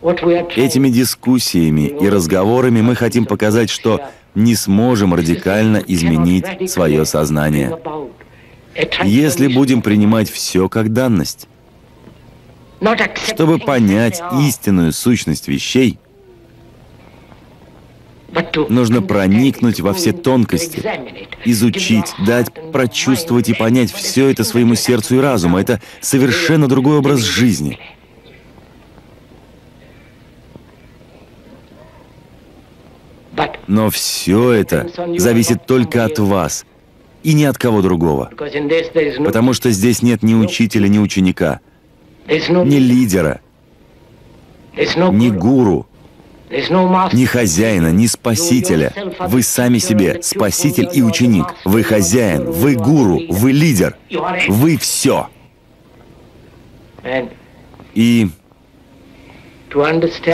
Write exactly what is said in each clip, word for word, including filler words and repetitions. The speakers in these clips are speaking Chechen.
Этими дискуссиями и разговорами мы хотим показать, что не сможем радикально изменить свое сознание, если будем принимать все как данность. Чтобы понять истинную сущность вещей, нужно проникнуть во все тонкости, изучить, дать прочувствовать и понять все это своему сердцу и разуму. Это совершенно другой образ жизни. Но все это зависит только от вас и ни от кого другого. Потому что здесь нет ни учителя, ни ученика, ни лидера, ни гуру, ни хозяина, ни спасителя. Вы сами себе спаситель и ученик. Вы хозяин, вы гуру, вы лидер. Вы все. И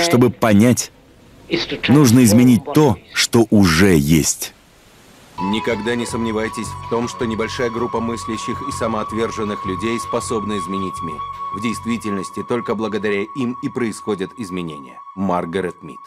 чтобы понять, нужно изменить то, что уже есть. Никогда не сомневайтесь в том, что небольшая группа мыслящих и самоотверженных людей способна изменить мир. В действительности, только благодаря им и происходят изменения. Маргарет Мид.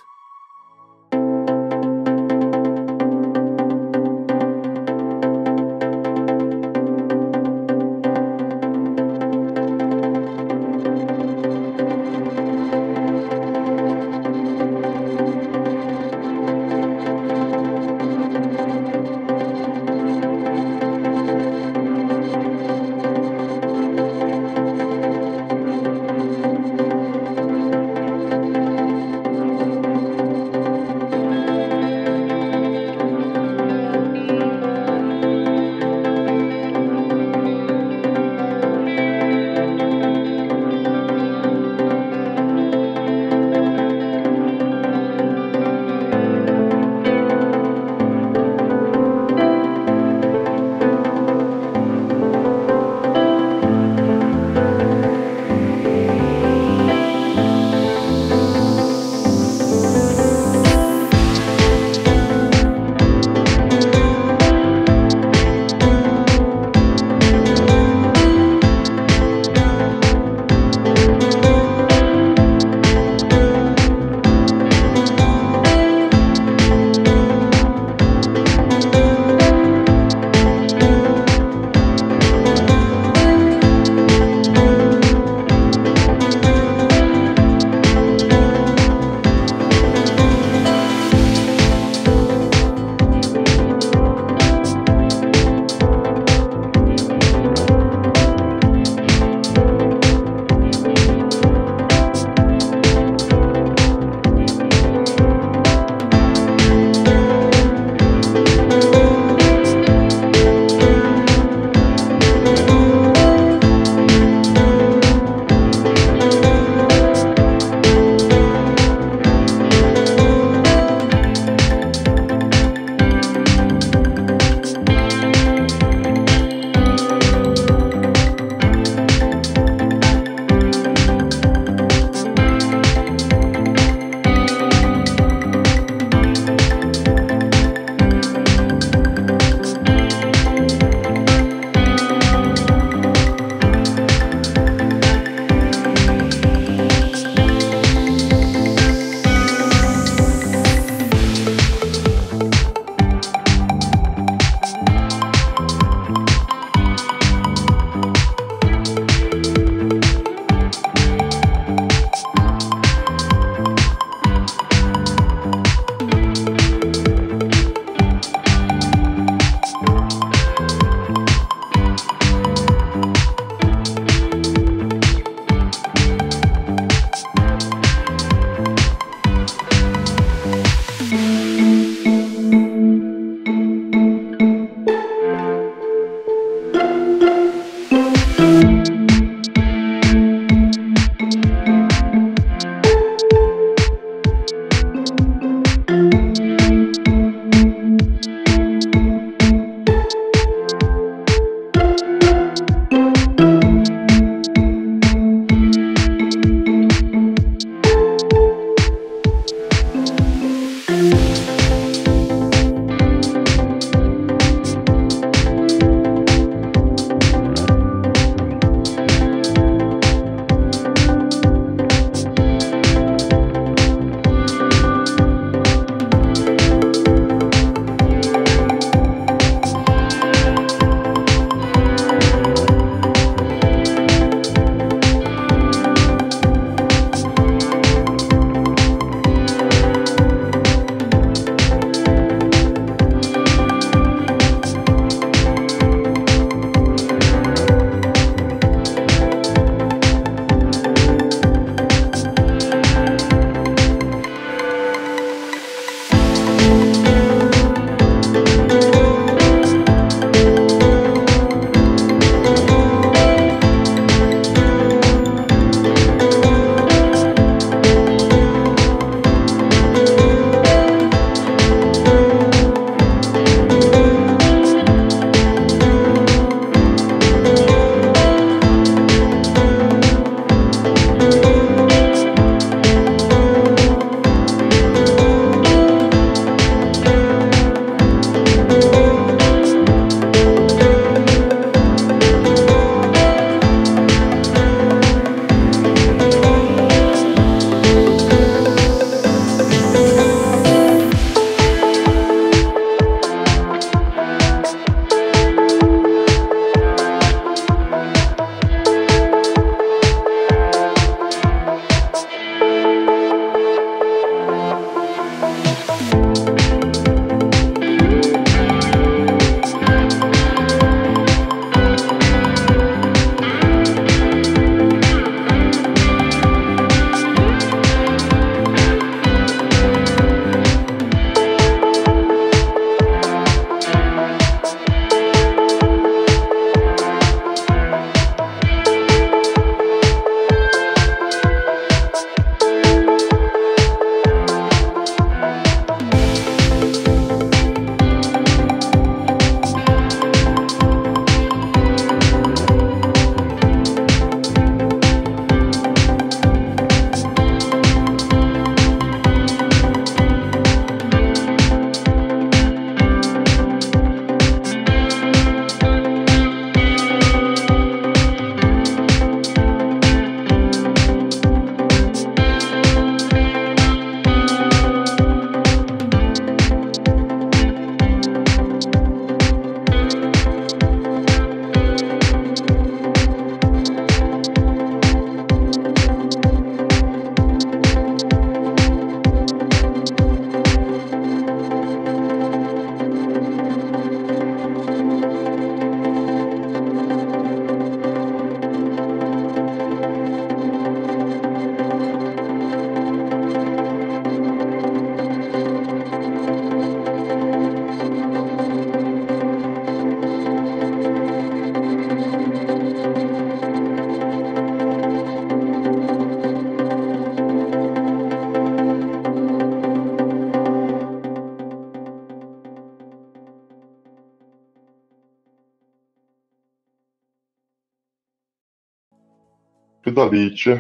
Ца дийча,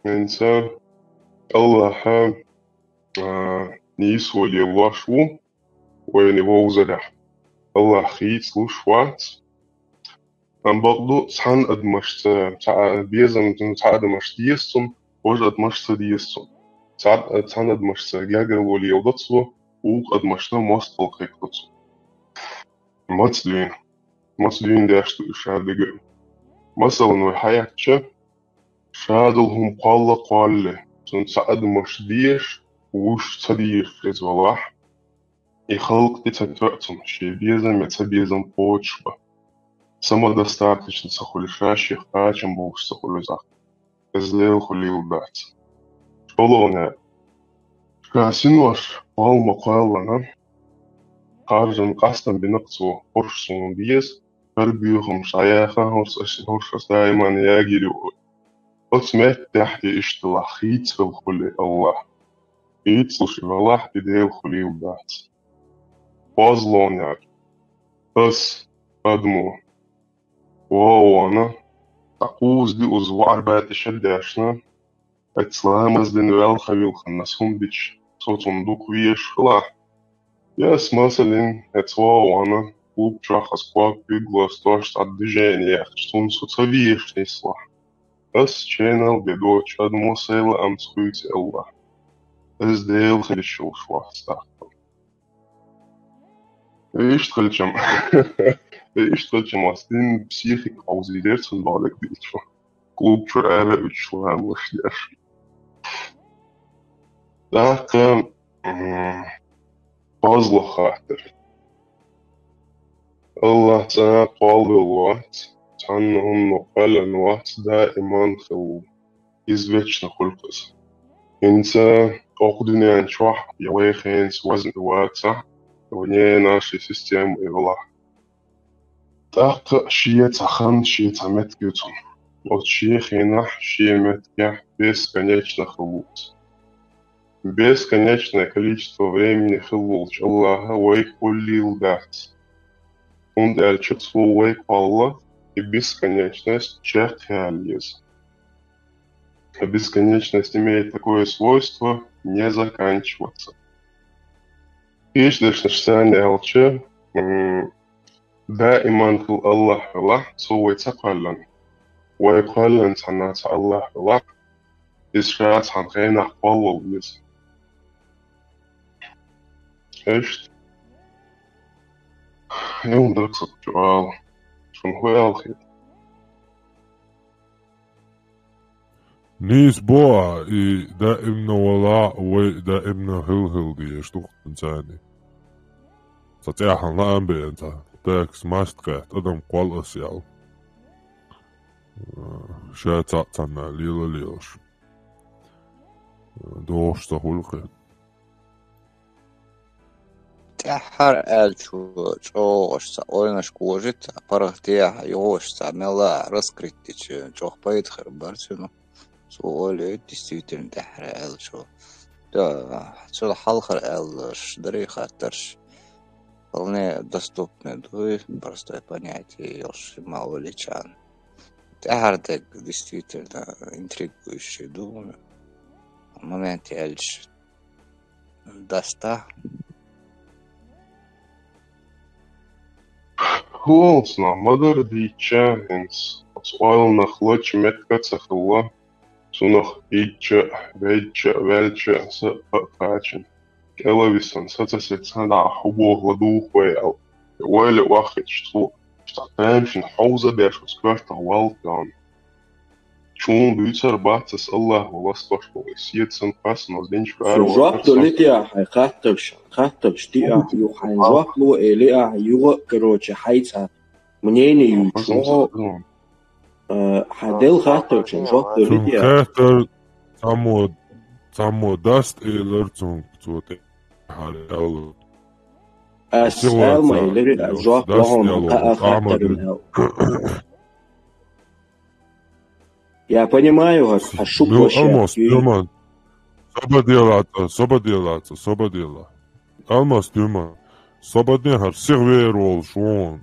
хӀинца Аллахьа, а, нийсо лелош ву вайна вовзарехь. Аллахь хийцалуш вац. Амма бакъду, цхьана адамашца, цхьа-, безам, цхьа адамашца деза цунна, важа адамашца ца деза цунна. Цхьа-, цхьана адамашца гергарло леладо цо, вукху адамашна мостагӀалла кхайкхадо цо. Маца дуьйна? Маца дуьйна деш ду уьш шадерг? Масала, вай хьаяьккхича, шадолу хӀума кхолла а кхоллале, цунна цхьа адамаш дезаш, вуьш ца дезаш иза велахь, и халкъ тӀе ца тоьа цунна, шен безам я ца безам кхочушбан. Самодостаточно ца хуьлу, ша шех кхачам болуш ца хуьлу иза. Иза Делан хуьлийла дац. ЧӀогӀа лоьху, ша синош кхолла ма кхоллале, харжам, къастам бина-кх цо, хӀорш суна деза, хӀара боьхамаш дӀаяха, хӀорш ас, хӀорш ас даиман ягийр ю. Оцу меттехь и иштта лахь, хийцалуш хуьлу Аллахь. Хийцалуш велахь, и Делан хуьлийла дац. КхозлагӀниг, ас, адамо, вогӀу вахана, цхьа кхузза-диъазза ваӀар баьтта шадешна, оцу ламаз дина ваьлла хан вилхина ас хӀума дича, цо цунна дукха везаш хилахь, я ас, масалин, оцу вогӀу вахана, клуб чохь ас ког куьйгалла ас дош цхьа движение яьккхича, цунна со ца везаш нислахь, ас ченал бен доцучу адамо сайн лаамца хуьйцу Аллахь. Иза Делан хилийла йиш йолуш вац тӀаккха. Иштта хилчам. Иштта хилчам ас дин психика хьовзийтира цунна бохург дийцича. Клуб чуьра ара а уьдуш ламаз деш. ТӀаккха, м, кхозлагӀа хаттар. Аллахь цӀа кхоллавелла вац, цхьанна хӀумано кхоьллина вац, даиман хилла ву. Иза вечно хуьлу-кх иза. ХӀинца оха дуьнен чохь я вай хенца вазна и вацахь, вай ненан ши система и велахь. ТӀаккха шен цхьа хан, шен цхьа меттиг ю цунна. Оцу шен хенахь, шен меттигехь бесконечно хилла ву иза. Бесконечное количество времени хилла волчу Аллахьа вайх хуьлийла дац. ХӀунда аьлча цо вайх кхолла и бесконечность чекхъяла еза. А бесконечность имеет такое свойство не заканчиваться. Кхечу дешнаш санна аьлча, м, даиман хилла Аллахь велахь, цо вай ца кхоьллина. Вай кхоьллина цхьанна цхьа Аллахь велахь, иза ша цхьана хенахь кхоллал веза. Иштта. Юн даксакъ чу ала. Шуна хӀу аьлла хета? Нийса боху, и даимна вала а, вай даимна хила-хила дезаш ду-кх царна. Цхьа цӀеххьана лаам беана цхьа текст, маст кхетта, адам кхолла ас ял. Ша цхьаъ цхьанна лела-лелаш. Дохуш ца хуьлу кхин. ТӀаьххьара аьллачо чӀогӀа ца ойланаш кожит, паргӀатехьа юхуш ца мела раскрыть дича, чӀогӀа пайда хир бара цуьнан. Цо ойла йойту, действительно, тӀаьххьара аьллачо. Да, цуьнан хьалхара аьлларш, дарий хаттарш, вполне доступный дуй, простое понятие йолуш ма оличарна. ТӀаьххьара дерг, действительно, интригующий ду. Момент аьлча, даста. ХӀунца ма-дарра дийча, хӀинца оцу ойланах лачу меттиг а ца хилла, цунах идча а, ведча а, ваьлча а, са а кхачина, кӀелвисина, са ца сецна дӀа хӀун боху ладугӀу вай аьлла, ойла охьахийташ цо, цхьа тамашийна хьовза а беш оцу коьртах валлалц. Чунна дуьйцур бац ас Аллахьо ластош болу и сецан кхас, но динчу Цунна жоп далийта ахьа, хьайн хаттарш, хаттарш диа ахьа, юха хьайна жоп ло элира ахьа, юха а, короче, хьайца мнение ю чохьо, а, хьан делла хаттаршна жоп далийта ахьа. Цунна хаттар цхьаммо, цхьаммо даста элира цунга, цо тӀе хьара аьлла. Ас аьлла ма элира, жоп лохьа хьан а хаттарна аьлла. Я понимаю, хьан, хьан шуьга ваша Алмас, Тёман. Собаделаца, собаделаца, собадела. Алмас, Тёман. Собаден хьар сих вер волуш вон.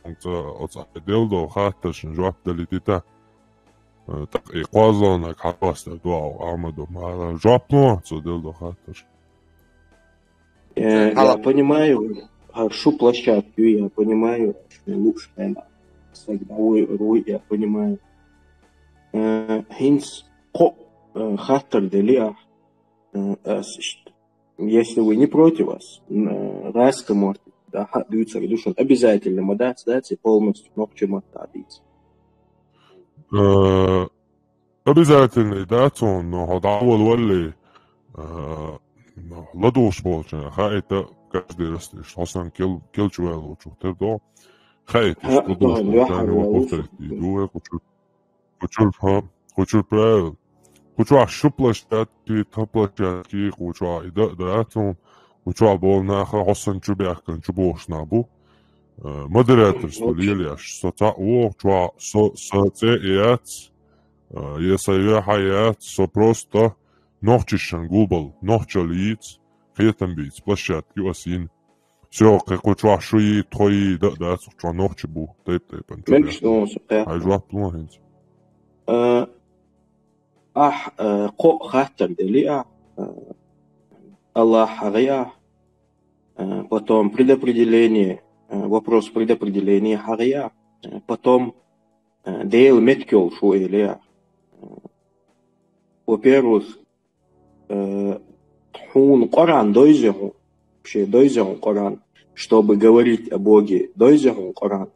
Оца, оца делдо хаттаршна жоп далийта. Э, так и кхоазлагӀнаг хьалхастар дуа Ахьмадо мара жоп лу цо делла хаттар. Э, я понимаю, а, шу площадку, я понимаю, шу лучше, наверное, всегда вы, вы, я понимаю. Э, хинц ко, э, хаттар дели, а, э, а, с- ш- если вы не против вас, н- э, раз кому да, ха- даются душен обязательно, ма да, да, ци полностью, но к чему-то. Э, обязательно дац хьуна, но хьо дӀаволавале, э, ладувгӀаш болча, хаийта каждый раз, хьо санна кел-, келчаваьлча тера до. Хаийта, ладувгӀаш болча, повторить ду, кху чура, кху чура, хӀа, кху чура правила. Кху чу шу площадки, тха площадки, кху чу и да, дац хьуна, кху чу бола наха хьо санна чу баьхкан, чу бохуш нах бу. Э, модераторство лелаяш, со цхьаъ ву, кху чу со, со цӀе яц, э, е сан вехьа яц, со просто нохчашан гулбал, нохчал йийц, кхетам бийц, площадка ю ас йина. Всё, кхе кху чу шу йий, тхо йий, да, дац, кху чу нохча бу, тайп-тайпан чу. Мегаш баьхкан. Хьай жоп лу хӀинца. Э, ахь, э, кхо хаттар дели ахь, э, Аллахь хьагӀи ахь, э, потом предопределение, э, вопрос предопределения хьагӀи ахь, э, потом, э, Дела меттиг йолуш ву эли ахь. Э, во-первых, э, хьуна Къуръан дойзи хьуна, вообще дойзи хьуна Къуръан, чтобы говорить о Боге, дойзи хьуна Къуръан?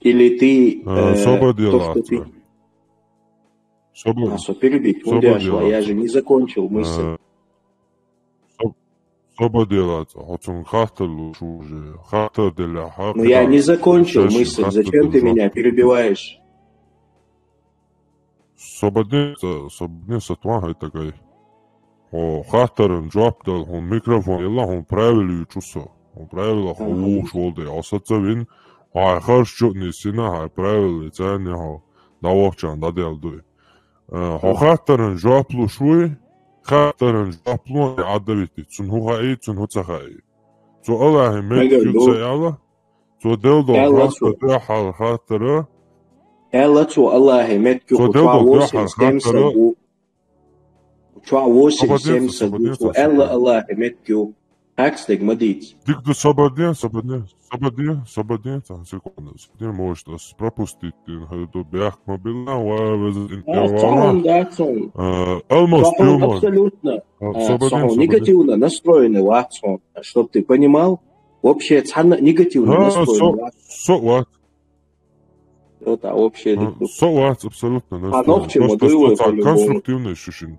Или ты, э, то, что ты... А, со перебить, хӀунда аьлча я же не закончил мысль. Э, со-, собар делац, хьо цунга хаттар луш ву уже, хаттар делахь. Ну, я не закончил мысль, зачем ты меня перебиваешь? Собар де, собар де, со тӀаьхьа хӀай тагай. Хьо хаттаран жоп дала, хьуна микрофон елла, хьуна правила юьйцу со. Хьуна правила хьо вухуш волу де. Хьо саца вина, хьо хьайн харш чу а нисйина, хьайн правила царна хьо дӀавахчарна дӀаделла дуй. Э, хьо хаттаран жоп луш вуй, хаттаран жоп лу, Ӏадда витти, цунна хӀун хаий, цунна хӀун ца хаий. Цо Аллахье меттиг ю ца аьлла, цо делла долу хаттар, хьал хаттара. Аьлла цо Аллахье меттиг ю, цо делла долу хаттара. Чохь восемьдесят семьдесят бу, цо аьлла Аллахье меттиг ю. Хьакс дерг ма дийца. Дика ду, собар де, собар де, собар де, собар де, цхьа секунда, собар де, может, ас пропустить дина хӀара ду, бехк ма билла, ва веза ин. Э, Алмас, абсолютно, э, негативно настроенный вац хьуна, чтоб ты понимал, вообще цхьанна негативно настроенный вац. Со вац. Вот, а вообще, со вац абсолютно. А нохчи ма дуй вай, по-любому. Конструктивный шу шин.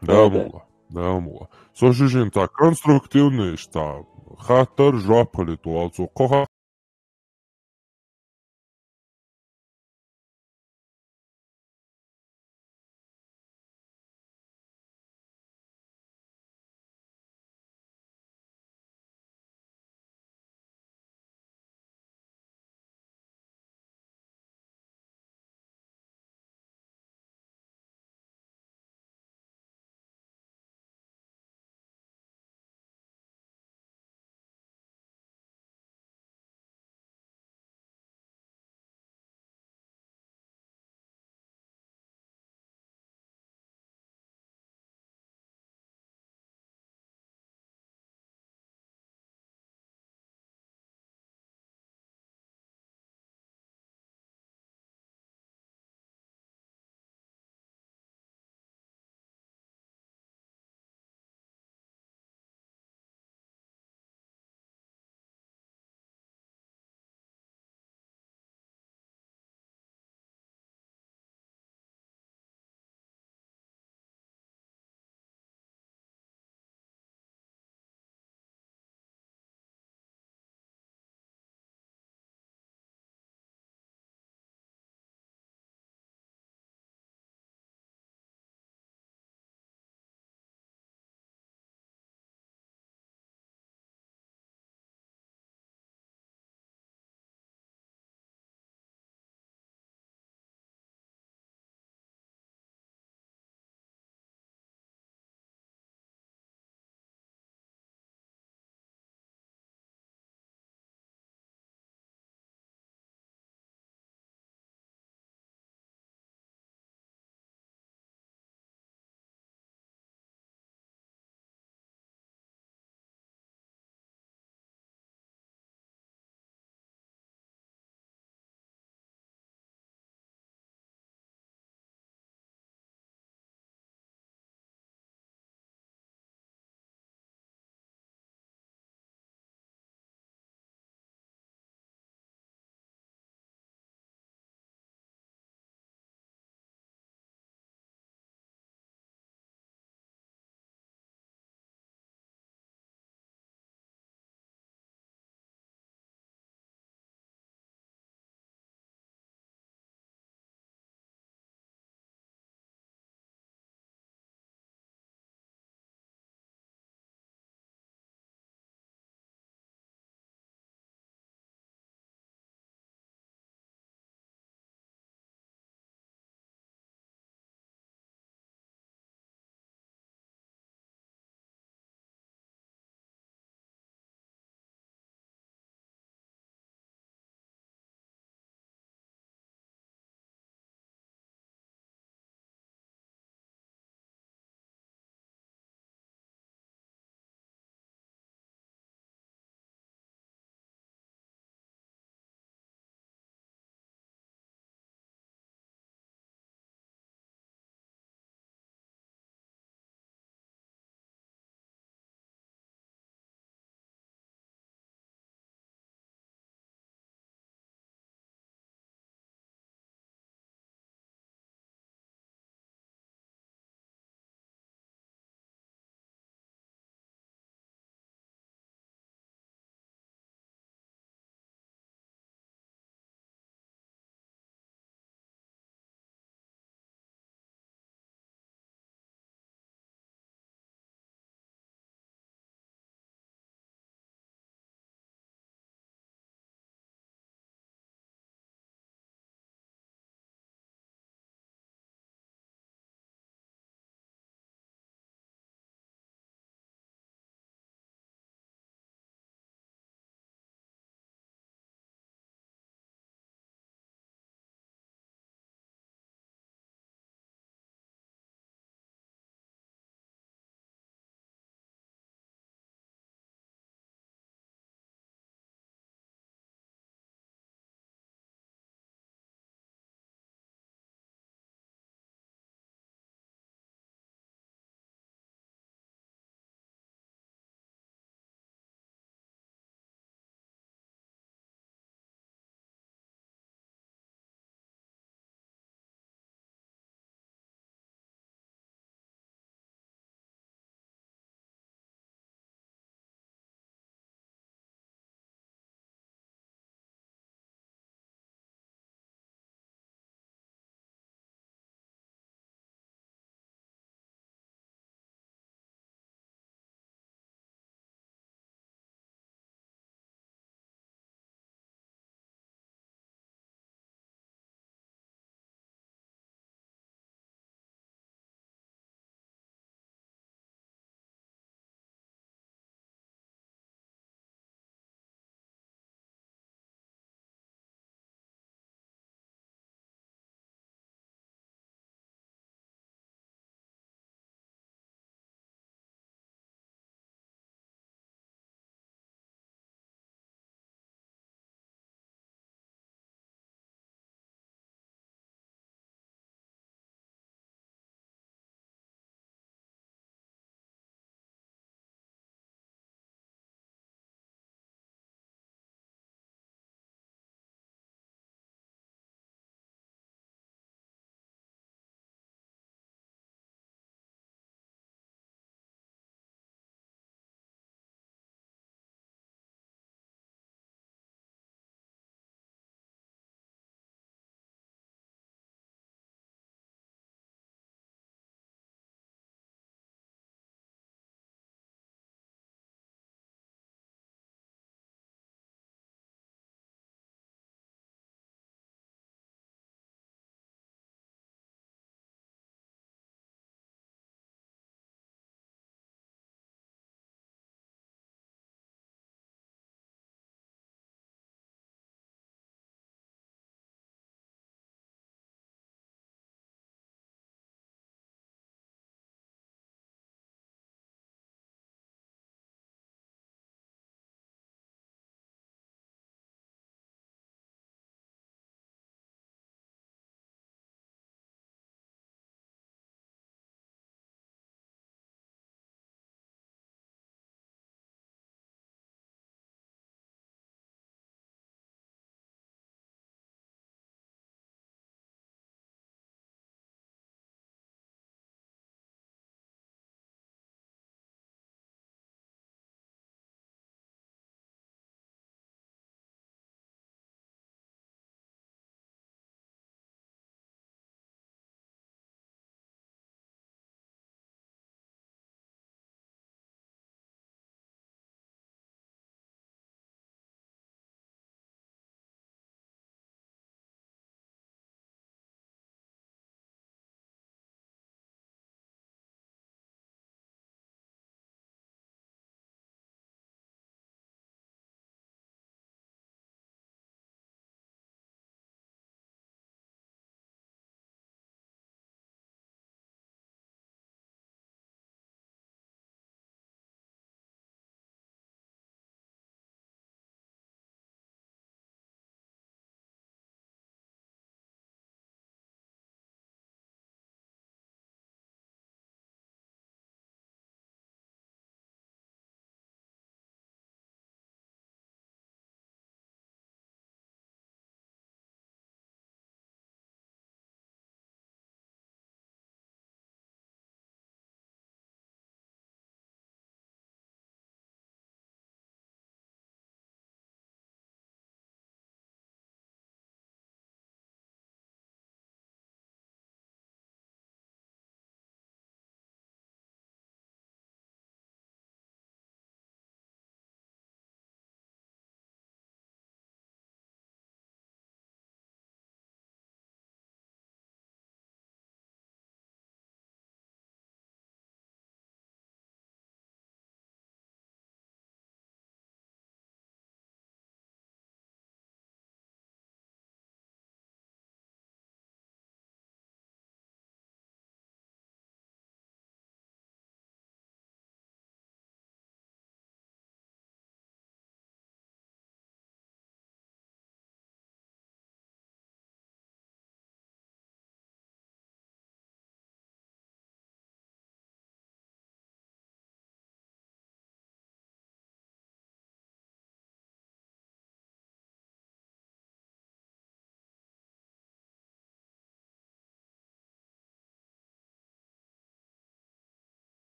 Да, да. Да, мула. Со шу шин цхьа конструктивный, цхьа хаттар, жоп хилийта вац цо. Кхо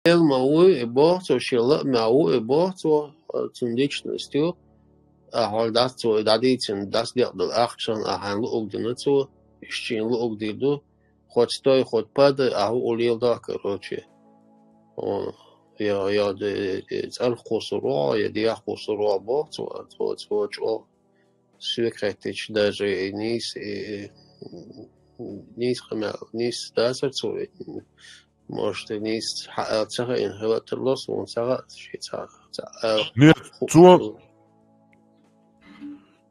Ӏилма ву и боху цо, шен лаамехь ву и боху цо, цуьнан личностью, ахьа хьо дац цо и дӀадийцина, дац декъадала ахча санна, ахьа хьайна луъург дина цо, иштта шена луъург дийр ду, хоть стой, хоть падай, ахьа хӀуъа леладо, короче. О, я, я, де, де, цӀарах кхуссур ву хьо, я дехьа кхуссур ву хьо боху цо, цо, цо чӀогӀа соьга хаьттича, даже и нийса, и, и, нийса къамел, нийса дацара цо, может, и нийса хьаала ца хаийна хила тарло суна, ца хаьа, шен ца, ца, а, Нет, ху-, цо, ху-,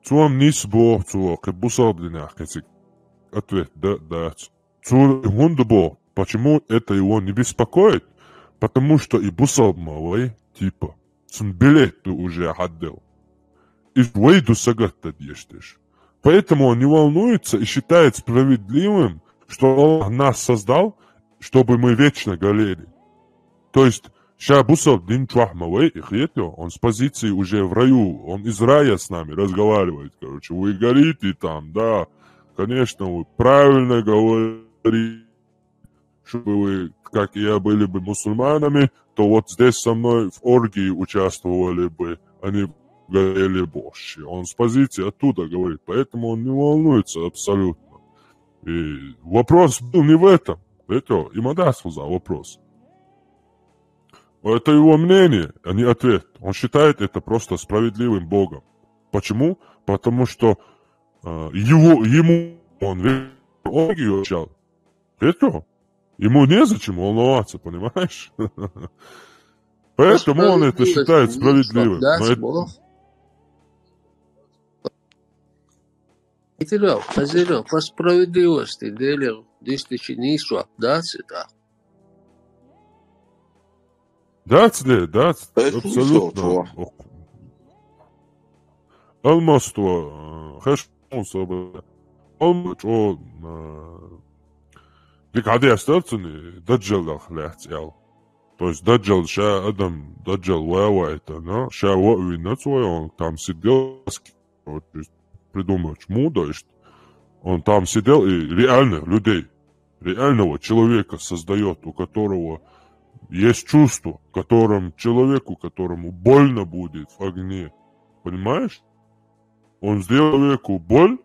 цо нийса боху цо, кхин бусалба динехь кхин цига ответ да, дац. Цо хӀунда боху? Почему это его не беспокоит? Потому что и бусалба ма вай, типа. Цуьнан билет ду уже хьадделла. И вай ду сагатдан дезаш дерш. Поэтому он не волнуется и считает справедливым, что Аллах нас создал, чтобы мы вечно горели. То есть, ша бусалба дин чохь ма вай, и хетайо, он с позиции уже в раю, он из рая с нами разговаривает, короче, вы горите там, да, конечно, вы правильно говорите, чтобы вы, как и я, были бы мусульманами, то вот здесь со мной в оргии участвовали бы, а не горели борщи. Он с позиции оттуда говорит, поэтому он не волнуется абсолютно. И вопрос был не в этом. Это и Мадас за вопрос. Это его мнение, а не ответ. Он считает это просто справедливым Богом. Почему? Потому что э, его, ему он весь оргию обещал. Это ему незачем волноваться, понимаешь? Поэтому он это считает справедливым. Но это По справедливости, Деле, действительно, ничего, да, цвета. Дац, де, дац, абсолютно. Алма сто, э, хеш, он собо. Алма чо, э, дика хьадеш дар цуьнан, Даджалах лаьцна аьлла. То есть Даджал ша адам, Даджал ваваита, но ша вовина цо, он там сидел, вот, то есть придумать мудо, что он там сидел и реальных людей, реального человека создаёт, у которого есть чувство, которым человеку, которому больно будет в огне. Понимаешь? Он сделал человеку боль,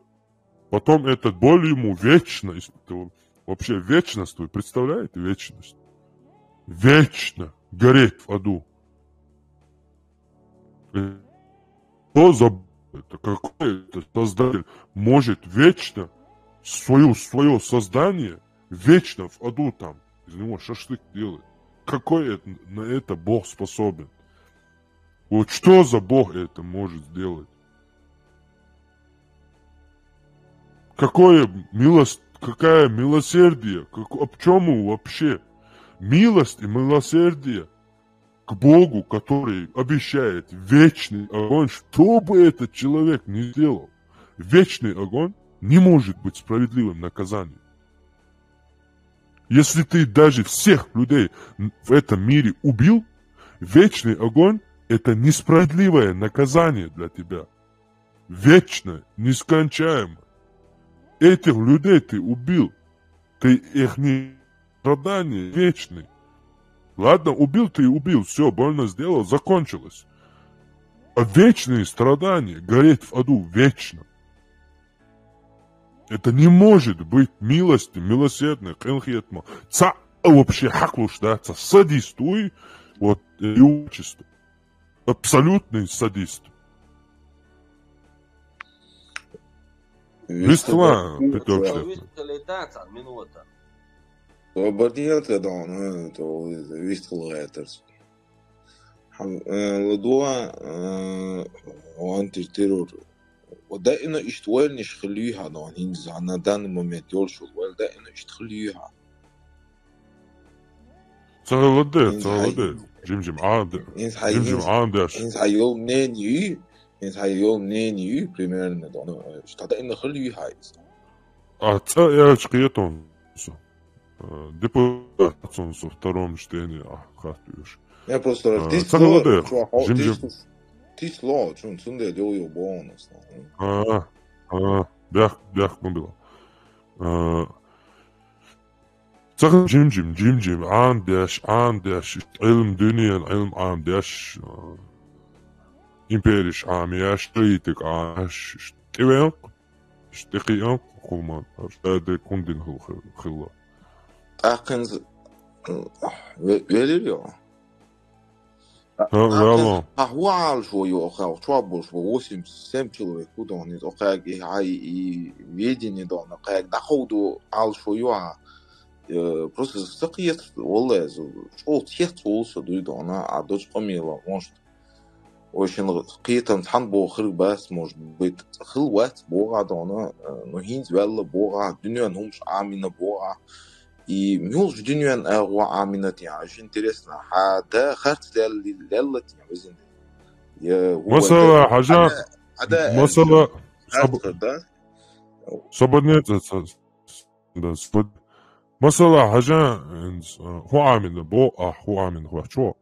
потом эта боль ему вечно, если ты вообще вечность, вы представляете вечность? Вечно гореть в аду. Что за б-, это? Какой это создатель может вечно свою, своё создание вечно в аду там из него шашлык делать? Какой это, на это Бог способен? Вот что за Бог это может сделать? Какое милость, какая милосердие, как, об чём мы вообще? Милость и милосердие к Богу, который обещает вечный огонь, что бы этот человек ни сделал, вечный огонь не может быть справедливым наказанием. Если ты даже всех людей в этом мире убил, вечный огонь — это несправедливое наказание для тебя. Вечное, нескончаемое. Этих людей ты убил. Ты их не страдания вечные. Ладно, убил ты и убил, всё, больно сделал, закончилось. А вечные страдания, гореть в аду вечно. Это не может быть милости, милосердной, къинхетамах. Цхьа а вообще хьакхалуш дац, цхьа садист вуй, вот, э, и отчество. Абсолютный садист. Вистхила, Петёр Штефан. Вистхила, да, цхьа минута. То бардига тӀе дан, то вистхила гӀертарца. Хьан, э, ладугӀа, э, ван тир террор. Ва даима иштта вайланаш хила юй хьан, хӀинца на данный момент йолуш волу вайл даима иштта хила юй хьан. Ца хила де, ца хила де. Жим-жим Ӏан де. Жим-жим Ӏан деш. ХӀинца хьан йолу мнение юй, хӀинца хьан йолу мнение юй, примерно, дона, э, ста даима хила юй хьан иза. А цӀа аьлча кхетон со. Э, депутат со втором чтении, а, хаттуьйш. Я просто, э, тисло, ца хила де. Жим-жим. Тисло, чун, цундела йо, йо бонус. А, а, бяхк, бяхк ма билла. Э, Ца хилла жим-жим, жим-жим, Ӏамадеш, Ӏамадеш, иштта Ӏилма дуьненан, Ӏилма Ӏамадеш, а, импереш Ӏамаеш, политика Ӏамаеш, иштта тӀевеанкъ, иштта тӀекхианкъ, хӀума, шаьда кундин хилла, хилла. ТӀаккха хӀинца, ве-, велира йо? ХӀа, хӀа, вела. Хьа хӀун Ӏалашо ю оха, чохь болуш бу восемь-семь человек хӀу дохьуна, оха кхаьга и хьай, и ведение дохьуна, кхаьга дӀакховдо Ӏалашо ю хьа. Э, просто ца кхета, валлай, чӀогӀа цец волу со дуй дохьуна, а дочу къамела гӀоншта. Ойшина кхетам цхьаьна бохург бац, может быть, хилла вац боху ахь дохьуна, э, ну, хӀинца ваьлла боху ахь, дуьненан хӀумаш Ӏамийна боху ахь. И муьлхачу дуьненан агӀо Ӏамийна те, аш интересно, хьан да харц лелла, лелла те, везин де? Я, хӀун Масала, вай да? Хьажа, Ада, ада, масала, харц саб-, да? Сободне ца, ца, да, собод-, масала, хьажа, инз, а, хӀун Ӏамийна бо, а, хӀун Ӏамийна хӀу чо?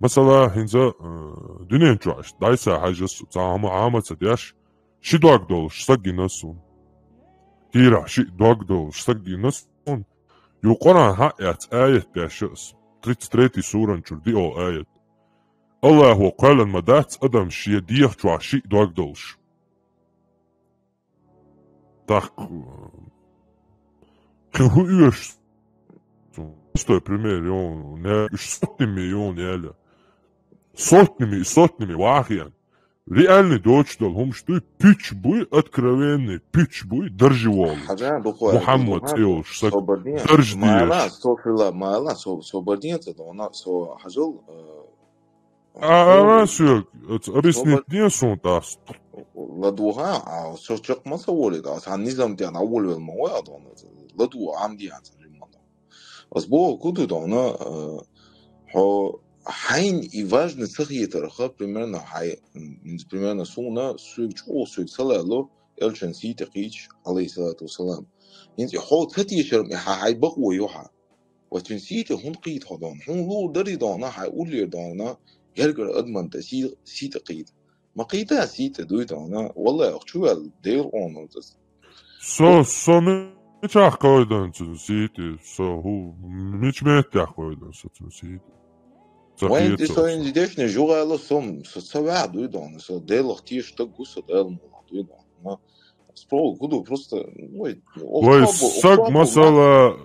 Масала, хӀинца, а, дуьнен чохь иштта, дайса хьажа су, ца хӀума Ӏама ца деш, ши дог долуш саг гина суна. Кийра, ши дог долуш саг гина суна. Ю Къуръан хьаъ яц аят деш ас. Тридцать третий суран чуьра диъол аят. Аллахо кхоьллан ма дац адам шен дегӀа чохь шиъ дог долуш. ТӀаккха, кхин хӀун оьшу? Простой пример, йо, не, уьш сотнями, йо, не, аьлла. Сотнями, сотнями, вахьен. Реальный доцуш долу хӀумаш дуй, пуч буй, откровенный пуч буй, даржи волу. Хьажа, дукха, Мухьаммад дукха, цӀе йолуш саг, собарне, даржи мала, дезаш. Со хила, мала, со, собарне ца дона, со хьажал, э, А, а, а, соьга, оц, объяснить де суна тӀаккха. Ладугьа, а, со чекх ма ца волийта, ас хьан низам тӀехь а волавелла ма вай а дона. Ладугьа, Ӏамадехьа ца жимма дона. Ас боху, ку ду дона, э, хьо хьайна и важно ца хетарха, примерно, хьай, м, примерно суна, соьга чӀогӀа соьга ца лаьлло, элчан сий тӀе кхийча, алейхиссалату вассалам. ХӀинца и хьо ца тешар, и хьан хьай бакъо ю хьан. Ва цуьнан сий тӀе хӀунда кхийта хьо дона? Хьуна лур дарий дона, хьайн уллера дона, гергара адаман тӀе сий, сий тӀе кхийта. Ма кхийта сий тӀе дуй дона, валлай, ах чу ваьлла, Делан къонал ас. Со, со мичахь кхойдана цуьнан сий тӀе, со хӀу, мича меттехь кхойдана со цуьнан сий тӀе? Ца Вайн хета тӀе со аса. Инза дешнаш югӀаьлла со, со ца ваьхьа дуй дона, со Делах теша стаг ву со, Дала мукъалахь дуй дона. Справа гуду, просто, ой, Вай, саг, масала,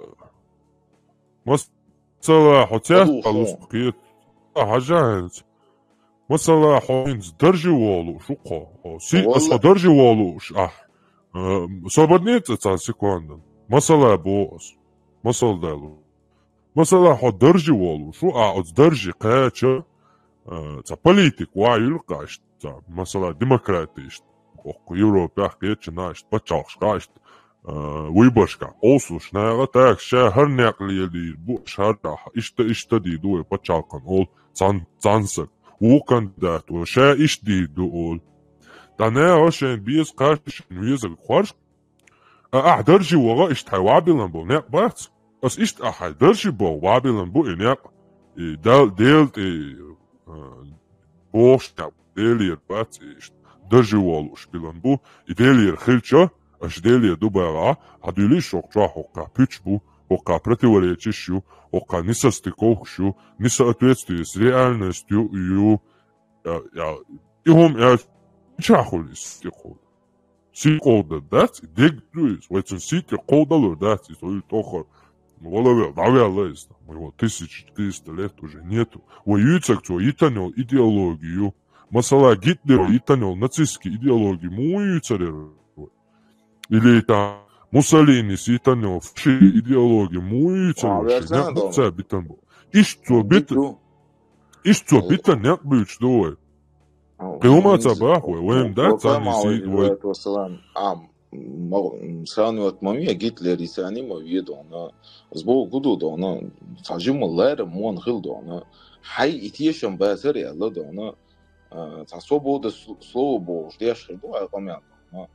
масала, хьо цехьа луш кхета. А, хьажа хӀинца. Масала, хьо хӀинца даржи волуш ву хьо. Хьо си-, ас хьо даржи волуш ахь. Э, собарне цӀа цхьа секунда. Масала бо ас. Масала далу. Масала, хьо даржи волуш ву, а оцу даржи кхаьча, а, цхьа политик ван юьлкъа иштта, цхьа, масала, демократия иштта, оккху Европехь кхеча нах иштта, пачхьалкхашкахь иштта, а, выборшкахь къовсалуш наха, так, ша хӀара некъ лелийр бу, ша хӀара, иштта, иштта дийр ду вай пачхьалкхан олу цан-, цансаг, вукху кандидат ву, ша иштта дийр ду олу. Ткъа наха шайн беза кхаччалц везарг хорш, А ахь даржи ваха, иштта хьайн вабилан болу некъ бац? Ас иштта ахь хьайн даржи баха вабилан бу и некъ, и Дал-, Дела тӀе, а, бохуш некъ, Делера бац и иштта. Даржи волуш билан бу, и Делера хилча, аша Делера ду баха, хьан дуьлий шух чохь хӀокху пуч бу, хӀокху противоречиш ю, хӀокху несостыковкаш ю, несоответствие с реальностью ю, я, я, и хӀума аьлча, мичахь хуьлу иза тӀекховда? Сий кховда дац, и дегга ду иза. Вай цуьнан сий тӀе кховдалур дац иза, вай тохар. Вала вел, дӀавелла иза. Вай вот тысяча триста лет уже нету. Вай юьйцург цо йитан йолу идеология ю. Масала, Гитлера йитан йолу нацистский идеология муха юьйцур яра вай? Или там Муссолинис йитан йолу фашистский идеология муха юьйцур яра вай? Шен некъ бу ца битан бу. Иштта цо бит-, иштта цо битан некъ буьйцуш ду вай. Кхин хӀума ца бахьа вай, вайна дац цхьанна сий вай. Ам, ма, м, сравнивать ма ве, Гитлер и сани ма ве дона. Аз боху гуду дона, цхьа жимма ларам муха хила дона. Хьай и тешам бацара аьлла дона. А, цхьа свобода с-, слова бохуш деш хир ду, хьай къамел дона.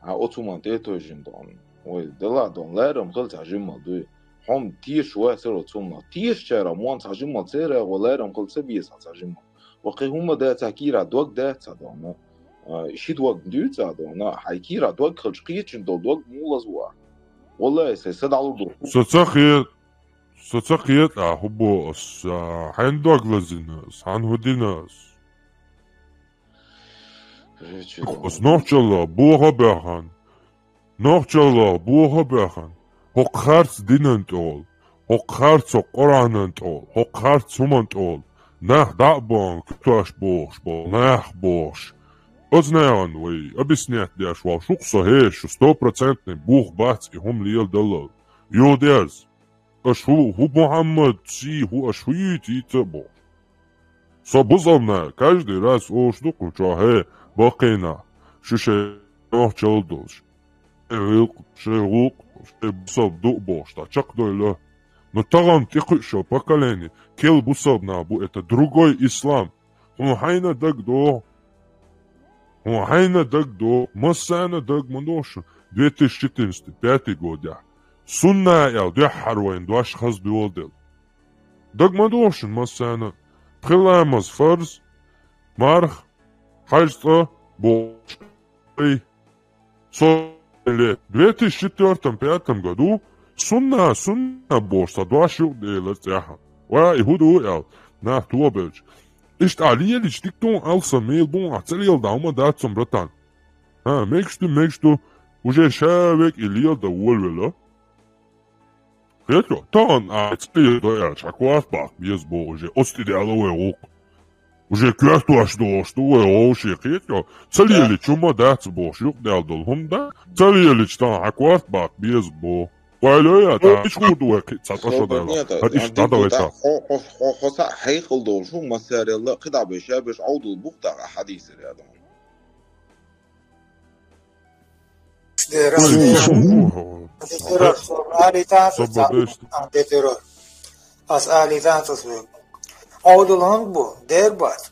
А, оцу хӀуманна тӀе а тойжина дона. Вай, дала дона, ларам хила цхьа жимма дуй. Хьо-м теша вацара оцу хӀуманна. Тешачара муха цхьа жимма церан гӀо ларам хила ца беза цхьа жимма. Ва кхин хӀума дац, хьан кийра дог дац ца дона. А, ши дог дуьйцу а дона, хьайн кийра дог хилча кхечун долу дог муха лазо а. Валлай, сайн са дӀалур ду. Со ца хе-, Со ца кхета, хӀу бо ас, а, хьайна дог лазина ас, хьан хӀу дина ас? Ас нохчалла боха баьхан. Нохчалла боха баьхан. ХӀокху харц динан тӀехула. ХӀокху харц хӀокху Къуръанан тӀехула. ХӀокху харц хӀуман тӀехула. Нах дӀа а бахана, куьтош бохуш болу, нах бохуш. Оцу нахана вай объяснять деш волу шух со, хӀей, шу стопроцентный бух бац и хӀума леладаллал. Юха дерза. Аша хӀу, хӀу Мухьаммад сий хӀу аша хӀу йийта, йийта а бохуш. Со бусалбана каждый раз олуш ду кху чохь, хӀей, баккхийна, шу шайн нохчалла долуш. Шайн гӀуллакх, шайн гӀуллакх, шайн бусалба ду а бохуш, дӀа чекхдойла. Но тахана тӀекхуьуш йолу поколение, кел бусалбана бу, это другой ислам. Хьуна хьайна дагадогӀу. Хьуна хьайна дагадогӀу. Массарна дага ма догӀу шуна. Две тысячи четырнадцатый, пятый годехь. Сунна аьлла дуьххьара вайна дош хаза доладелла. Дага ма догӀу шуна массарна. Пхи ламаз фарз, марха, хьаьжцӀа, бохуш. Ай, со ле, две тысячи четвёртом, пятом году сунна, сунна бохуш, сан дош юкъаделира цӀеххьана. Ва, и хӀун ду аьлла, нах тобелча. Иштта ахь лелича дика ду, алсам мел бу, ахь ца леладахь хӀума дац хьуна, братан. ХӀа, мегаш ду, мегаш ду, уже ша век и леладан волавелла. Хетто, тахана а ца леладо аьлча, хьан корта баккха беза боху уже, оцу тӀе даьлла вай гӀуллакх. Уже коьртош долуш ду вай вовшийн, кхетчо, ца лелича хӀума дац бохуш, юкъадаьлла долу хӀума дан, ца лелича тахана хьан корта баккха беза боху. Вай лоя, та, иш хӀун ду вай кхин а цхьа тӀо шо даьлла? ХӀара иштта дӀадалайта. Хьо, хьо, хьо, хьо схьа хьекъал долуш хӀума массарелла, кхидӀа беш, ша беш, Ӏовдал бух тӀаккха хьадийсар ядан. Дера. Ой, Дера. Шу. Дера, со баритан, со со ца-, бабеш. А, де дера. Ас алитан, со све. Ӏовдал хӀунда бу, дер бац.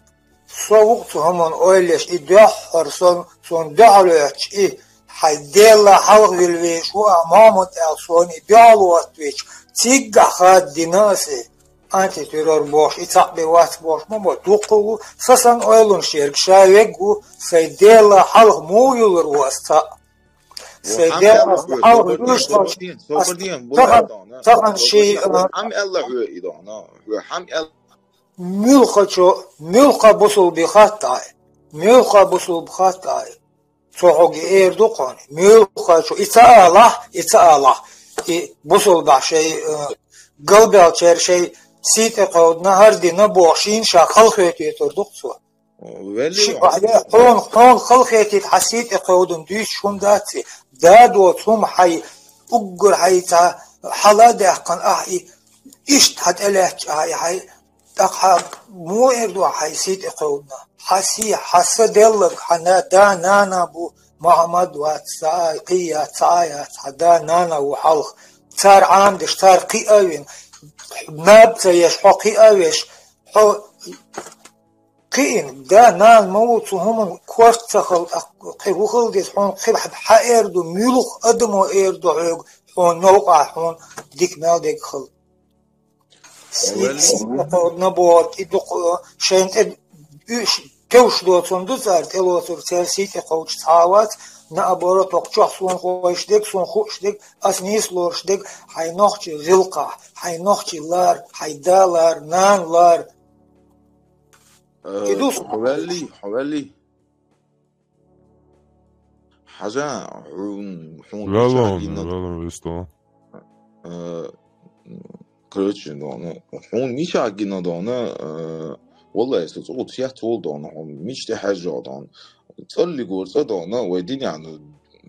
Со вукъ цу хӀуманна ойла еш, и дуьххьара сон, сон дуьхьал ветташ, и хьайн Делла хьалха вилла веш ву, а Мохьмад аьлла, сон и дуьхьал ваттавеча, циггахь хаддина аса. Антитеррор бохуш, и цхьаъ бен вац бохуш ма бо, дуккха а ву, сан санна ойланаш ерг ша вег ву, сайн Делла хьалха муха юллур ву ас цхьаъ? Сайн Делла хьалха юллуш долчу, ас тахана, тахана ший, а, хьам аьлла хьоьга и дохьна, хьоьга хьам аьлла. Муьлххачо, муьлхха бусулба хатта ай, муьлхха бусулба хатта ай. Цо хьоьга эр ду кхунна, муьлхха чу, и ца алахь, и ца алахь, и бусулбахь шайн, э, галбеллачеран шайн сий тӀе кховдана, хӀара дина бохуш, шийна ша халахетийтур ду-кх цо. Вели ши-, вахьа. Хьуна, хьуна халахетийта хьан сий тӀе кховдана дуьйцуш хӀума дац и. Да доцу хӀума хьайн, уггар хьайн цхьа хьала а даьккхина, ахь и иштта хьан тӀе лаьтташ, ахь и хьайн ТӀаккха хьан муха эр ду хьайн сий тӀе кховдана? Хьан сий, хьан са делларг, хьан на-, да, нана бу, Мохьмад вац, цхьа а кхин яц, цхьа а яц, хьан да, нана ву хьалха. Цара Ӏамадеш, цара кхиа а вина, наб ца еш, хьо кхиа а веш, хьо кхиина, да, нана ма ву, цу хӀуманна корта ца хала, тӀаккха кхин хӀун хила деза, хьуна кхин хьан эр ду, муьлха адамо эр ду хьоьга, хьуна новкъахь, хьуна дика мел дерг хила. Сий-, сий тӀе кховдана бохург, и дукха, э, шайна тӀе уьш тевш доцун ду цара, тӀелоцург церан сий тӀе кховдуш цхьа а вац, наоборот, хӀокху чохь суна хууш дерг, суна хууш дерг, ас нийса лоруш дерг, хьайн нохчийн гӀиллакхахь, хьайн нохчийн лар, хьайн да лар, нана лар. Э, и ду со. Хьо ваьллий, хьо ваьллий. Хьажа, хьуна, хьуна мичахь гина, валлахӀи, валлахӀи, вистхьа. Э, короче, дона, хьуна мичахь гина, дона, э, валлахӀи, со цӀа цец волу, дона, хьуна мича тӀе хьаьжжа, дона. ЦӀалли гур цӀа, дона, вай динехь, ну,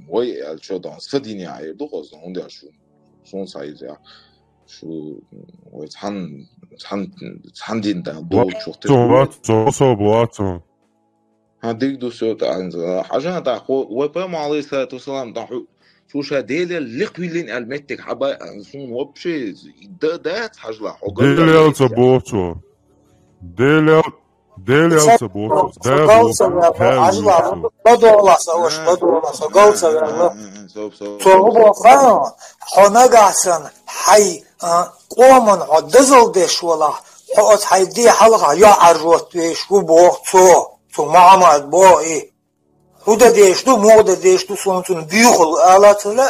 вай аьлча, дона, сан динехь эр ду хаза, хӀунда аьлча шу, суна ца иза, шу, вай цхьана, цхьана, цхьана дин дан, вац, долчух тера. Вац, со, со, вац. ХӀан, диг ду со тӀаьхьа. Хьажа тӀаккха, вай пайхамар, Ӏалайхиссалату вассалам, тӀаккха хьу, цо ша Делера лекха виллина аьлла меттиг хьан бан, суна вообще да-, дац, хьажалахь, хьо галла. Делера ца боху цо. Делера, Делера ца боху цо. Да боху. Галла ца ваьлла, хьажалахь, ладогӀалахь сан, ваша, ладогӀалахь сан, галла ца ваьлла. Цо хӀун боху хаьий, хьо нагахь санна, хьайн, а, къоман хьо дозалла деш валахь, хьо оцу хьайн ден хьалха йоӀ Ӏаржотта веш ву боху цо. Цу Мухьаммад боху и. ХӀу дан дезаш ду, муха дан дезаш ду, суна цунна буьйхал алацала,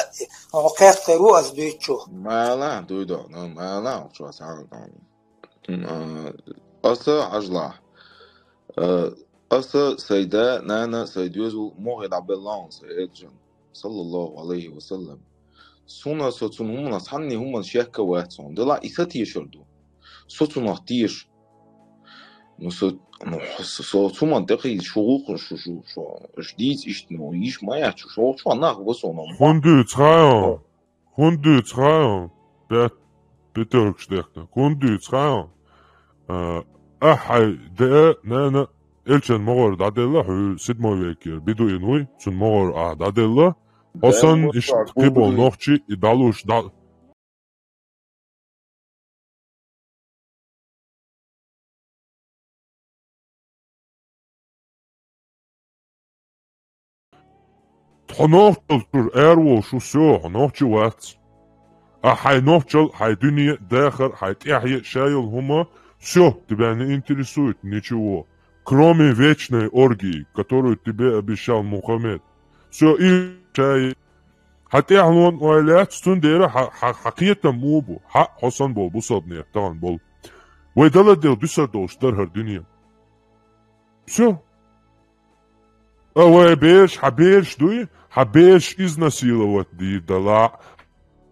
хьо кхехкар ву ас дуьйцу. Мала, дуй до, ну, мала, чё сам там. М, а, аса ажла. Э, аса сайда, нана, сайдёзул, муха дӀабеллан, сай элчан. Саллаллаху алейхи ва саллам. Суна со цун хӀуманас хьанни хӀуман шекка вац сон. Дела иса тешар ду. Со цунах теш. Ну, со, ну, со, со цуман тӀакхийда шу гӀулакх шу, шу, шу, аш дийц ишт, ну, иш ма яц, шу, шу, шу, нах ва со, ну. Хунду цхаан. Хунду цхаан. Пят-, пятеркаш дехна. Хунду цхаан. А, а хьай де, нана, элчан могӀор дӀаделла, хьу седьмой векер. Бидуин вуй, цун могӀор а дӀаделла. Хьо сан ишт кхибол нохчи, и далуш да-, Тхо нохчал чур эр волуш ву, всё, хьо нохчи вац. А хьай нохчал, хьай дуьне, дахар, хьай тӀехье, шайол хӀума, всё, тебя не интересует ничего, кроме вечной оргии, которую тебе обещал Мухаммед. Всё, и шай. Хьан тӀехьалон ойла яц, цундела хьа-, хьа-, хьан кхетам муха бу, хьа-, хьо сан болу бусалбанех тахана болу. Вай дала дел дуьсар долуш дара хӀара дуьне. Всё. А вай бераш, хьан бераш дуй, хьан бераш изнасиловать дийр дала,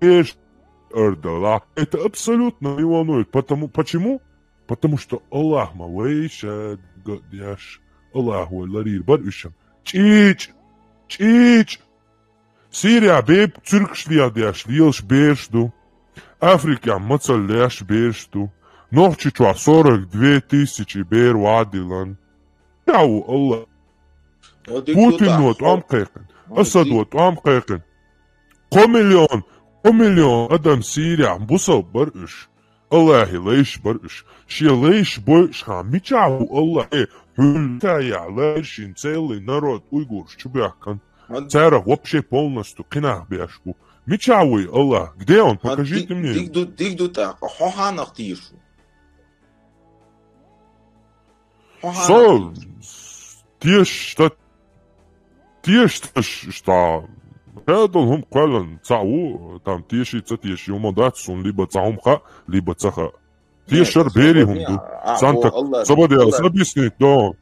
бераш ар дала. Это абсолютно не волнует. Потому, почему? Потому что Аллах ма вай ша га-, деш. Аллах вай ларийр бар уьш. ЧӀичӀ! ЧӀичӀ! Сирия беб цуьркаш леладеш, лелаш бераш ду. Африкан мацалла леш бераш ду. Нохчичохь сорок две тысячи бер вадилан. Мичахь ву Аллах? Путино тӀом кхайкхина. Асадо тӀом кхайкхина. Кхо миллион, кхо миллион адам Сирияхь бусалба бара уьш. Аллахьи лайш бара уьш. Шен лайш бойуш хан, мичахь ву Аллах? Э, хьуьллу таяхь лайшин целый народ уйгурш чу баьхкан. Царах вообще полностью кхинах беш бу. Мичахь вуй Аллах? Где он? Покажите мне. Диг ду, диг ду тӀаккха. Хьо хьанах тийшу? Со тешаш ста-, тешаш ста-, ста-, хӀедал хӀума кхоьллан цхьаъ ву, там теший ца теший хӀума дац, суна либо цхьа хӀума хаьа, либо ца хаьа. Тешар бери хӀума ду. Санта, собаде, ас объяснить дон.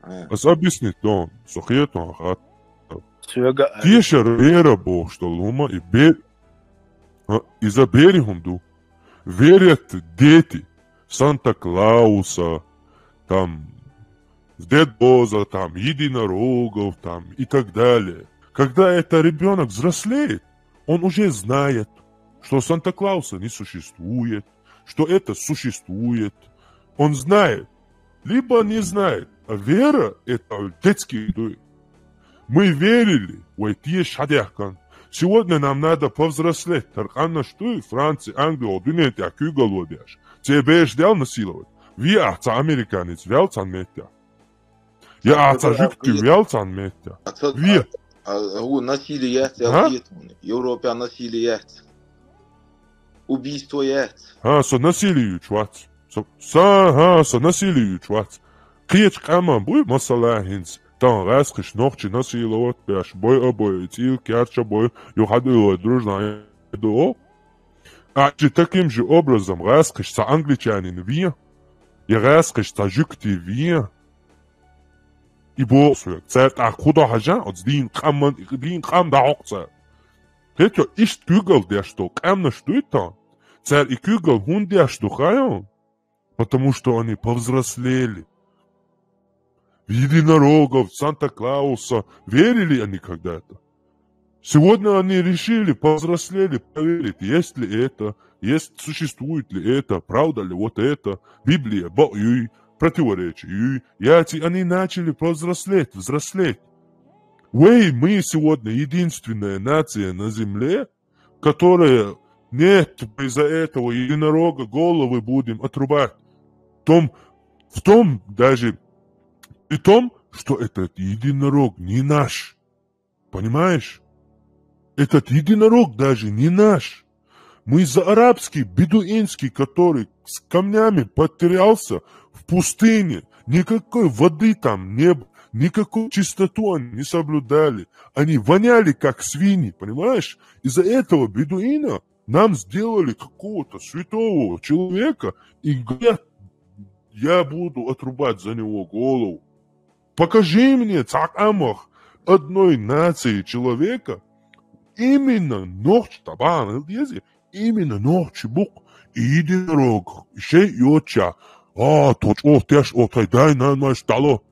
Ас объяснить дон. Со хетон хат. Тешар вера бохуш долу хӀума и бе-, а, иза бери хӀума ду. Верят дети Санта-Клауса, там, в Дед Мороза, там, единорогов, там, и так далее. Когда это ребёнок взрослеет, он уже знает, что Санта-Клауса не существует, что это существует. Он знает, либо не знает. А вера — это детский дуй. Мы верили, вай тешаш хьадехкан. Сегодня нам надо повзрослеть. ХӀара къаьмнаш дуй, Франция, Англия, дуьнен тӀехь куьйгалла деш. Церан бераш дел насиловать. Ве ахь цхьа американец вел цхьана меттехь. Я ахь цхьа жуьгти вел цхьана меттехь. Ве. А, а, хӀу насилие яц, а? Европа насилие яц. Убийство яц. ХӀа, со насилие юьйцуш вац. Со, со, хӀа, со насилие юьйцуш вац. Кхечу къаьмнан буй, масала, хӀинца тахана гӀаскхиш нохчи насиловать беш, бой а бой, цӀийла керча бой, юха хьадуьйлой дружна ду. А чи таким же образом гӀаскхиш цхьа англичанин вен, я гӀаскхиш цхьа жуьгти вен. И боху соьга, цара тӀаккха хӀун до хьажа, оцу дийна къаман, дийна къам дӀахьокху цара. Хетчо, иштта куьйгалла деш долу къаьмнаш дуй тахана? Цара и куьйгалла хӀунда деш ду хаьий? Потому что они повзрослели. В единорогов, Санта-Клауса верили они когда-то? Сегодня они решили, повзрослели, проверить, есть ли это, есть, существует ли это, правда ли вот это, Библия бакъ юй, противоречий юй, яций, они начали повзрослеть, взрослеть. Вай, мы сегодня единственная нация на земле, которая, нет, мы из-за этого единорога головы будем отрубать. В том, в том даже, при том, что этот единорог не наш. Понимаешь? Этот единорог даже не наш. Мы за арабский, бедуинский, который с камнями потерялся в пустыне. Никакой воды там не было. Никакую чистоту они не соблюдали. Они воняли, как свиньи, понимаешь? Из-за этого бедуина нам сделали какого-то святого человека и говорят, я буду отрубать за него голову. Покажи мне цхьа къамах одной нации человека, именно нохчий, тхьабахана деза, именно нохчий букъ, единорог, шей йоцуш, а, тхо чӀогӀа теш, о, тхай дай-нанамаш дӀало.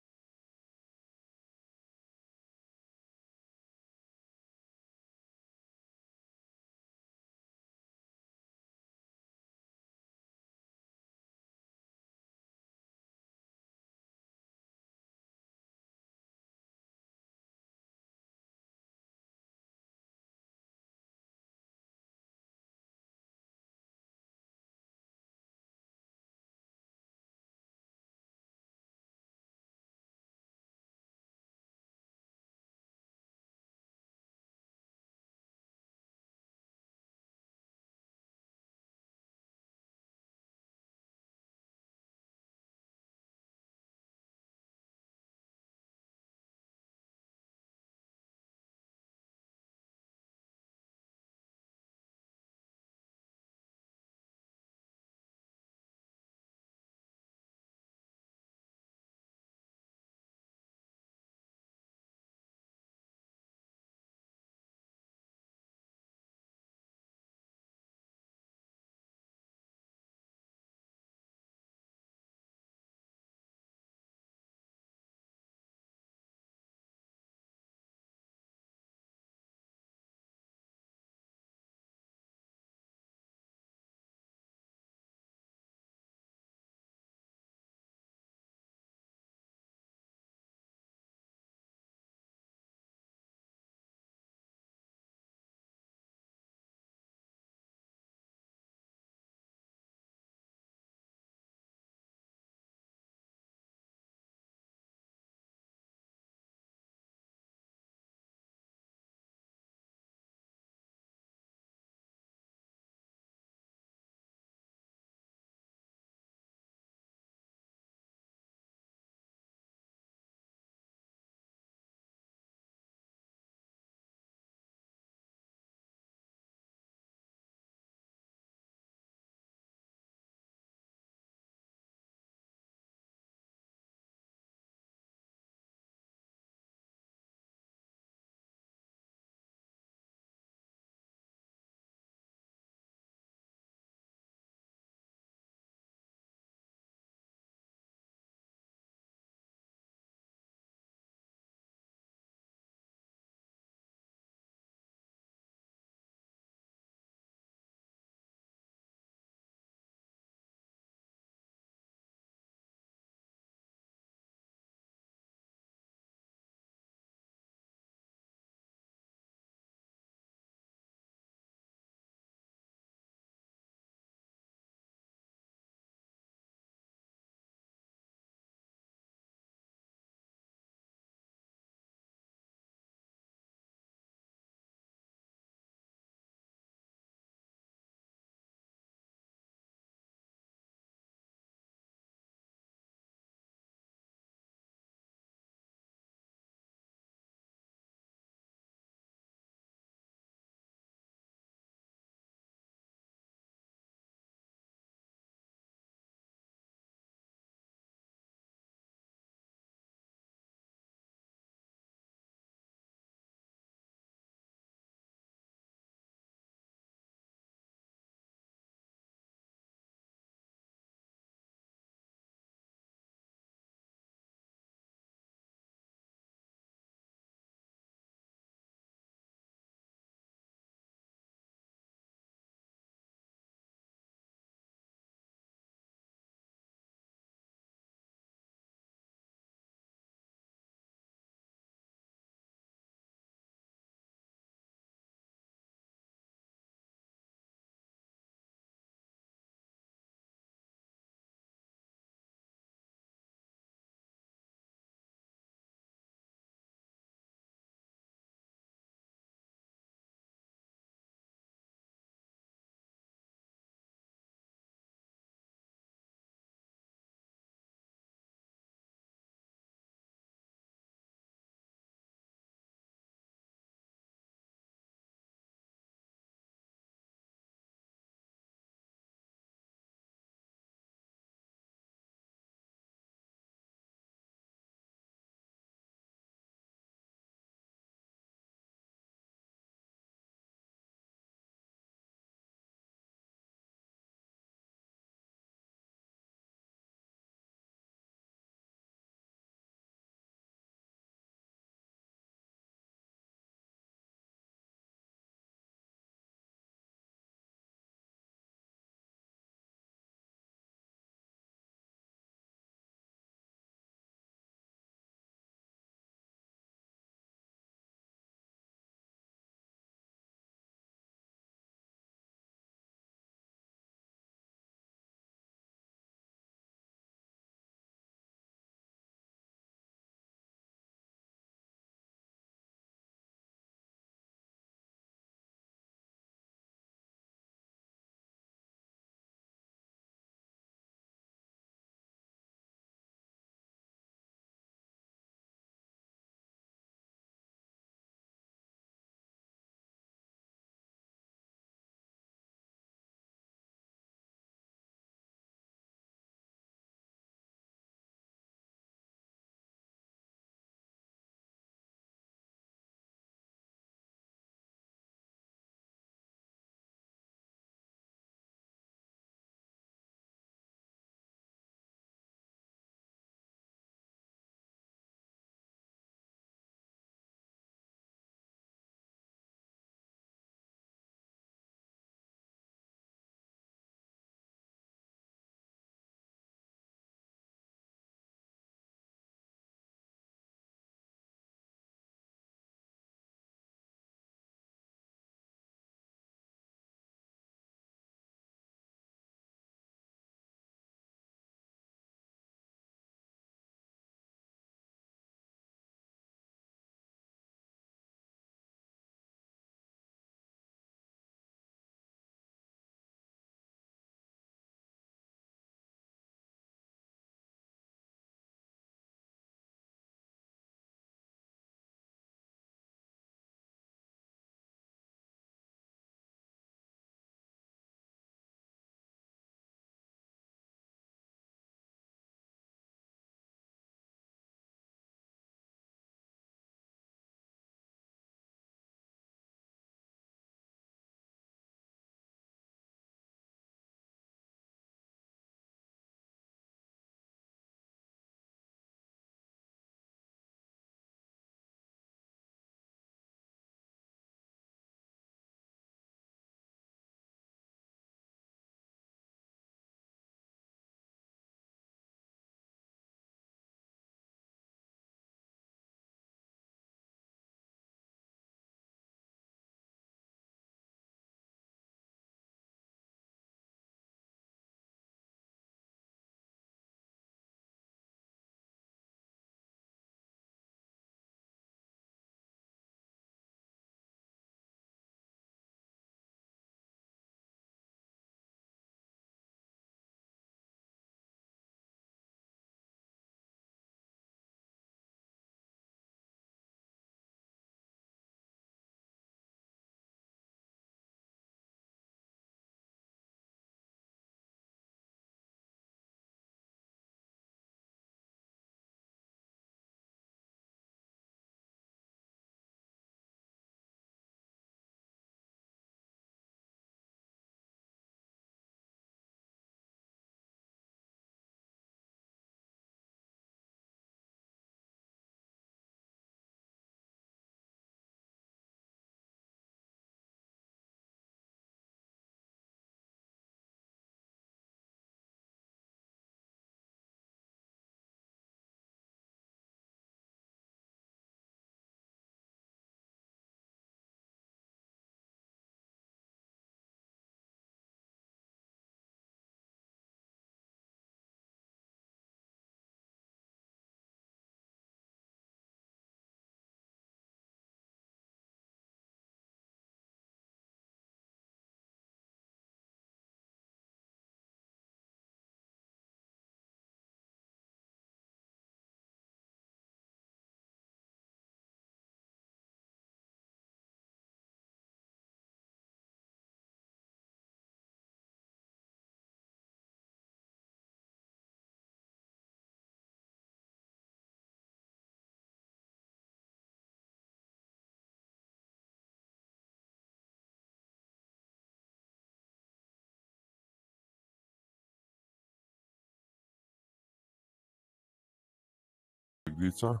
дийца.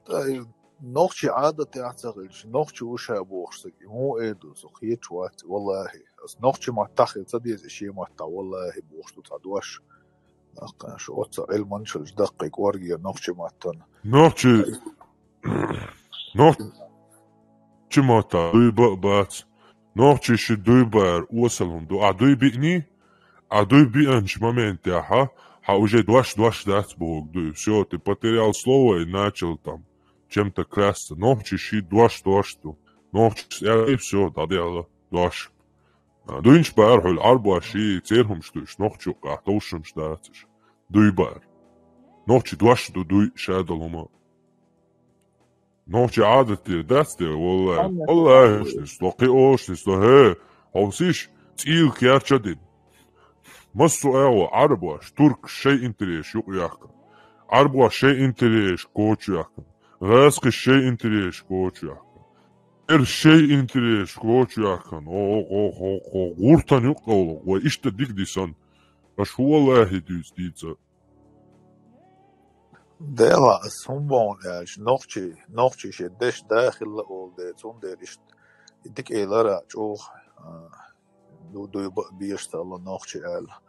Ай, нохчи Ӏадат яц хилча, нохчи вуша бохуш саг, и муха эр ду, со кхеташ вац, валлахи. Ас нохчи маттахь хила ца деза, и шен маттахь, валлахи, бохуш ду цхьа дош. Нах, шу оццу Ӏилманчаллаш даккхий кӀоргера нохчи маттана. Нохчи, нохчи маттахь дуй ба а бац. Нохчи ши дуй баар осал хӀума ду. Ахь дуй биъний? Ахь дуй биъанчу моментехь, хьан уже дош-дош дац бохург дуй. Всё, ты потерял слово и начал там чем-то клясться. Нохчи ши дош-дош ду. Нохчис аьлла, всё, дӀадаьлла дош. А, дуйнаш баар хьуьлла, Ӏарбош ши церан хӀумаш дуйш, нохчу юккъехь товш хӀумаш дац уьш. Дуй баар. Нохчи дош ду дуй, ша долу хӀума. Нохчи Ӏадат тӀера дац те, валлахи. Амма валлахи, хӀуш нисло, кхин олуш нисло, хӀе, хьовсийша, цӀийла керча а дина. Массо а агӀо, Ӏарбош, туркаш шайн интересаш юкъа яьккхина. Ӏарбош шайн интересаш кочу яьккхина. ГӀазкхиш шайн интересаш кочу яьккхина. Эр шайн интересаш кочу яьккхина. О, о, о, о, о, гӀуртан юккъе вай иштта дика дисна. Аша валлахи дуьйцу дийца. Дела, ас хӀун боху аьлча, нохчий, нохчий шен деш да хилла олу де, цундела иштта и дика элара чӀогӀа, а, ду-, дуй ба-, беш ца ло нохчий аьлла.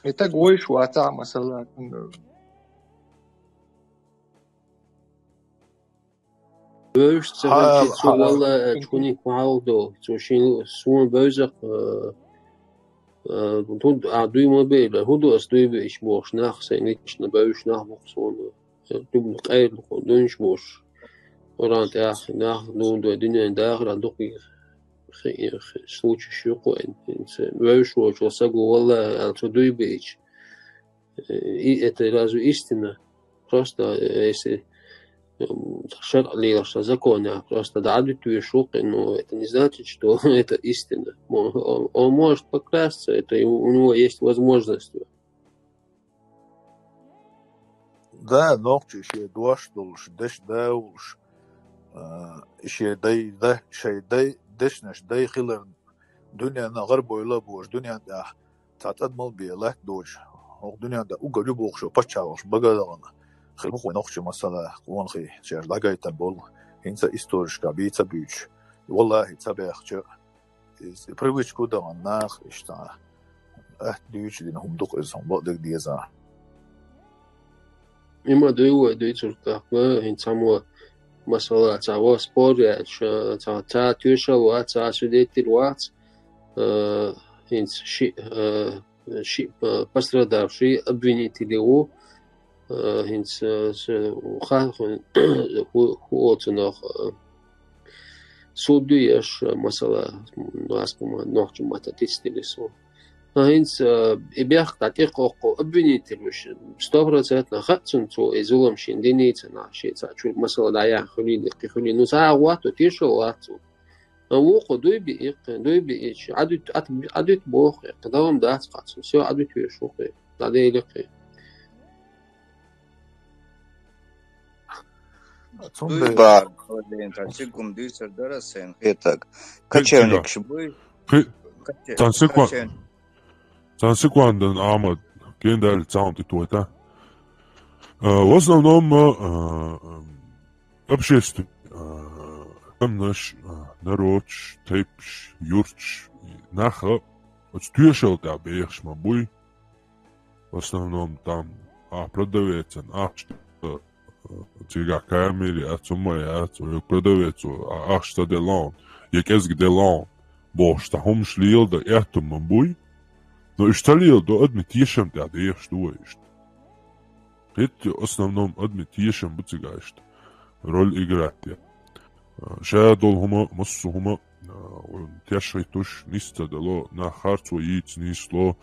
И таг вуйш вацахь, масала, Вевзаш ца хилча, цо валла аьлча, хӀунда ма хьалха долу? Цо шен суна бевза-кх, а, а, хӀун а дуй ма бейла, хӀун ду ас дуй бейча бохуш нах, сайн лично бевзаш нах бу-кх суна. Дубна къайла кху дуьйнаш бохуш. Къуръан тӀехь нах дундой дуьнен дахаран дукха хи-, хи-, случайш ю кху эн, хӀинца вевзаш волчу саго валла аьлла, цо дуй бейча. И это разве истина? Просто, э, если, м, шаръ лелаш, закон, а, просто да, Ӏадуьтуьйш ву-кх, ну, это не значит, что это истина. Мо-, он, он может поклясться, это и у, у него есть возможность. Да, нохчий шен дош долуш, деш да волуш, а, шен дай, да, шайн дай, дешнаш дай хиларна, дуьненна гӀарабойла а бохуш, дуьнен тӀехь цхьа тӀадамал бен латта доцуш, хӀокху дуьнен тӀехь угар ю бохуш паччахьалкхаш бага а дахана, хила бу-кх вайн нохчий масала, къонахий, шаьш дӀагайтина болу, хӀинца историшкахь бийца а буьйцуш, валлахи, ца баьхча, иза привычка а дахана наха, иштта, атта дуьйцуш дина хӀума ду-кх иза, хӀума бакъдерг деза. Има дуй вай дуьйцург тӀаккха, хӀинца цхьаммо, масала, цхьа вон спор яьлча, цхьа, цхьа тоьшалла вац, цхьа свидетель вац, а, хӀинца ши-, а, ши-, а, пострадавший обвинитель ву, а, хӀинца, а, с-, ха-, ху-, ху-, оцунах, а, суд ю еш, а, масала, м, ласкама, нохча матта тестили со. А хӀинца, а, и бехк дӀа тӀекхоккху обвинитель вуш, сто процентов хаьа цунна цо и зулам шен динийца нах, шен цхьа чу масала дӀаяхьа хуьлийла, кхин хуьлийла. Ну, цхьа а гӀотто тешал вац цунна. А вукхо дуй биъи-кх, дуй биъича, Ӏадуьту, Ӏад-, Ӏадуьту боху-кх, далам дац кхаьчна, всё, Ӏадуьту веш ву-кх, дӀаделира-кх. Цундела дуй бара, цхьа секунда дуьйцур дара сайн хетаг. Кхин кича. Кочевникаш буй? Кхин-, коче-, цхьа секунда. Кочевник. Цхьана секундан, Ахьмад, кхин дали цхьаъ тӀе тоьта. А, в основном, а, общество, а, камнаш, а, народаш, тайпаш, юрташ, наха оцу тоьшалла тӀехь бехаш ма буй. В основном там, а, продавецан, а, что, а, цигахь камери, а, цу ма яц, а, продавец, а, ахча ца делла, я кӀезиг делла. Бохуш, цхьа хӀумаш леладан аьтту ма буй, но уьш ца леладо, адамийн тешам тӀехь дехаш ду вай иштта. Кхетий, основном адамийн тешам бу цигахь иштта роль играть деш. Ша долу хӀума, массо а хӀума, а, теш хӀиттуш, нис ца дало, нах харцо йийца нисло,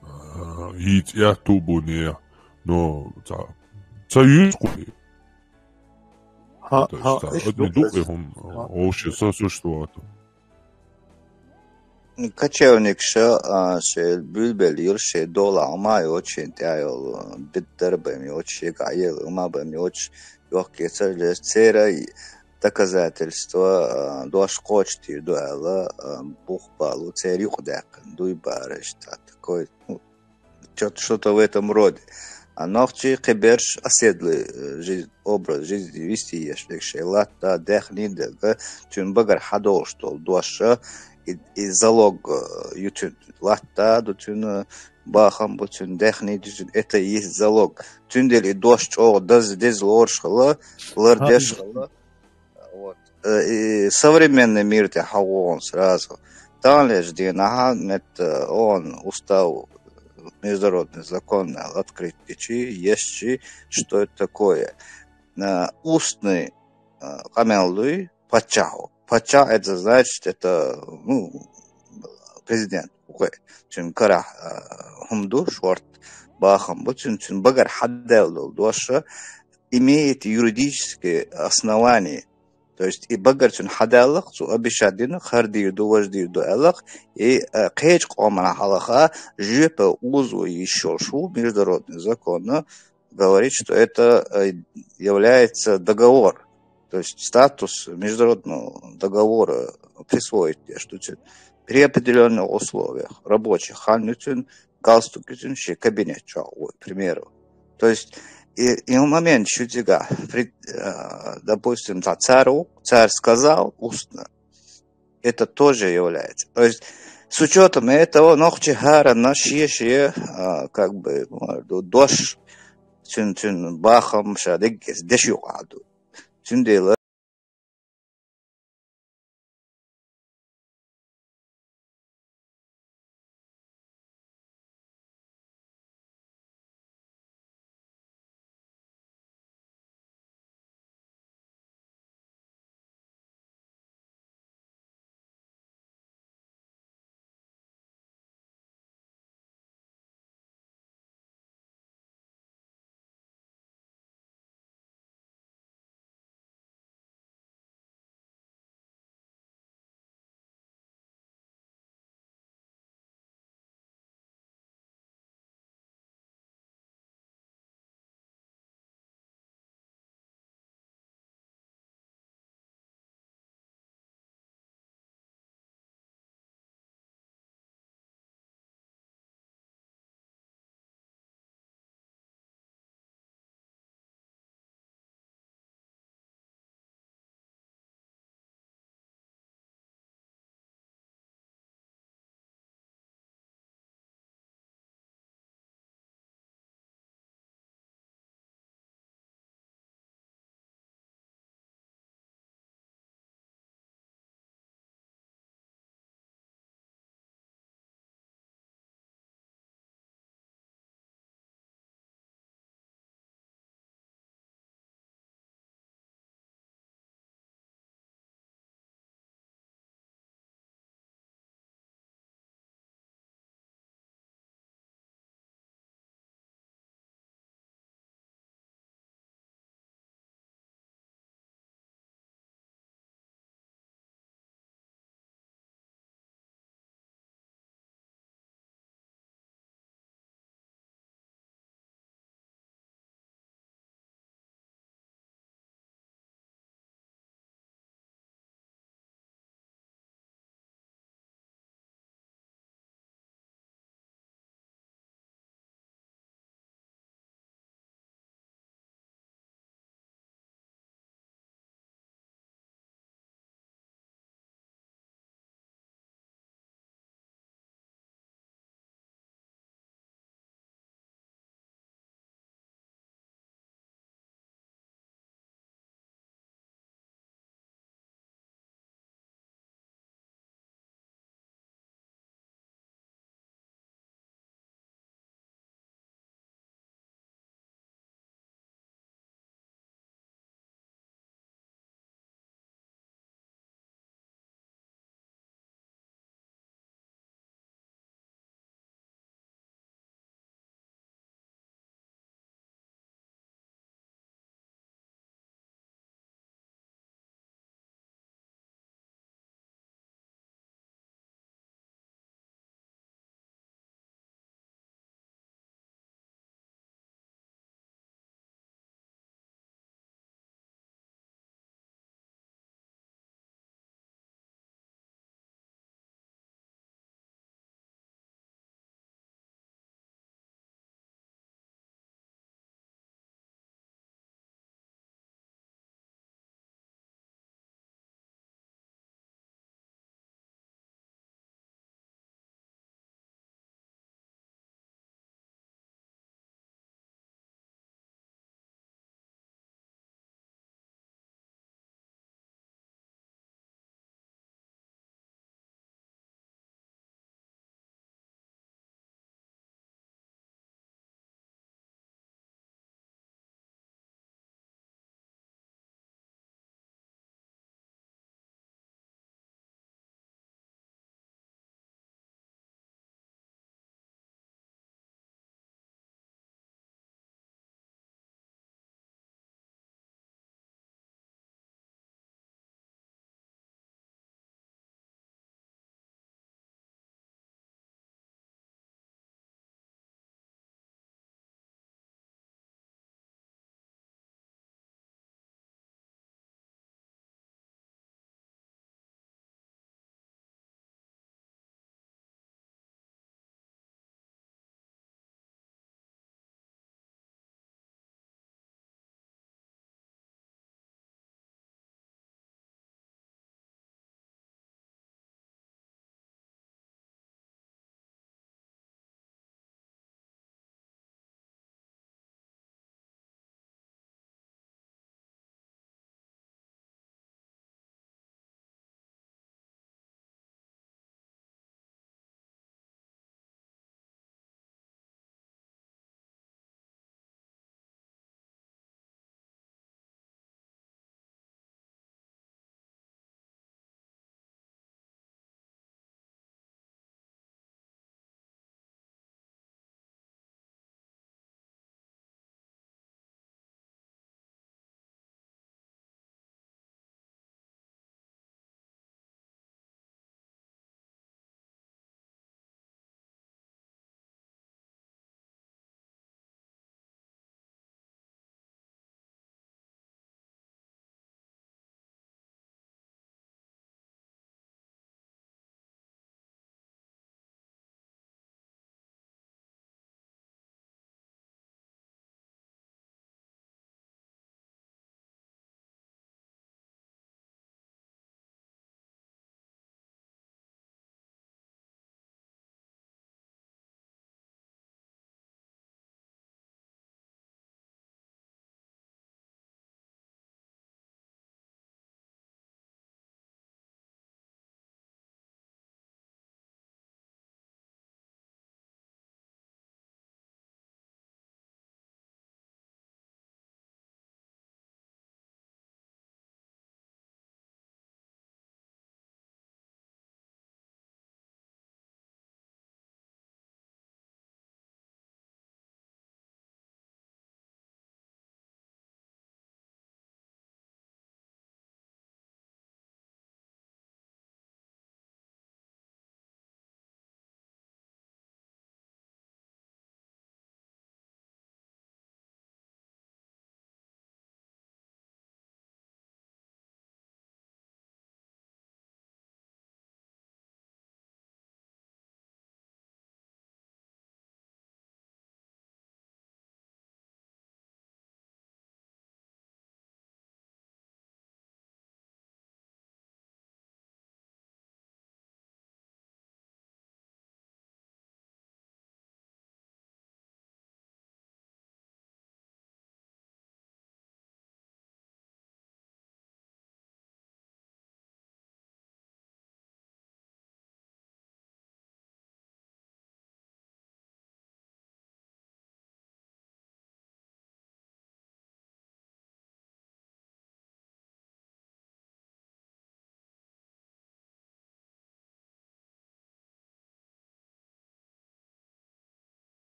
а, йийца аьтту а бу нехан, но ца, ца юьйцу кху. Хьан, то есть, хьан, цхьа иштта адамийн ду-кх и хӀума, хьан, общий сосуществовать. Кочевникаша, а, шайн буьйлабелла йолу, шайн долахь хӀума а йоцуш, шайн тӀехь йолу, а, битта дарба а йоцуш, шегахь ела хӀума а йоцуш, йохк-эцар а леш, церан доказательство, а, дош кхочуш дийр ду аьлла, а, бух-бала церан юкъа даьккхина дуй бара иштта такой, ну, чё-то, что-то в этом роде. А нохчий кхиберш оседлый, э, жизнь, образ жизни вести еш дерг шайн латта, даьхни дерг, цуьнан багара хьадолуш долу дош, и, и залог, э, ю цуьнан латта ду цуьнан, бахам бу цуьнан, даьхни ду цуьнан, это и есть залог. Цундела и дош чӀогӀа даз-, деза лоруш хилла, лардеш хилла. Вот. Э, и современный мир тӀе хьагӀо сразу. Таханлерчу дийнахь метта, э, он устав, международный закон аьлла открыть дичи, ешчи, что это такое? Э, устный, э, къамел дуй паччахьо. Паччахь, это значит, это, ну, президент. Укхе, цуьнан карахь, э, хӀума ду, шорта бахам бу цуьнан, цуьнан багара хьадаьлла долу дош имеет юридическое основание. То есть и багара цуьнан хьадаьллакх, цо обещать динарг, хӀара дийр ду, важа дийр ду аьллакх, и, э, кхечу къомана хьалха жоьпе узо йиш йолуш ву международный закон, говорит, что это, э, является договор. То есть статус международного договора присвоить деш ду цуьнан при определённых условиях. Рабочий хан ю цуьнан, галстук ю цуьнан, шен кабинет чохь ву, к примеру. То есть и, и момент шу цигахь, при-, э, допустим, цхьа цар ву, цар сказал устно, это тоже является. То есть с учётом этого нохчий хӀаранна шен-шен, а, как бы, ну, дош, цуьнан, цуьнан бахам ша деггес деш юкъахь ду. Цундела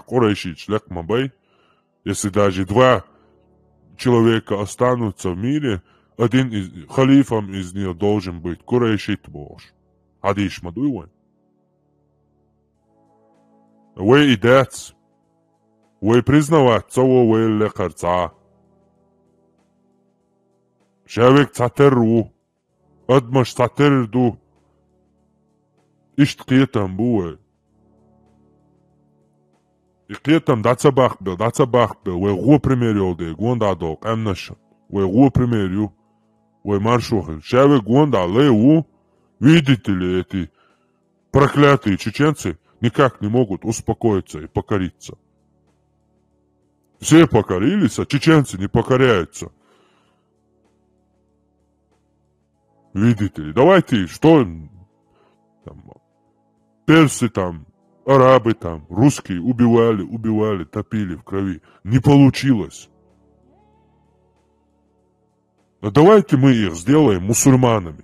къурайшиташ лекха ма бай. Если даже два человека останутся в мире, один из, халифом из них должен быть къурайшит бохуш. Хьадийш ма дуй вайн. Вай и дац. Вай признавать ца во вай лекхар цхьа. Ша век цхьатерра ву. Адамаш цхьатерра ду. Иштта кхетам бу вай. И кхетам дӀа ца баккхабелла, дӀа ца баккхабелла, вай гӀо пример йолу дела, гонда долу къаьмнаш. Вай гӀо пример ю. Вай маршо хила. Ша вай гонда лай ву. Видите ли, эти проклятые чеченцы никак не могут успокоиться и покориться. Все покорились, а чеченцы не покоряются. Видите ли, давайте, что там, персы там, арабы там, русские убивали, убивали, топили в крови. Не получилось. А давайте мы их сделаем мусульманами.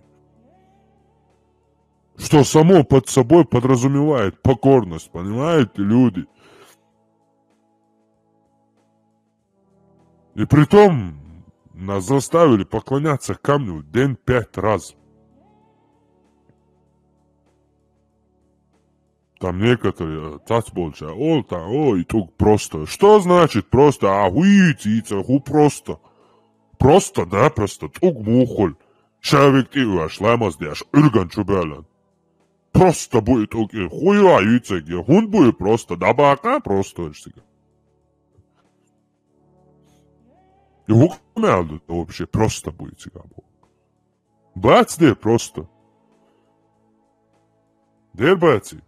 Что само под собой подразумевает покорность, понимаете, люди? И притом нас заставили поклоняться камню день пять раз. Там некоторые, э, цац болча, ол там, ой, туг просто. Что значит просто? А хуи цица, ху просто. Просто, да, просто. Туг мухуль. Шавик ти ваш, ламаз деш, урган чубелан. Просто будет окей. Хуя юйцеге. Хун будет просто. Да бака просто. И хукмял вообще просто будет сега. Бац де просто. Дер баци.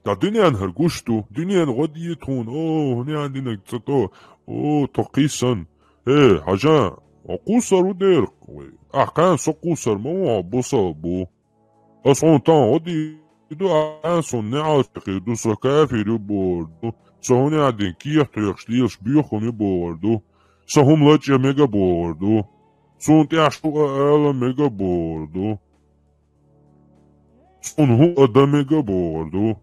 Та дуьнен хӀара гуш ду, дуьнен гӀо дийта хьуна, о, хӀуна динаг ца то, о, токхийсан. Э, хьажа, хьо кхуссар ву дера, ахь кхана со кхуссар ма ву, хьо бусал бу. Ас хьуна тан гӀо дийр ду, ахь суна неӀалт хир ду, со кафир ю бохур ду. Со хӀуна дин кехат хьоькхуш лелаш боьхам ю бохур ду. Со хӀума лачкъа мега бохур ду. Суна тӀехь шу а ала мега бохур ду. Цунна хӀун а дан мега бохур ду.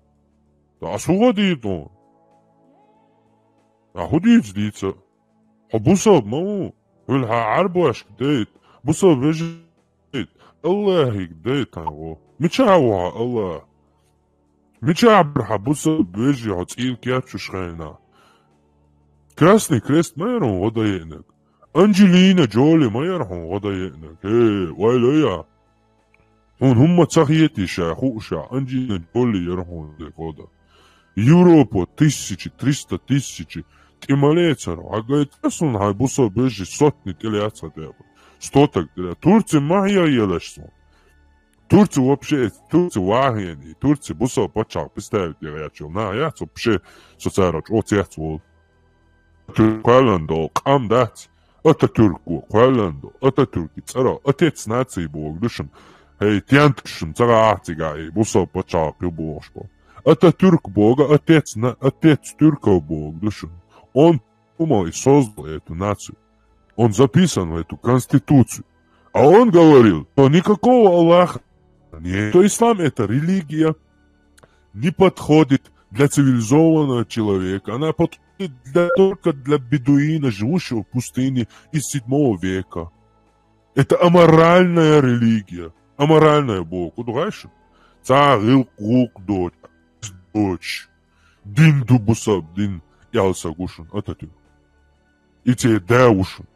Ас хӀун гӀо дийр ду? Ахь хӀун дийца дийца? Хьо бусалба ма ву? Хьуьлхьа Ӏарбошка дайта, бусалба вежарий дайта, Аллахьига дайта хьан гӀо. Мичахь ву хьан Аллахь? Мичахь бара хьан бусалба вежарий хьо цӀийла кечйеш хенахь? Красный Крест ма яра хьуна гӀо дан еанарг? Анджелина Джоли ма яра хьуна гӀо дан еанарг? Хе, вай лой ахь. Хьуна хӀумма ца хетий ша, хууш ахь, Анджелина Джоли яра хьуна де гӀо дан. Европа тысячи, триста тысячи тӀе ма лецара. Хьан гайта суна хьайн бусалба вежарий сотни тӀе лаьцна тӀе. Стотаг тӀе. Турци ма хьехаелаш суна. Турци вообще, Турци вахьени, Турци бусалба пачхьалкх представить ян яц йолу нах яц вообще, со цара чӀогӀа цец волу. Ататюрк кхоьллина долу къам дац. Ататюрко кхоьллина долу. Ататюрки цӀаро. Отец нации бохург ду шуна. Хей, тенташ шуна ца гӀахьа цигахь, и бусалба пачхьалкх ю бохуш бо. Ататюрк боху, отец на-, отец тюрков бохург ду шуна. Он думал и создал эту нацию. Он записан в эту конституцию. А он говорил, что никакого Аллаха нет, что ислам — это религия, не подходит для цивилизованного человека. Она подходит для, только для бедуина, живущего в пустыне из седьмого века. Это аморальная религия. Аморальная боху, ду гӀайша? Ца гӀилкъ гӀулкъ доч, доч. Дин ду бусалба дин, ялса гушун Ататюрк. И церан да ву шуна.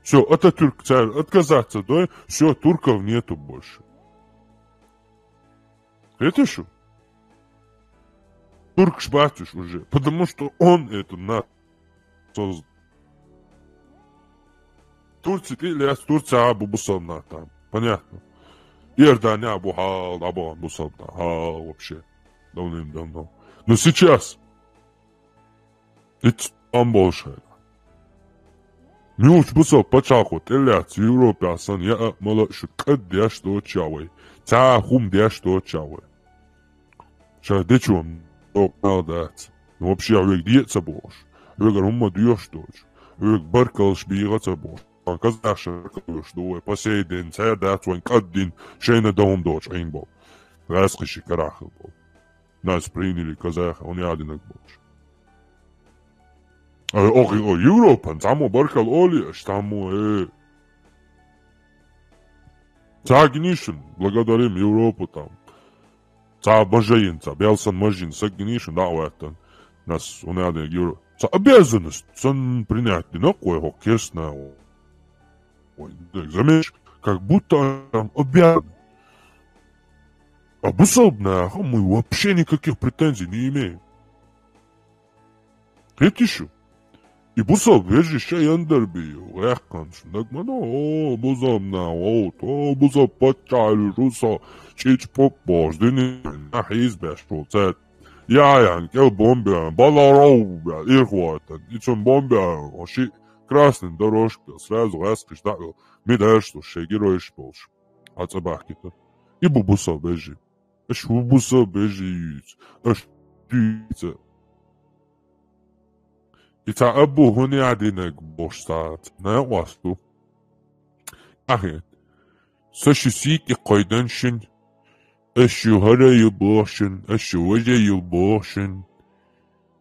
Всё, Ататюрк цара отказаться дой, всё, турков нету больше. Хеташ шу? Туркаш бац уьш уже, потому что он это на создал. Турци тӀе а лаьцна, Турци а бу бусалба нах там. Понятно. Иордания а бу хьал, а бу бусалба нах хьал вообще. Давным-давно. Но сейчас Иццам болуш хьайна. Муьлхачу бусалба пачхьалкхо тӀе лаьцна Европехь санна яа а, мала а шуьга кӀад деш доцуш а вай. Цхьа а хӀума деш доцуш а вай. Ша дечо докъа мел дац. Вообще вега де а ца бохуш. Вегара хӀумма доьхуш доцуш. Вега баркаллаш бийгӀа а ца бохуш. Вайн казахша баркалла доьхуш ду вай. По сей день цхьа а дац вайн кӀад дина шайна дан хӀума доцуш Ӏийна болу. гӀаскхи ши карахь хила болу. Нас приняли казахи, хӀунда аьлла динарг болуш. Ай, охи, о, Европан, цхьаммо баркалла олий аша, цхьаммо, э. Цхьа гинийшин, благодарим Европу там. Цхьа мажайин, цхьа белсан мажин, са гинийшин, дӀа а ваьттан. Нас, хӀунда аьлла динарг Евро-, цхьа обязанность, сан принять динарг вай хӀокху керстна. Ой, так, заметь, как будто она там обязана. А бусалба наха мы вообще никаких претензий не имеем. Кхетий шу? И бусалба вежарий ша яндар бий, гӀехканаш, дагмано, о, бусалба наха, о, о, бусалба паччахьалла шу со, чӀичӀ-пуп бохуш, дуьне, нах хьийзабеш ву, цаьрца. Я, ян, кӀел бомбе, баларов, бя, ирхватан, и цун бомбе, о, ши красный дорожка, сразу гӀаскхиш дӀа а, ми даш ду, шайн геройш болуш. Хьан цӀа бахкита. И бу бусалба вежарий. Аш ву бусалба вежарий юьйцу. Аш дуьйца. И цхьа абу хӀунда аьлла динарг бохуш цхьа, цхьа накъост ду. Ахи. Со шу сий тӀе кхойдан шин. Аш шу хӀара ю боху шин. Аш шу важа ю боху шин.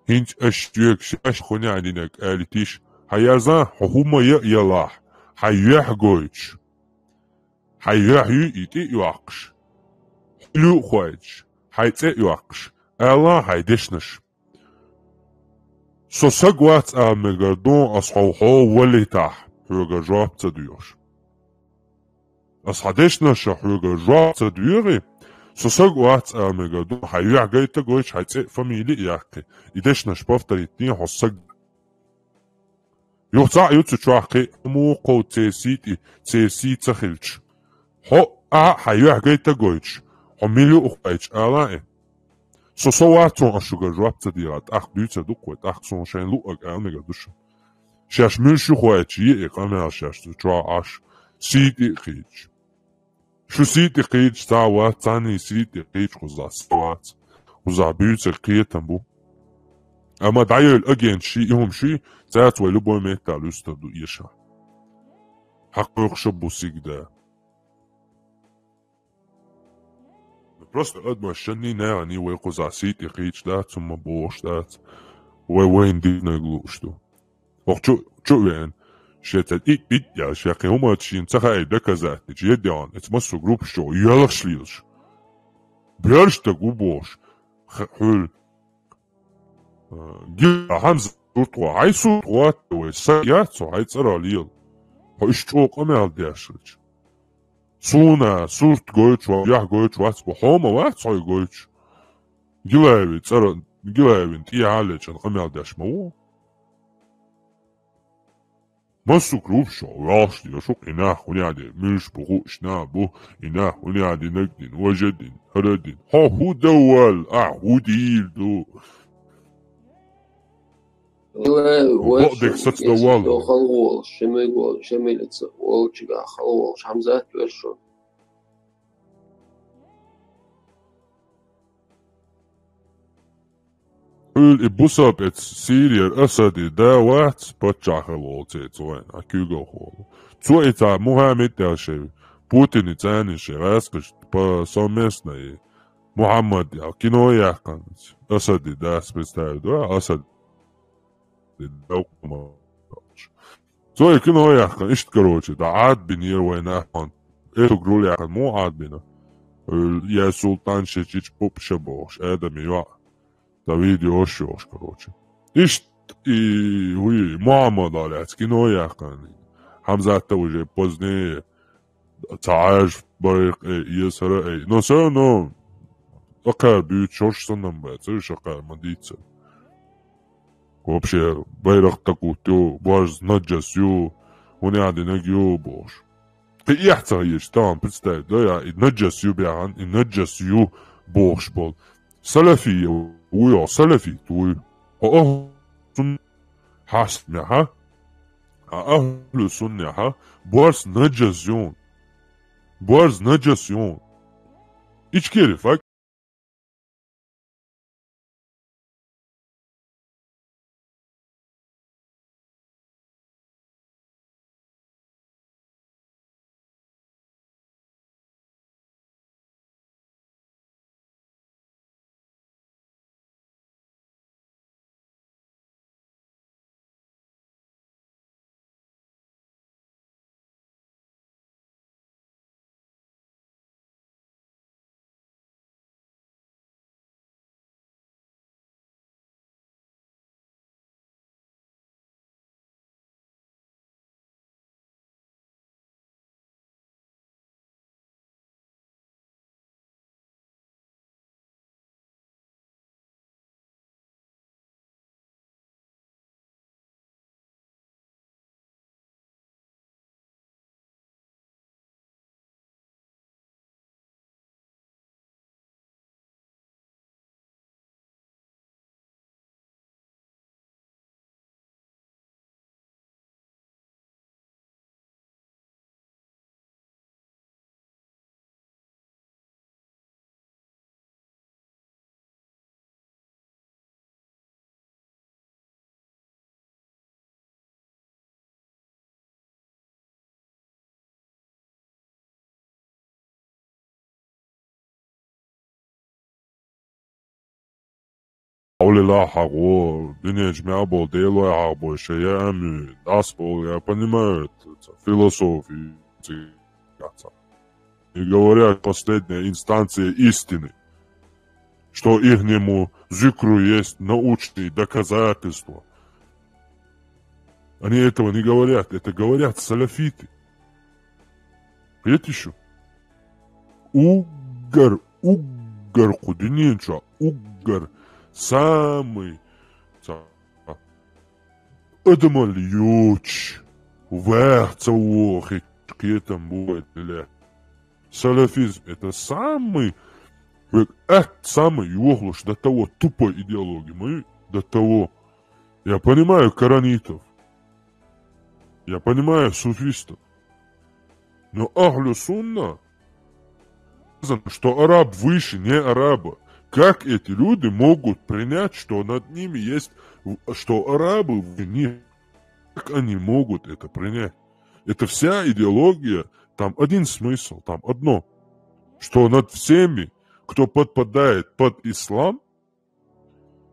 ХӀинца аш шуьга аш хӀунда аьлла динарг алийтиш. Хьан язан, хьо хӀума я а ялахь. Хьан юьхь гойтуш. Хьайн юьхь юй и тӀе а йоккхуш. Хьуьлу а хойтуш, хьайн цӀе а йоккхуш, аьлла хьайн дешнаш. Со саг вац ала мегар ду, ас хьо хьо валийтахь, хьоьга жоп ца доьхуш. Ас хьан дешнаша хьоьга жоп ца доьхи, со саг вац ала мегар ду, хьайн юьхь гайта гойтуш, хьайн цӀе а фамили а яккхи. И дешнаш повторить дин хьо саг. Юха цхьаъ ю цу чохь кхин а, муха кхов церан сий тӀе, церан сий ца хилча. Хьо а хьайн юьхь гайта гойтуш, хьо мила ю а хойтуш ала и. Со со вац цунах ас шуьга жоп ца дийгӀа, тӀаккха дуьйцур ду-кх вай, тӀаккха суна шайна луъург ала мегар ду шу. Шаьш муьлш ю хойтуш, е и къамел шаьш цу чохь Ӏаш, сий тӀе а кхийдаш. Шу сий тӀе кхийдаш цхьа а вац, цхьанний сий тӀе кхийдаш кхузахь са вац. Кхузахь буьйцург кхетам бу. Амма дӀайойла агенташ ший, и хӀума ший, цаьрца вай любой меттехь луьстур ду эшахь. Хьакхойкхуш а бу сигда. Просто адамаш шанний наханий вай кхузахь сий тӀе кхийдаш дац, хӀумма бохуш дац. Вай вайна динарг лууш ду. Вокху чу, чу а веана, шен цхьа итт-итт ял, шен кхин хӀума шена ца хаий доказать дича, еддехьан, эца массо группаш чу йоьлхуш лелаш. Боьрша стаг ву бохуш, х-, хьуьлу. А, гила хьамза сурт гӀо, хьайн сурт гӀо атта вай, са яц хьо, хьайн цӀарах лела. Хьо иштта чӀогӀа къамел деш хилча. Суна сурт гойтуш вац, юьхь гойтуш вац бо, хьо ма вац хьо гойтуш. Гилаевин цӀара, Гилаевин тӀехьа а лечкъина къамел деш ма ву. Массо а группаш чу ваьлла шу, и нах хӀунда дина, муьлш бу хууш нах бу, и нах хӀунда динарг дина, важа дина, хӀара дина. Хьо хӀун дан ваьлла, ахь хӀун дийр ду? Вай, вай, бакъдерг саца дан ваьлла. ХалгӀолуш, Шамил волу, Шамил эца волчигахь халгӀолуш, Хьамзат вер шу. Хьуьлу и бусалба эца Сирияра Асади да вац, паччахь хила волу цецвайна, а куьйгалхо волу. Цо и цхьа Мухаммед аьлла шайн, Путин и царна шайн гӀаскхаш по совместной Мухаммад аьлла кино яьккхина. Асади дас представить ду, Асади Цо и кино яьккхина, иштта, короче, дӀа Ӏад бинера вай нахана. Эртугрул яьккхина, муха Ӏад бина? Э, я султан ше чича пупа ша бохуш, Адами йоӀ. Дан видео аш йохуш, короче. Иштта и, хӀуй, Мухаммад а лаьцна кино яьккхина. Хьамзатта уже позднее. Ца Ӏаьржа байракх ай, еза хӀара ай. Но всё равно акхар буьйцу шорш санна бац, ай шакхар ма дийца. Вообще, байракх такут ю, божз наджас ю, хӀунда динарг ю бохуш. Кхин эхь ца хеташ, тахана представить до я, и наджас ю бяхьан, и наджас ю бохуш болу. Салафий вуй, хьо салафит вуй. Хьо ахӀлу сунна хьаст мехьа? Хьан ахӀлу суннехьа борз наджас юн. Борз наджас юн. Ичкери фак. Аллах хьагъо, дуьнен чу мел бола Делой хьагъо, шаям, дас бола, я понимаю, это, это философия, ца-, ца-. И говорят, последняя инстанция истины, что ихнему зикру есть научные доказательства. Они этого не говорят, это говорят салафиты. Видите ещё? Уггар, уггар кху дуьнен чу, уггар самый, ца-, адамал йоцуш, ваха ца вохи кхетам бу вай тиле. Салафизм — это самый, век, это самый йохлуш, до того тупой идеологии. Мы до того. Я понимаю каранитов. Я понимаю суфистов. Но ахлю сунна, что араб выше не араба. Как эти люди могут принять, что над ними есть, что арабы выше них? Как они могут это принять? Это вся идеология, там один смысл, там одно, что над всеми, кто подпадает под ислам,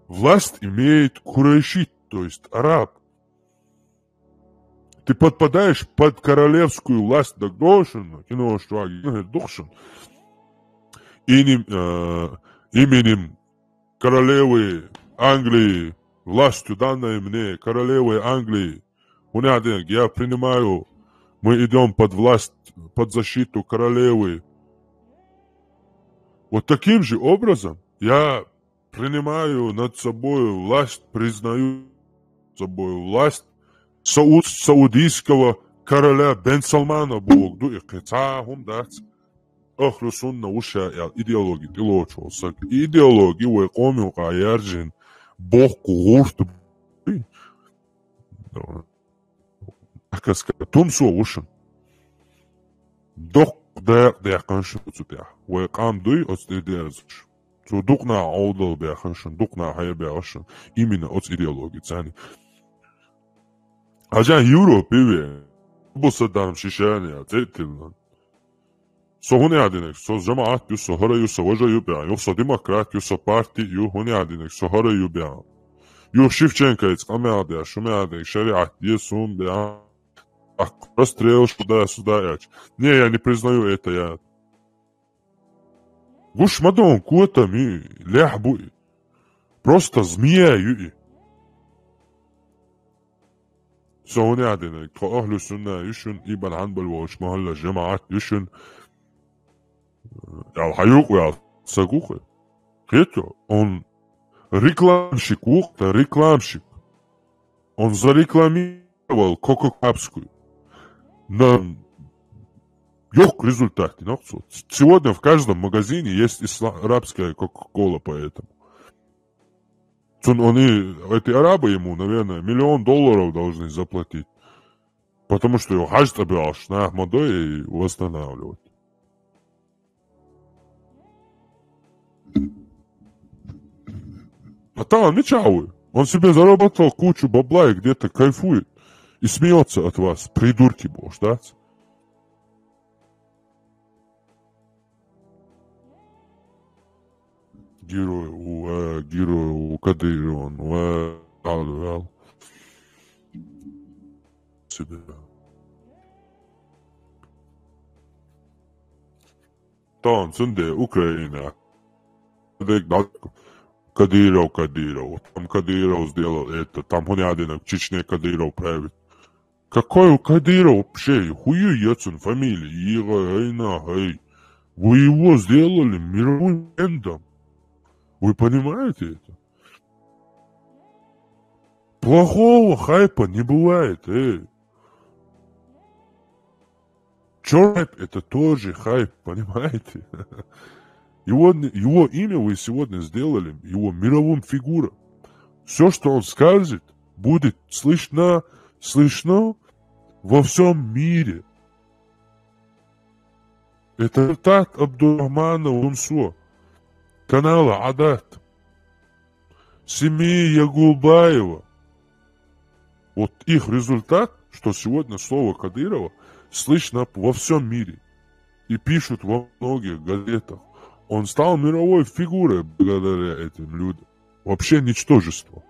власть имеет курайшит, то есть араб. Ты подпадаешь под королевскую власть, дагадоагӀа шуна, кино шуаг духшин. Иним, э, именем королевы Англии, властью, данной мне королевой Англии, хӀунда аьлча, я принимаю, мы идём под власть, под защиту королевы. Вот таким же образом я принимаю над собой власть, признаю собой власть сауд-, саудийского короля бен Салмана боху ду и кхин цхьа а хӀума дац. Ахлу сунна ву ша аьлла идеологи тӀелоцуш волу саг. И идеологи вай къоман юкъахь яржийна боккха гӀурт бу. Ахкаска тумсо ву шуна. Доккха дакъа даьккхина шуна цу тӀехь. Вай къам дуй оцу тӀе дерзаш. Цо дукха нах Ӏовдал баьхна шуна, дукха нах хьерабаьхна шуна. Именно оцу идеологица. Хьажа Европе ве. Бу Саддам Шишани, цӀе тилла. Со хӀунда аьлла динарг? Со жамаӀат ю, со хӀара ю, со важа ю баьхна. Юха со демократ ю, со парти ю, хӀунда аьлла динарг? Со хӀара ю баьхна. Юха Шевченкоца къамел деш, хӀунда аьлла динарг? ШариӀат де суна баьхна. Ах, расстрел сюда, сюда аьлча. Не, я не признаю это, я. Гуш ма ду, котам ю и, лехь бу и. Просто змея ю и. Со хӀунда аьлла динарг? Тхо ахлу сунна ю шуна, Ибн Хьанбал волчу махьаллаш жамаӀат ю шуна. Аьлла, хьан юкъа ваьлла саг ву хӀара? Кхетий, он рекламщик ву хӀара, рекламщик. Он зарекламировал Кока-Капскую. На йоккха результат йина цо. Сегодня в каждом магазине есть исла-, арабская Кока-Кола, поэтому. Цун они, эти арабы ему, наверное, миллион долларов должны заплатить. Потому что его хьаж цӀа баьлча нах ма дой и восстанавливать. А там ничего. Он себе заработал кучу бабла и где-то кайфует. И смеется от вас, придурки, боже, да? Герой у, э, герой у Кадырова, э, ал, ал. Себе. Там цунде Украина. Кадыров, Кадыров. Там Кадыров сделал это. Там хӀунда аьлла динарг, в Чечне Кадыров правит. Какой у Кадырова вообще? Хую я цун фамилия? Ига, ай, на, ай. Вы его сделали мировым брендом. Вы понимаете это? Плохого хайпа не бывает, эй. Чёрный хайп — это тоже хайп, понимаете? Его, его имя вы сегодня сделали, его мировым фигурой. Всё, что он скажет, будет слышно, слышно во всём мире. Это результат Абдурахманова Мунсо, канала Адат, семьи Ягулбаева. Вот их результат, что сегодня слово Кадырова слышно во всём мире. И пишут во многих газетах. Он стал мировой фигурой благодаря этим людям. Вообще ничтожество.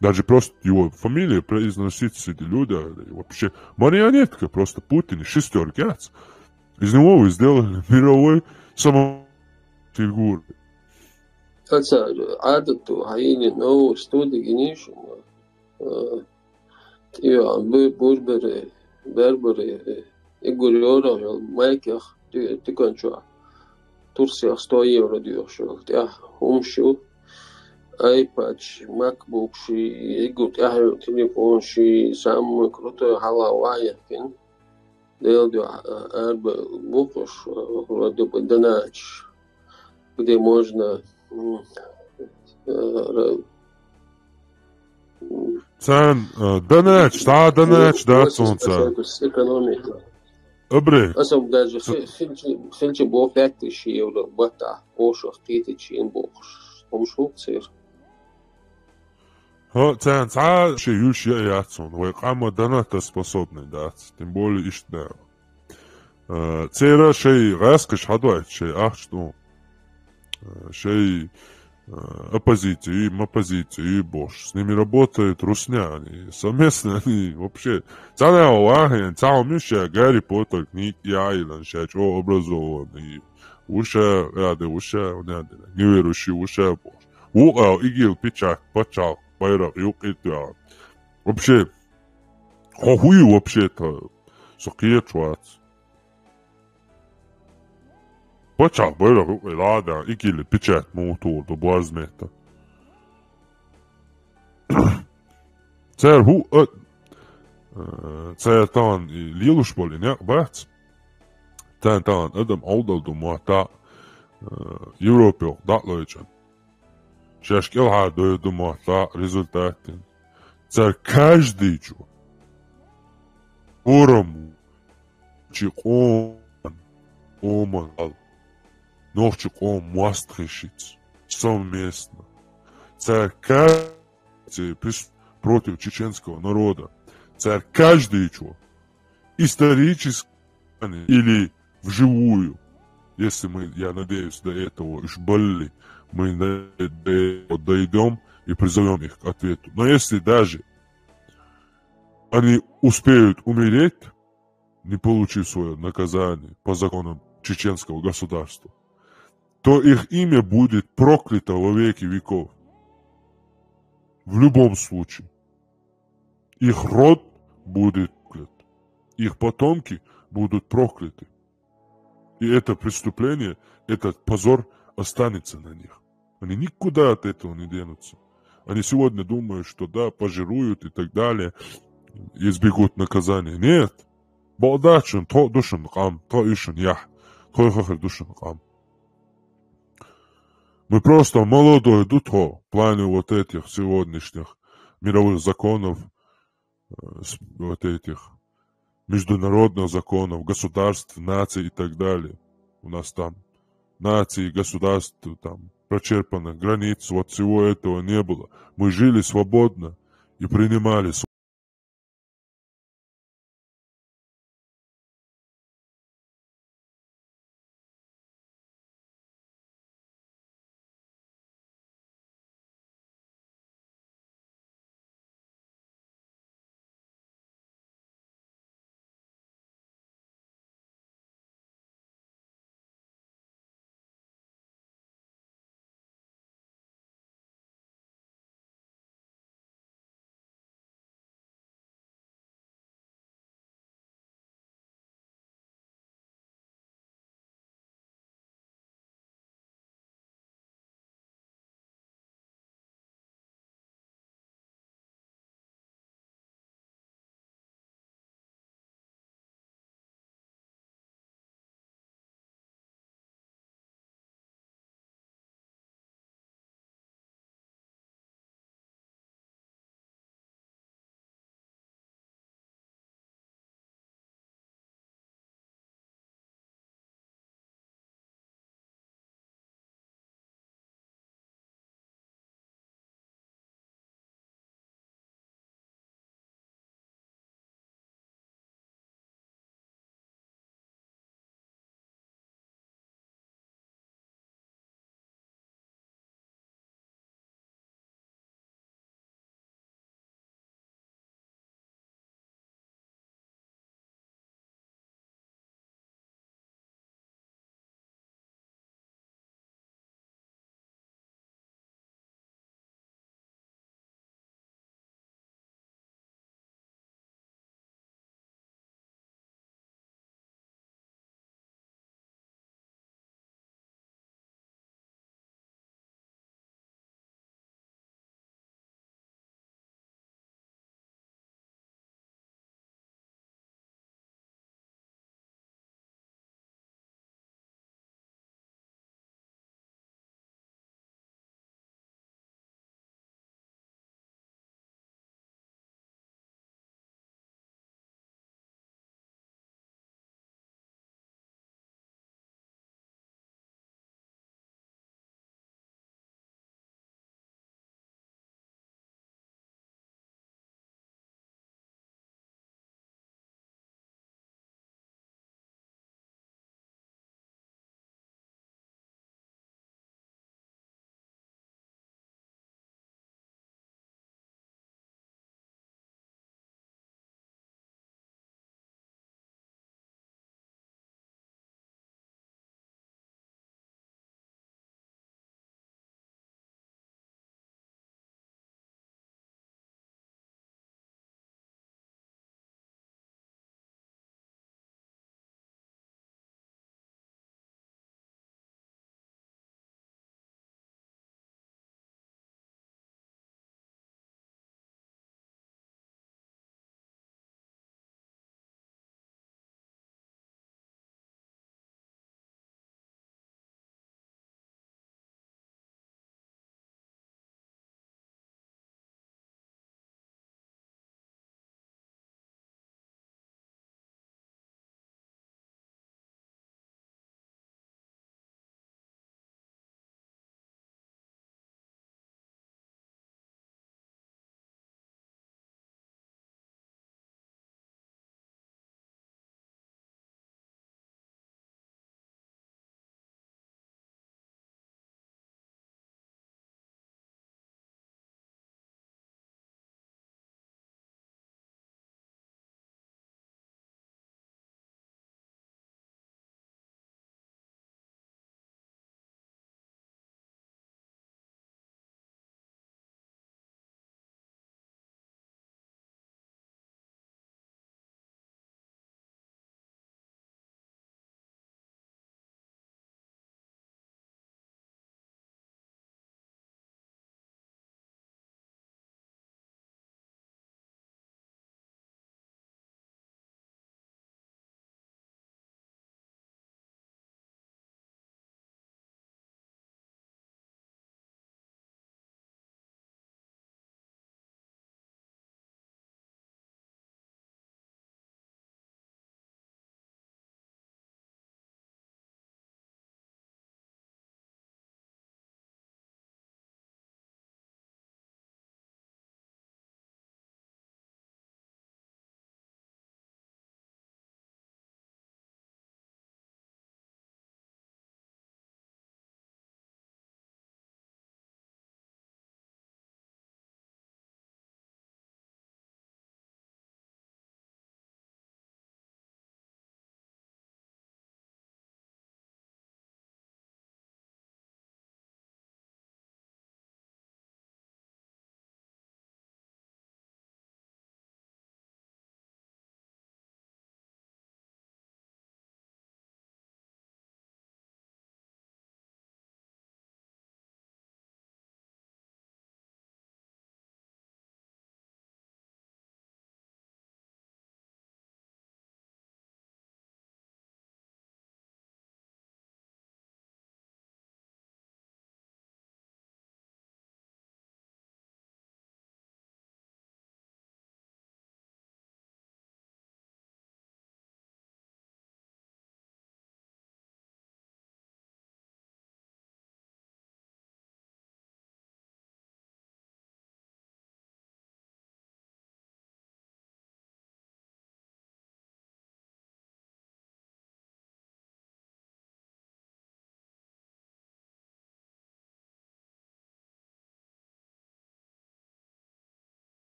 Даже просто его фамилия произносится среди людей, вообще марионетка, просто Путин и шестёрки. Из него вы сделали мировой самофигуры. Ацар, адату, хаини, нову студиги нишу, э, тио, бу-, бурбери, бербери, э, игур ёра, майках, тикончуа. Турсиях сто евро дюхшул. ТӀехь хӀумаш ю. Айпад ши, макбук ши, игу тӀехь телефон ши, самый крутой хьала ваехкин. Дел ду арба букъуш, вроде бы донач, где можно, м, э, ра-, м, Цан, э, донач, цхьа донач дац хьуна цан. Сэкономить. Абре. Аса даже хи-, хилчи, хилчи бо пять тысяч евро бата, Польшах кхетачи ин бо хӀумаш хӀух цер. ХӀа, цан цхьа ши юлш я яц хьуна, вай къам донатоспособный дац, тем более иштта. Э, церан шай гӀаскаш хьадойту, шай ахча ду. Э, шай, э, оппозицию, им оппозицию, бохуш. С ними работает русня, они совместно, они вообще. Цхьана вахен, цхьа хӀума ю ша Гарри Поттер книги яйла, ша чӀо образованный. Вуша, яде, вуша, яде, неверующий, вуша, бохуш. Вукъа игил печать, пачал, байракъ, юкъит, я. Вообще, хо хуй вообще-то, со кхечу вац. Паччахь байракъ юкъе лада, игили печать мутур ду, базмета. Цер хӀу, а, э, цер тан и лелуш боли некъ бац. Цер тан адам алдал ду мотта, э, Европе дӀалойчан. Шаьш кӀелхьардойр ду мотта результатин. Цар каждый чу. Орам чи къом, къоман ал. Нохчи къом мостхешиц. Совместно. Цар каждый прис-, против чеченского народа. Цар каждый чу. Исторически или вживую. Если мы, я надеюсь, до этого уж были, мы до этого дойдем и призовем их к ответу. Но если даже они успеют умереть, не получив свое наказание по законам чеченского государства, то их имя будет проклято во веки веков. В любом случае. Их род будет проклят. Их потомки будут прокляты. И это преступление, этот позор останется на них. Они никуда от этого не денутся. Они сегодня думают, что да, пожируют и так далее, избегут наказания. Нет. Бакъдачун, тхо душун къам, тхо ишун яхь, тхо хахар душун къам. Мы просто молодой ду тхо в плане вот этих сегодняшних мировых законов, э, с-, вот этих международных законов, государств, наций и так далее. У нас там наций, государств, там, прочерпанных границ, вот всего этого не было. Мы жили свободно и принимали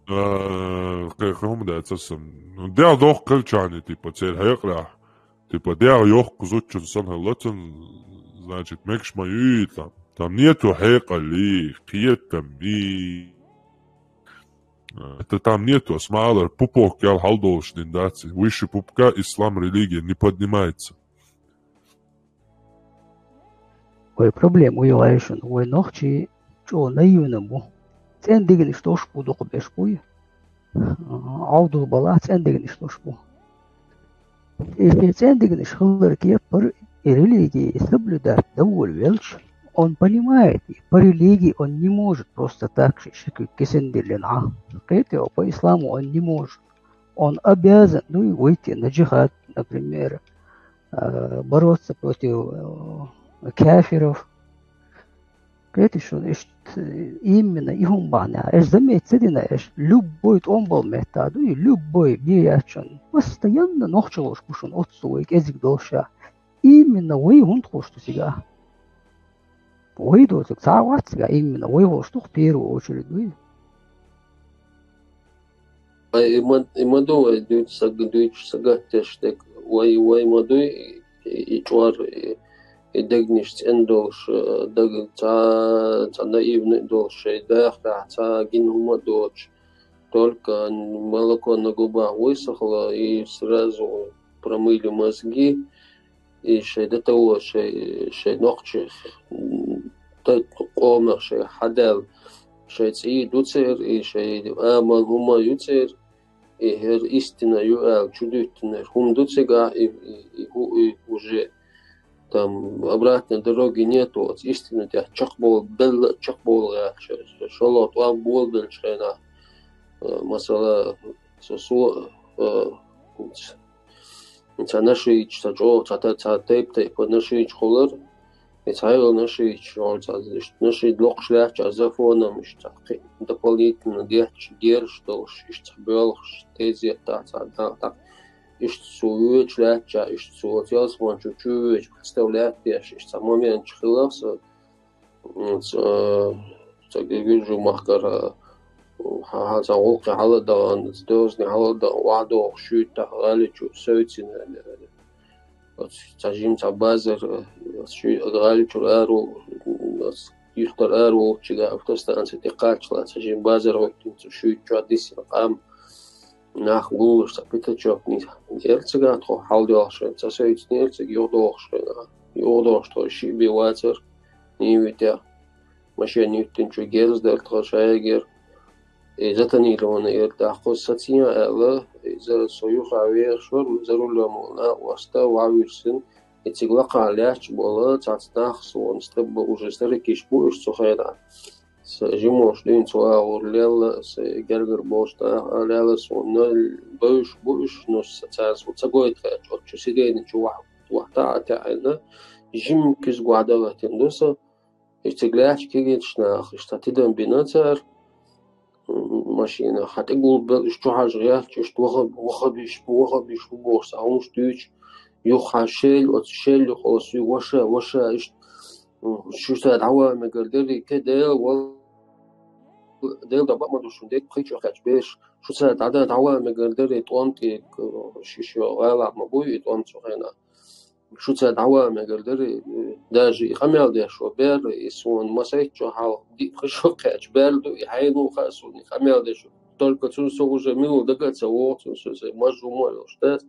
Э, кхе-, кхе хӀума дац асан. Ну, дегӀ дохкалчани, типа, церан хьекъалехь. Типа, дегӀ йохку зудчун санна хӀаллацан, значит, мегаш ма юй там. Там нету хьекъалий, кхетамий. Это там нету, ас ма аллара, пупок ял хьал долуш дин дац. Высший пупка ислам религия не поднимается. Вай проблема вуй, вай шуна, вай нохчий чӀогӀа наивна бу. ЦӀен дегнаш долуш бу, дукха беш буй. Ӏовдал балахь, цӀен дегнаш долуш бу. И те цӀен дегнаш хилар кепара, и религия соблюдать доволь велча, он понимает, и по религии он не может просто так же шекуьг кисендиллина. Кхетий, по исламу он не может. Он обязан, ну, и выйти на джихад, например, э, бороться против, э, кафиров. Кхетий шуна, иштта, именно и хӀума бахьана. Эш заметь ца дина эш, любой тӀом болу метта ду, и любой бен яц шуна. Постоянно нохчаллаш бу шуна оццу вай кӀезиг долуша. Именно вай хӀунда хууш ду цигахь? Вай доцург цхьа а вац цигахь, именно вай хууш ду-кх в первую очередь вай. Ай, и ма, и ма ду вай дуьйцу саг-, дуьйцуш сагатдеш дерг, вай, вай ма дуй, и, и чӀор, и, и дегнаш цӀена долуш, э, даг-, цхьа, цхьа наивный долуш, шайн дахарехь цхьа гина хӀума а доцуш. Только молоко на губах высохло, и сразу промыли мозги, и шайн до того, шайн, шайн нохчий, м, т-, къомах шайн хьадаьлла, шайн цӀий ду церан, и шайн амал хӀума ю церан, и хӀара истина ю аьлла чудуьттинарг хӀума ду цигахь, и, и, и хӀу-, и уже там обратной дороги нету, оцу истина тӀехь чекхбовла, белла а чекхбовла гӀерташ, шолгӀа тӀом болабеллачу хенахь, э, масала, со, со, э, Цхьа нашийташ, цхьа чӀогӀа, цхьа та-, цхьа тайп-тайпа нашийташ хуьлура. И цхьайолу нашийташ, хьо цхьа иштта нашид локхуш лаьтташ, а за фоном иштта цхьа кхин дополнительно детташ, герзаш долуш, иштта цхьа боьлхуш, тезета цхьа дакъа. Иштта цо воьдуш лаьтташ, иштта цо телефон чу чу воьдуш, представлять деш, иштта цхьа моменташ хилла со. М, ца, ца гуьржу махкара, хьан, хьан цхьа гӀуллакхе хьала а дахана, ца дозане хьала а дахана, охьадогӀуш шуьйттахь гӀали чу севцина. Оцу цхьа жима цхьа базар, оцу шуьй-, гӀали чуьра аро, оцу юьхтара аро волччигахь автостанци тӀе кхаччалц цхьа жима базар хӀоьттина, цу шуьйта чохь дисина къам. Нах гуллуш цхьа пятачок ниса. Эр цигахь тхо хьалдоьлхуш хенахь, ца севцина эр цига юхадогӀуш хенахь. ЮхадогӀуш тхо шиъ бен вацара, Неве тӀехь. Машен юьттинчу герз дара тхо шайгара. И затонирована эр тӀаккха сацийна аьлла, иза со юха вехаш вара, за рулем волу накъост вовшахвуьссина. И цига лакхахь лаьтташ болу цхьацца нах суна стаг бан уже старикаш бу уьш цу хенахь. Сан жимош дуьйна цу агӀор лелла, сан гергара болчу наха а лелла, суна бевзаш бу уьш, но сан цара суна ца гойту хеташ, оцу чу сирени чу вахь-, вахьта а таьӀна, жима куьзга вахьда а хӀоьттина ду сан. Иштта цига лаьтташ кегийчу наха, иштта тидам бина цара, м, машина, хьан тӀе гулбелла, уьш чу хьажа гӀерташ, иштта ваха-, вахабиш бу, вахабиш бу бохуш, цхьа хӀумаш дуьйцуш, юха хьан шел, оцу шел юха оцу ваша, ваша, иштта, м, шу ца дӀаван мегар дарий, ке Дела вал-, Дела дан бакъ ма ду шуна, дерг пхи чу кхаьчча берш, шу ца дӀадан дӀаван мегар дарий, тӀом тӀе, ши шо гӀала ма буй, и тӀом цу хенахь. Шу ца дӀаван мегар дарий, даже и къамел деш ван бер, и суна масайтта чу хьалха диъ пхи шо кхаьчча бер ду, и хьайна ву хаьа суна и къамел деш. Только цунна со уже мила дага а ца вогӀу, цунна со сайн маж хӀума а йолуш дац.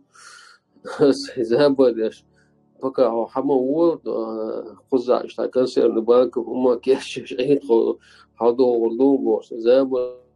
Сайн забар деш. Пока хьо хьан ма вола, а, кхузахь иштта консервный банка хӀума кечъеш Ӏийна тхо хьалдогӀур ду бохуш, сайн забар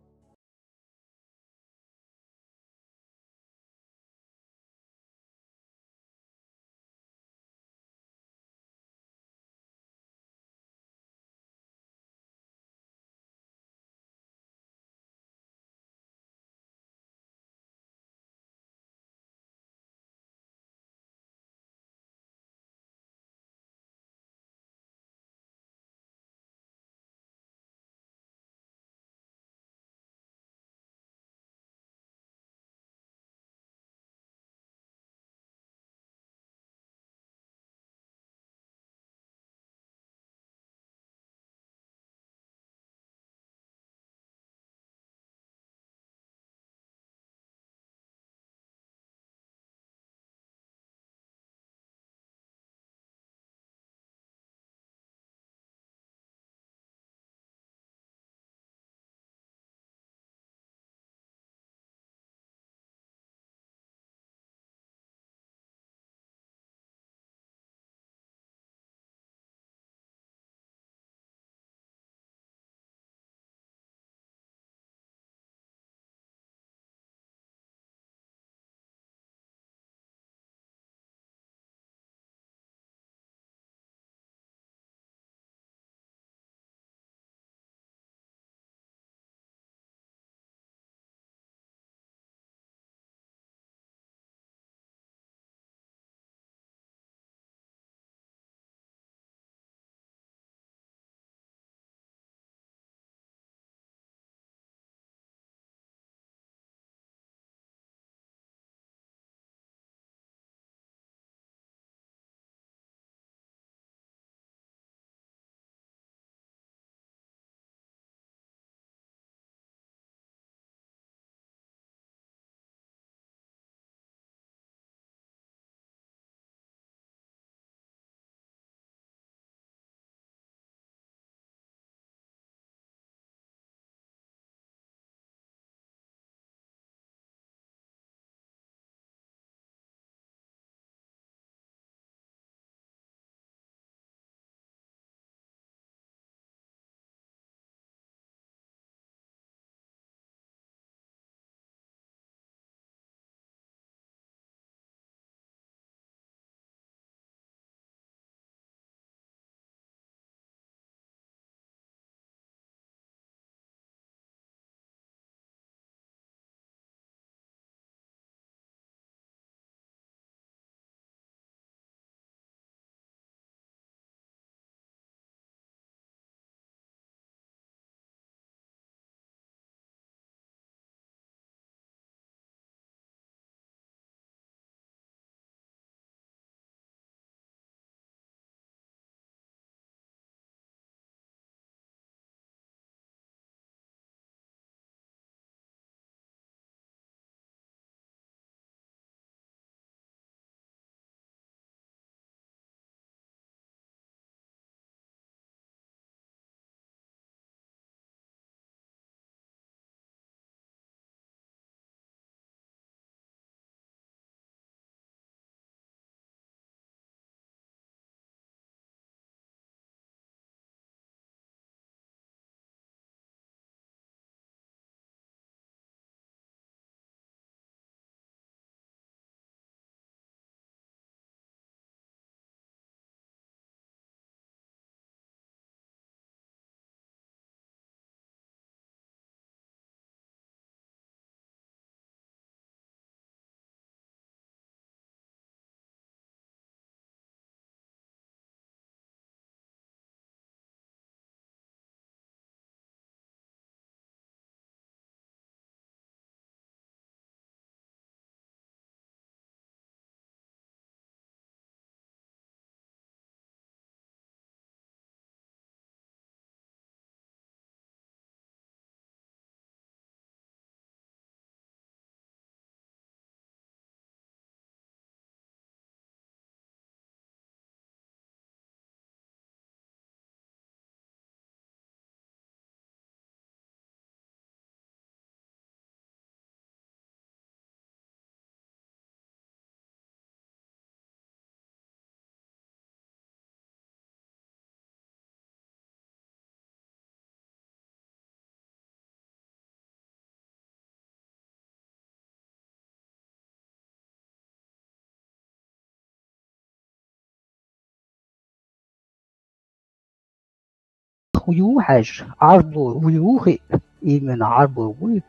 хӀу ю хьаьжа, Ӏарбо хӀу ю хи, именно Ӏарбо вуй,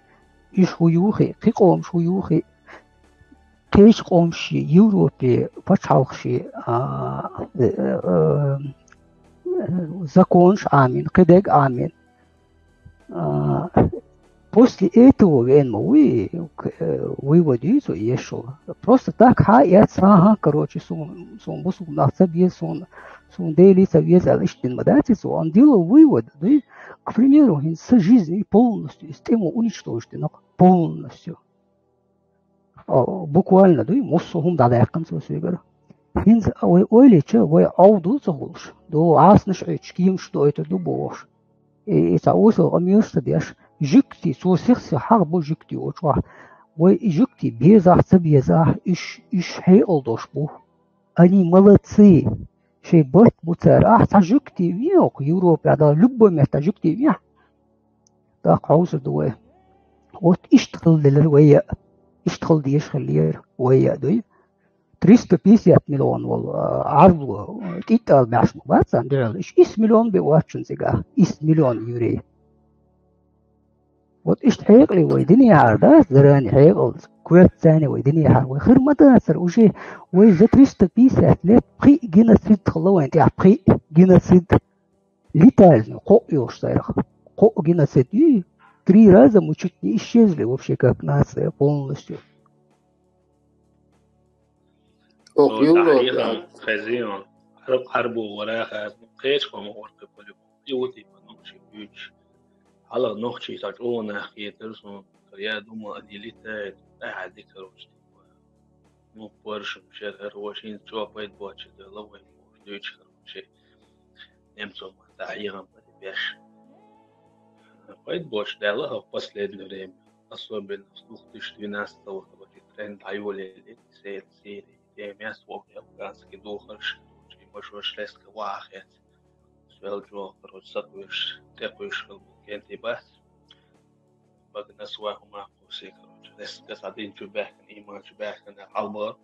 иш хӀу ю хи, кхи къомаш хӀу ю хи, кхеча къомаши, Европе пачхьалкхаши, а, э, э, э, законаш Ӏамин, кхидег Ӏамин. А, после этого вен ма вуй, к-, э, вывод ю цо ешо. Просто так хьа эц, ага, короче, сун, сун бусулба нах ца беза, сун, сун Дели ца веза, аьлла, иштта дин ма дац цо. Он делал вывод, дуй, к примеру, хин са жизнь полностью, из тему уничтожить динах полностью. О, буквально, дуй, муссо хӀума дӀадаьккхина цо соьгара. ХӀинца вай ойлича, вай Ӏовдал ца хуьлуш, до Ӏаснаш Ӏуьйтуш, кемаш дойтур ду бохуш. И, и цхьа осал къамелаш ца деш, жуьгти, цо сих-сих хьагӀ бу жуьгти очу вахь. Вай и жуьгти безахь, ца безахь, уьш, уьш хьекъал долуш бу. Они молодцы. Шайн барт бу цара. Ахь цхьа жуьгти вен окху Европе, а дала любой метта жуьгти вен. ТӀаккха хьовсур ду вай. Вот иштта хила делира вай а. Иштта хила дезаш хиллера вай а, дуй. Триста пятьдесят миллион волу, а, Ӏарбо, а, тӀиттӀал баьхьаш ма бац царна дуьхьал. Иш исс миллион бен вац шуна цигахь. Исс миллион еврей. Вот иштта хьекъале вай динехьара, да, зарани хьекъал, коьртацани вай динехьара. Вай хир ма дацара, уже вай за триста пятьдесят лет пхиъ геноцид хилла вайн тӀехь, пхиъ геноцид. Летальный, кхоъ йолуш царах. Кхоъ геноцид ю, три раза мы чуть не исчезли вообще как нация полностью. Ох, ну, юлло, тахьехам да. Хезион. Хьарб-, хьарбо вара хазна. Кхечхьа ма вара кхы по-любому. И вот и по ночи ключ. Хьалха нохчий ца чӀогӀа нах хетар сон. Я думал, они летают. Ахьа дика ручки. Ну, поршим шер хӀара вашин чо пайда боцуш дела вай дуьйцуш хӀара ши. Немцов ма тахьехам беш. Пайда боцуш даьлла хӀара последнее время. Особенно с двух тысяч двенадцатого года тренд дӀайолаелли, Сирия, Сирия, тем мест вовремя афганский духарш, короче, машош леска вахец. Свел чохь, короче, сакхуьйш, тӀекхуьйш хила бу кенти бац. Бага на сваху махкуси, короче. Леска садин чу бехкан, иман чу бехкан, хьалбар.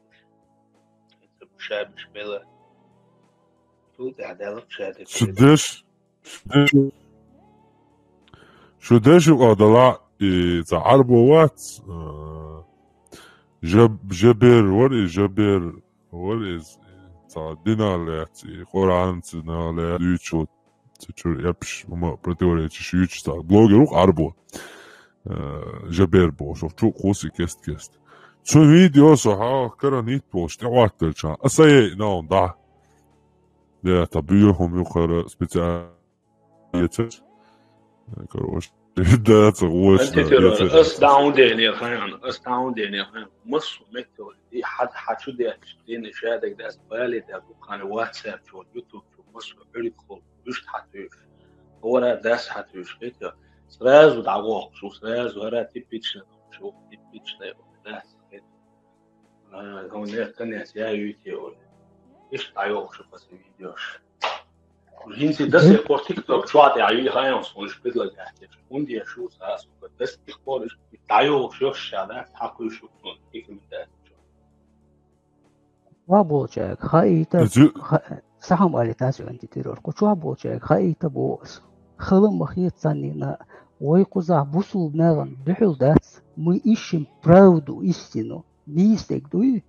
Шабиш бела. Тул тӀехь даьлла шаде. Шу деш, шу деш, шу деш юкъа дала, и ца Ӏарбо вац, а, жаб-, жабер вар, и жабер вар, и ца динал яц, и Къуръан цинал яц, дуьйцу, ца чур эпш, ума противоречиш юьйцу ца блогер ву Ӏарбо. Э, жабер бохуш, чу кхуси кест-кест. Цу видео со хьа каран итт волуш тӀехӀотталча, аса е наун да. Я, та буьйхум юкхара специально ецеш. Короче, да, ца гӀош, антитера, ца ас даун дехнер хайан, ас даун дехнер хайан. Массу метеор, и хьад хьачу деш, дени шадек дас бали да, букхани WhatsApp чу, YouTube чу, массу гӀуьрик хол, уьш хьатуьш. Хора дас хьатуьш, хета. Сразу дӀагӀохку, шу сразу, хара типична, шу типична, дас, хета. А, хьуна конец я юйте, оля. Иш дӀайоху шу пас видеош. ХӀинца дас эккхор TikTok чохь тӀе а, ю хайон сон уьш предлагать. ХӀунда шу сас, дас эккхор иш дӀайоху шу ша, да, хьакхуьйшу сон, икмитац. Ва болчаьрга хаийта, Зу- ха-, сахьам али тас ван титирор. Кху чохь болчаьрга хаийта бо ас. Хала ма хета саннина, вай кхузахь бусулба нагӀан дуьхьал дац, мы ищем правду, истину. Нийса дерг дуй?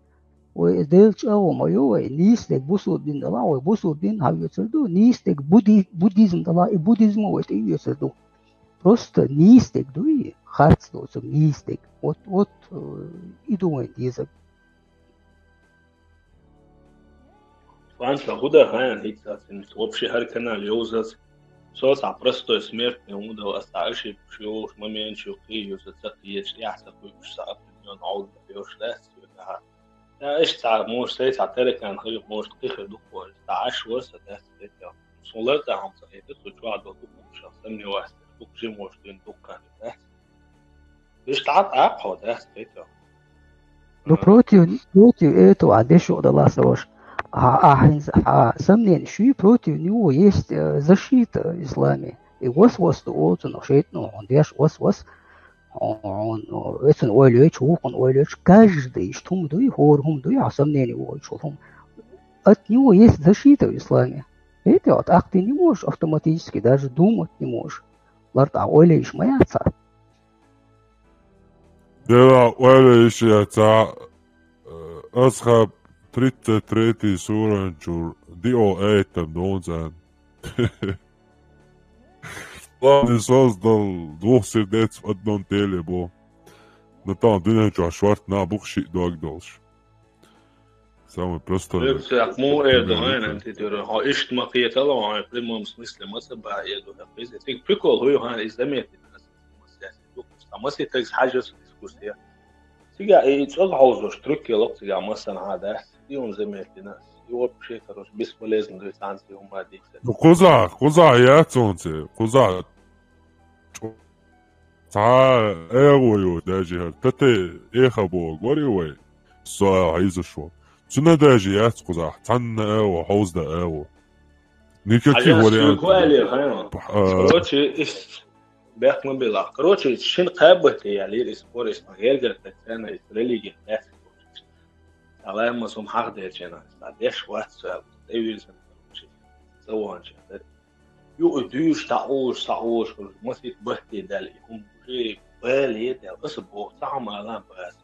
Вай Делан чӀагӀо ма ю вай, нийса дерг бусулба дин дала, вай бусулба дин хьан оьцур ду, нийса дерг буди-, буддизм дала, и буддизм вай тӀе оьцур ду. Просто нийса дерг дуй, харц доцург нийса дерг. Вот, вот, э, и ду вайн дезарг. Фанса худа хаян хӀиццацин, вообще хӀара канал йовзац. Со цхьа простой смертный, хӀунда аса цхьа ошибка йолуш момент ю кхий ю, со ца кхиеча, тӀехь ца кхуьйгуш, ца определённо Ӏовда йолуш дац, цуьнан хьа. Я, иштта цхьа, может, сай цхьа таракан хир, может, кхихир дукхор, цхьа Ӏаш вар сан дац, хетел. Сон лар цхьа хӀума ца хетар, цу чохь долу дукхушал, сомневаться, дукха жимош дуьйна дуккха дац. Иштта Ӏа тӀаккха хьо дац, хетел. Ну, против, против этого а дешо далас рош. А, а, хьин-, а, сомнение, шуй против него есть, э, защита в исламе. И вас-вас ду оцунах шейтно, он деш вас-вас. Он, он, эцун ойлечу, вукхун ойлечу, каждый иш тум дуй, хор хум дуй, а сомнение войчу хум. От него есть защита в исламе. Эти вот ахты не можешь автоматически, даже думать не можешь. Лартӏа ойла иш ма яца. Дела ойла иш яца. Э, Асхаб тридцать третий суранчур дио эйтам донзан. Главный создал двух сердец в одном теле, бо. Но там дунен чуа шварт на бух ши дог долш. Самый простой. Лекция, ак му эрду, Лекция. Айнан, ти дюрю. Хо ишт ма кхетала, хо в прямом смысле ма са ба эрду, хо пизе. Тик прикол, хуй, хан, из заметит. Ма си текс хажас дискуссия. Сига, и цог хаузош, трюк келок сига, ма сан хада. И он заметит, и вообще, короче, бесполезно, то есть, анси ума дикса. Ну, куза, куза, я цонце, куза. Ца эго ю даже, тате эха бо, гори вай. Со айза шо. Цуна даже яц куза, цанна эго, хаузда эго. Никаких вариантов. Короче, ис бяхман била. Короче, шин каббати я лир ис спор ис на гергер тацена ис религия. Алай ма сум хак дерчена. Са деш ватса, эвирсен. Саванча. Ю и дюш, таулш, саулш, масит бахти дали, хум уже бали дал, ас бо, сахам алам бас.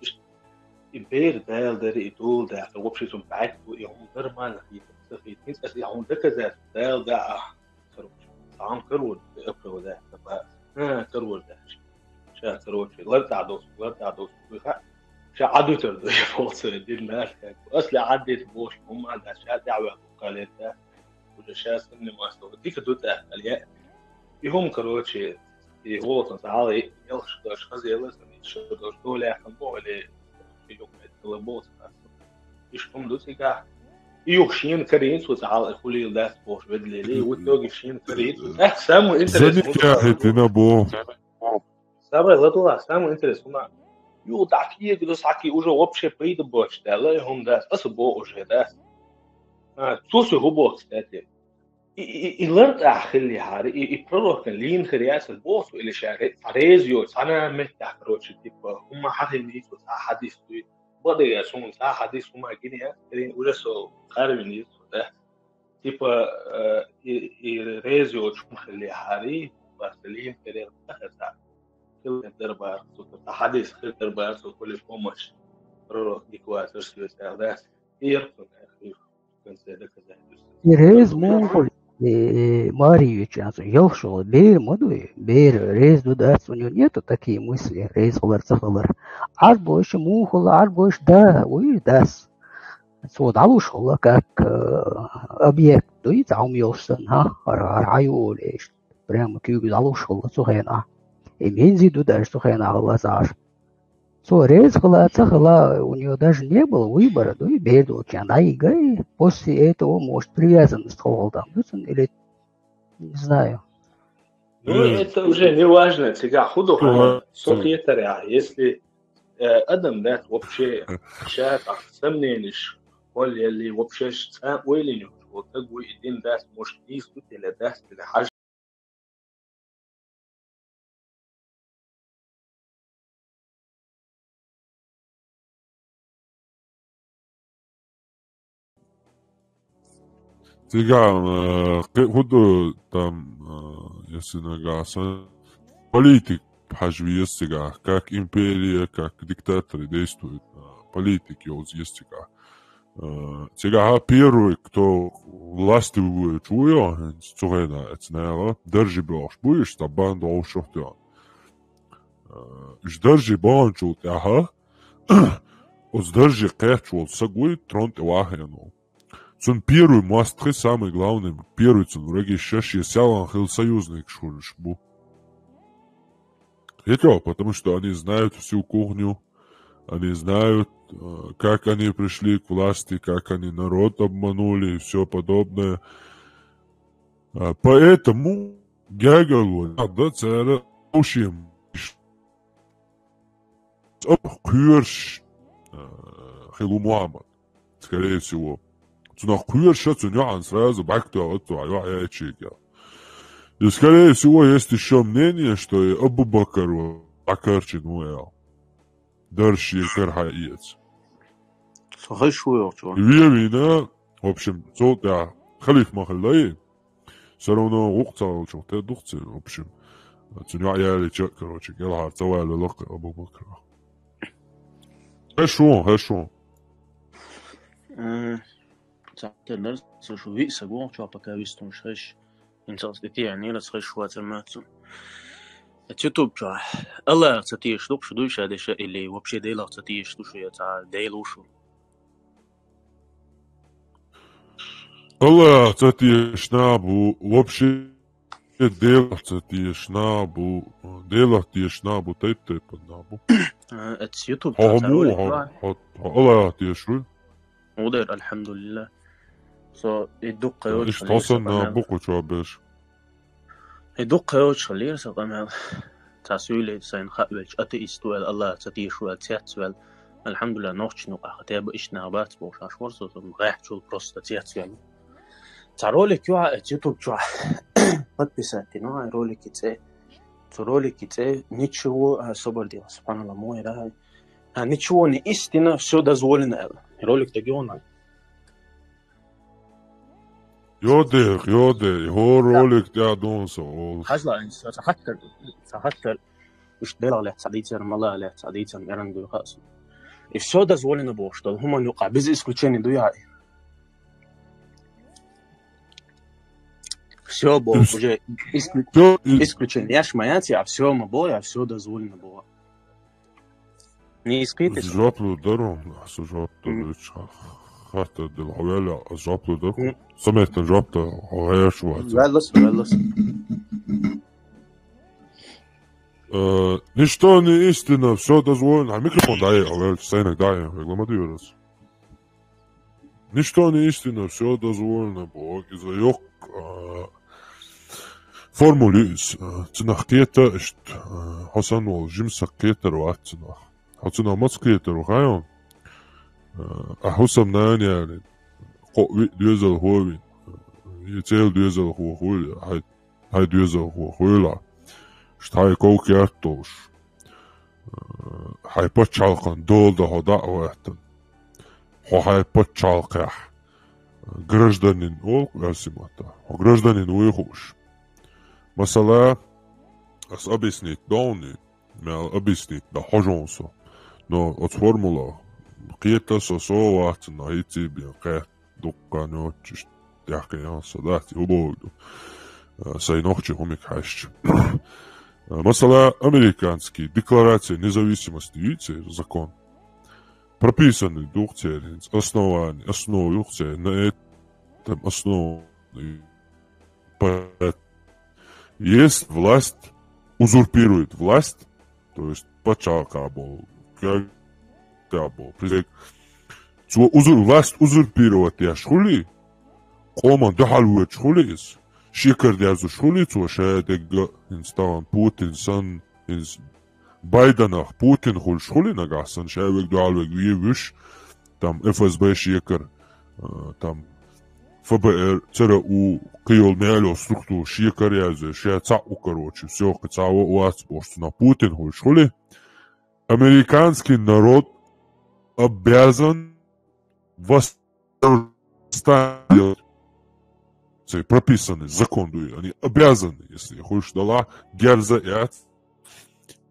И бер дал дари, и дул дал, вообще сум бак, и хум нормально хит, сахит. Хит ас, и хум доказать дал да, а. Короче, сам короче, апро да, да, ба. А, короче, да. Ша, короче, лар да дос, лар да дос. Ха, ша адутер да, я полце, дин да, как. Асли адит бош, хум да, ша да, ва, калет да. Уже щас не масло. Дика тут, а, я. И хум, короче, и голосом сал, и ел, что ж, хазелы, что ж, доля, хам, или, или, это было, босс, и что он дутика. И ух шин карин, су сал, и хулил, да, спош, ведлили, и в итоге шин карин. Эх, самое интересное. Заникяхи ты на бо. Самое ладула, самое интересное. Ю, так, и, саки уже вообще пойду бочь, да, ла, и хум, да, спасибо уже, да. А, слушай, хубо, кстати. И, и, и лард ахилли хари, и, и пророкан лин хрясал босу или ша ре-, резио, сана меттах, короче, типа, хумма хахин ницу, са хадис туй. Бадая сун, са хадис хумма гиния, рин уже со харвин ницу, да. Типа, э, и, и резио чум хилли хари, бас лин хрясал, са. Хил дарбар, со, са хадис хил дарбар, со, коли помощь. Пророк Николай, Сарсио, да. Ир, И рез мугъул, э, мари ючан, сон, ялх шугъул, бер мадуй, бер рез ду дац, у него нету такие мысли, рез хулар, ца хулар. Ар больше мугъул, ар больше да, уй, дас. Со далуш хула, как, э, объект, дуй, ца ум ёлсан, ха, ар, ар, ай, улеш. Прямо кюг далуш хула, цу хена. И мензи ду даже цу хена хула зар. Цо рез хила, ца хила, у него даже не было выбора, ну и бер дочан, да и гай, после этого, может, привязанность холодом, ну, или, не знаю. Ну, это уже не важно, цига худу хана, сок етаря, если, э, адам, да, вообще, ща, так, сомнениш, холь, или вообще, ш-, ца, ойлиню, вот, как бы, и дин, да, может, не искут, или, да, или хаж- Циган, э, кы-, худу там, э, если нагаса, политик пхьажви есть циган, как империя, как диктаторы действуют, э, политик ёлз есть циган. Э, циган первый, кто власти вуе, чуё, цугена, эцнела, держи бёхш буеш, табан долшохтё. Э, иш держи бан чултяха, оз держи кэч вол сагуй, трон тӏе вахану. Цун первый мастхы самый главный, первый цун враги шаш, е сялан хыл союзник шурш бу. Хитро, потому что они знают всю кухню, они знают, э, как они пришли к власти, как они народ обманули и всё подобное. А, поэтому Гягал вон, да, цара ушим. Оп, куерш, э, Хилу Мухаммад, скорее всего. Цунах куерш, цунёхан сразу бак то, вот то, а я чега. И, скорее всего, есть ещё мнение, что и Абу Бакр вот Бакр Чинуэл. Дарши карха иец. Сахай шуёл чё? Виевина, в общем, цо да, халиф махалай. Всё равно гӀукъ ца волчух тӀе духци, в общем. Цуьнан йоӀ ялича, короче, кӀелхьара ца ваьлла лакха Абу Бакра. Хешо, хешо. Э, цхьаъ тера дара, со шу виъ саг вон чохь пока вистунаш хеш. Инцалц тӀе тӀе нира хеш вацар мацу. Эц YouTube чохь. Аллах ца тешаш ду шу дуй ша деша или вообще Делах ца тешаш ду шу я цхьа Дела ву шу? Аллах ца тешаш нах бу, вообще Делах ца тешаш нах бу, Делах тешаш нах бу, тайп-тайпана нах бу. Э, эц YouTube Хьо чохь хӀун цхьа бу, ролик хьо, вай. Хьо, хьо Аллах тешаш вуй? Удер, алхьамдулиллах. Со и дукха Э, йоцуш иш хилира сан тосанна къамел. Букъу чу беш. И дукха йоцуш хилира сан къамел. Цхьа суьйле сайна хаавелча, атеист ву аьлла, Аллах ца тешаш ву аьлла, цецвелла. Алхьамдулиллах, нохчийн юкъахь тӀе ба иштта нах бац бохуш, аш вара со, со гӀеххьачул просто цецвелла. Цхьа ролик ю хьа эц YouTube чохь. Подписать дина хьа ролики цӀе. Цу ролики цӀе ничего особо дела, субханаллах, мой рай. А, ничего не истина, всё дозволено аьлла. Ролик дагайона? Йо дехь, йо дехь, хӀо ролик тӀе а дун со олуш. Хьажла, сан хаттар, сан хаттар, уьш Делах лаьцна дийцар, малах лаьцна дийцар, эран дуй хаьа сан. И всё дозволено бохуш долу, хӀуманна юкъахь, без исключения дуй хьа и? Всё, бо, Ис-, уже исклю-, всё, и- исключение. Я ж моя, а всё, ма бо, я всё дозволено бо. Не искрите. Жоп лур дара, со жоп Мгм. Далуьч, хаттар дала хьо ваьлла, ас жоп лур дара. Мгм. Со меттан жоп да, хьо гӀераш вац. Ваьллас, ваьллас. Э, ничто не истина, всё дозволено. Хьан микрофон дай, хьо ваьлла, сайнаг дай, хьо гла ма дуьйрас. Ничто не истина, всё дозволено, боху, иза йоккха, а, формула ю иза. А, цунах кхета иштта, а, хьо санна волу жима саг кхетар вац цунах. Хьо цунах маца кхетар ву хаьий? А, ахь хӀусам нана яьлла, кхо виъ доьзалхо вина, я цӀена доьзалхо хуьлу, хьайн, хьайн доьзалхо хуьлу. Иштта хьайн ков-керт долуш. Хьайн пачхьалкхан дола дан хьо дӀа а гӀоьттина, хьо хьайн пачхьалкхехь гражданин олу оьрсийн маттахь. Хьо гражданин вуй хууш. Масала, ас объяснить догӀу, мел объяснить дан хьожу со. Но оцу формула кхета со, со вац, но хӀинца бен кхетта. Дуккха ноччуш тӀаьхкхиъна со дац, и хӀун бохург ду? А, сайн нохчийн хӀумиг хьаьжча. А, масала, американский декларация независимости ю церан закон. Прописанный ду церан хӀинца основание, основа ю церан, на этом основанный порядок. Если власть узурпирует власть, то есть пачхьалкхехь болу, коьртехь болу, президент, цо узур-, власть узурпировать деш хуьлий, къоман дуьхьал воьдуш хуьлий иза, шекара дерзуш хуьлий цо ша дерг а, хӀинца тахана Путин санна, хӀинца Байденах Путин хуьлуш хуьлий нагахь санна, ша верг дуьхьал верг вен вуьш, там ФСБ шекара, а, там ФБР, ЦРУ, кхин йолу мел йолу структура шекара яьзна, ша цхьаъ ву, короче, всё, кхин цхьа а вац бохуш, цунах Путин хуьлуш хуьлий, американский народ обязан восстание делать. Церан прописанный закон ду, они обязаны, если хуьлуш далахь, герз а яц,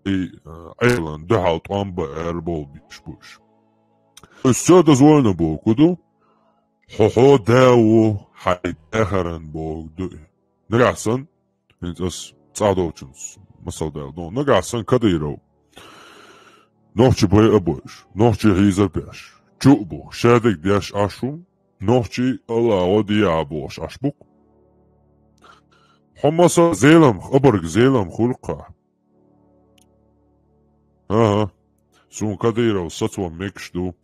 и, а, Ӏелан дуьхьал тӀом бан аьлла болу бийш бу уьш. То есть всё дозволено бохург ду, хьо хьо да ву, хьайн дахаран бохург ду и. Нагахь санна, хӀинца ас цӀа долчунца масал даьлла ду. Нагахь санна Кадыров нохчий бай а бойуш, нохчий хьийзар беш, чу а бу, ша дерг деш Ӏаш ву, нохчий Аллахо дехьа бохуш Ӏаш бу-кх. Хьо масал Зелимха, обарг Зелимха хуьлу-кх хьан. АхӀа. Суна Кадыров сацо мегаш ду.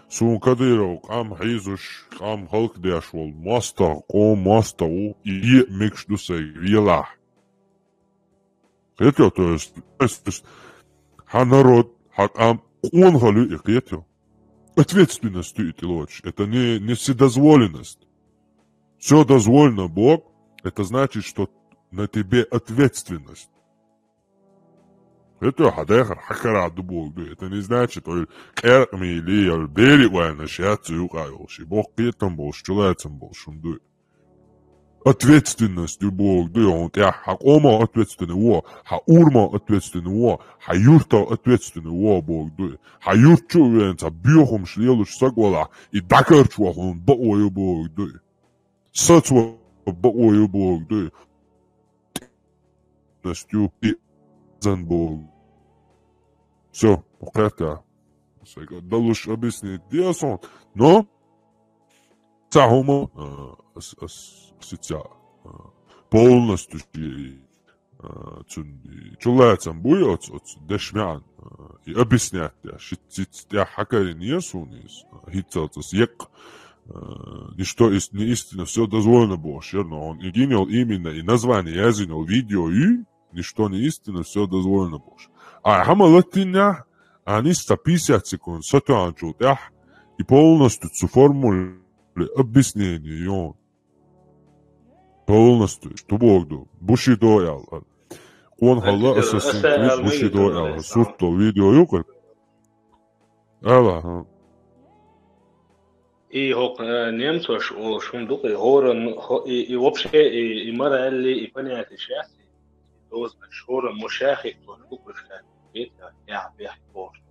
Суна Кадыров къам хьийзош, къам хӀаллакдеш волу мостагӀа, къоман мостагӀа ву, и е а мегаш ду сайга велахь. Кхетий, то есть, то есть, хьан народ, хьан къам къонахалла ю и, кхетий? Ответственность ю и тӀелоцуш. Это не, не вседозволенность. Всё дозволено боху, это значит, что на тебе ответственность. ХӀета хьан дахар хьан карахь ду бохург ду. Это не значит, ойла къеркъа мийли, я бери вайнаш яц цу юкъа йолуш. И боккха кхетам болуш, чулацам болуш хӀума ду. Ответственность ю Бог дуй хьуна тӀехь. Хьан къоман ответственный ву, хьан ураман ответственный ву, хьан юртан ответственный ву Бог дуй. Хьан юрт чу а веана цхьа боьхамаш лелаш саг валахь, и дӀакарчо хьуна бакъо ю Бог дуй. Сацо бакъо ю Бог дуй. Ответственность ю и зан Бог. Всё, кхетта. Далуш объяснить де сон. Но Цхьа хӀума, а, ас, ас, ас ица, а, полностью ши, а, цун и чулацам буй оц, оц деш маьӀан, а, и объяснять деш. Ши циц тӀехь хьакарин е суна из, а, хӀинцалц ас екъ, а, ничто ис-, не истина, всё дозволено бохуш яр, но он и гинел именно и название язинел видео ю, Ничто не истина, всё дозволено бохуш. Ай, хӀама латтинехь, а нисса пятьдесят секунд сатоьхначул тӀаьхьа, и полностью цу формуле объяснение йон. Полностью, что Бог ду. Бушидо ял. Къон хала Assassin's Creed Бушидо ял. Суртал видео юкъа. Ала, ха. И хӀокху, э, немцош олуш хӀума ду-кх, и хӀора, хӀо-, и, и вообще, и, и моралли, и понятие шаьсси, дозанаш хӀора мо шахиъ тхо шу кхуьш хаьттина, хетарехь, бехк бохуш.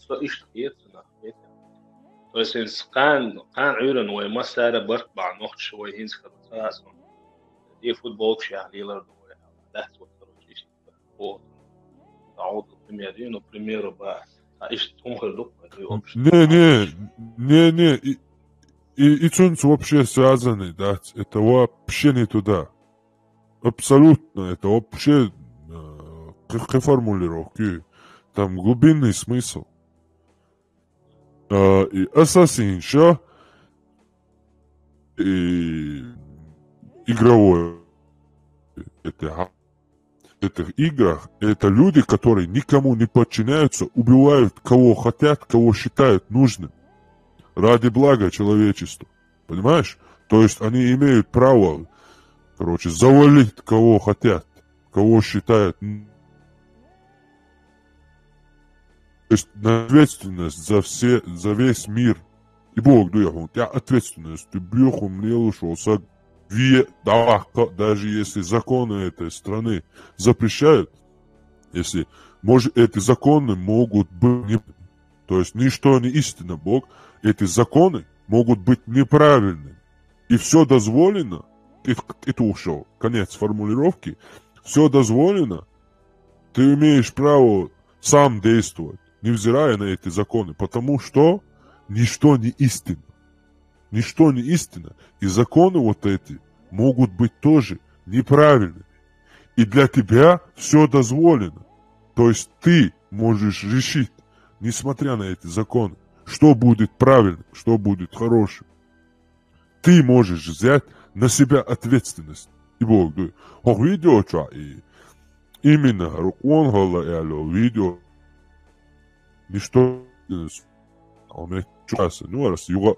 Со иштта хета цунах, хета. То есть, кхана, кхана Ӏуьйранна вай массара барт бахьа нохчаша вай хӀинца хӀара ца асо. И футболкаш яхь лелар ду вай, дац вот, короче, иштта. Вот. А вот, например, и, ну, к примеру, ба, а иштта хӀума хир ду-кх, и вообще. Не, не, не, не, и, и, и цунца вообще связанный дац. Это вообще не туда. Абсолютно, это вообще, э, кхе-, кхе формулировки. Там глубинный смысл. Э, и Assassin's, и игровой. Это этих играх, это люди, которые никому не подчиняются, убивают кого хотят, кого считают нужным. Ради блага человечества. Понимаешь? То есть они имеют право, короче, завалить кого хотят, кого считают. То есть на ответственность за все, за весь мир. И Бог дуй хьуна тӀехь ответственность, ты бехум лелуш волу саг ве дӀаваккха, даже если законы этой страны запрещают, если, может, эти законы могут быть не, то есть ничто не истина, Бог, эти законы могут быть неправильными. И всё дозволено, и, и тушо, конец формулировки, всё дозволено, ты имеешь право сам действовать, невзирая на эти законы, потому что ничто не истина. Ничто не истина. И законы вот эти могут быть тоже неправильными. И для тебя всё дозволено. То есть ты можешь решить, несмотря на эти законы, что будет правильным, что будет хорошим. Ты можешь взять на себя ответственность. И Бог дуй. ХӀокху видео чохь и именно хӀара къон хала аьлла видео. Ничто, э, с-, а, ме-, чу аса, ну, раз юга,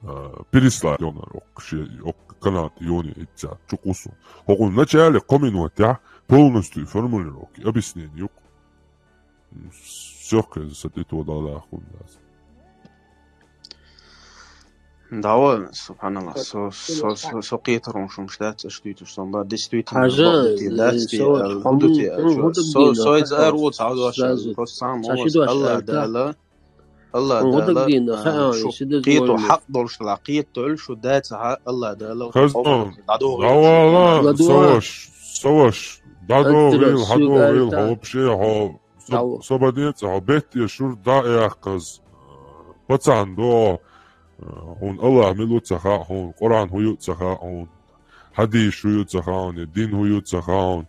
а, переслать йонар оккха, ше-, оккха канал тӀе йоне итца, чу кхуссу. ХӀокху начале кхо минот тӀехь полностью формулировки, объяснение юкъа. Всё, кхеза, са тӀе тодан лахун дац. Давай, субханаллах, со, со, со, со кхетар ву шуна дац, аша дуьйцуш сон бан, действительно, хьажа, бакъдити дац, э, ти, со, э, хьо хӀун ду ти, хьо, э, хьо хӀун ду со, дийна, со иза ара ву ца хьажош, сразу просто сам ца ши дош Аллах Дала, Аллах Дала, хьо хӀун ду дийна, э, хаьа, шу кхето хьакъ долуш ла, кхетта долу шу дац, хьа, Аллах Дала, хаза хьо, дӀадогӀийла, дӀавала, ладугӀа. Саваш, саваш, дӀадогӀийла, хьадогӀийла, хьо вообще, хьо Со-, Дав. Со бан ден цӀа хьо бетте шура дӀа а яьккхаза, пацан до, хьуна Аллах мила ву ца хаьа хьуна, Къуръан хӀун ю ца хаьа хьуна, хьадийш хӀун ю ца хаьа хьуна, дин хӀун ю ца хаьа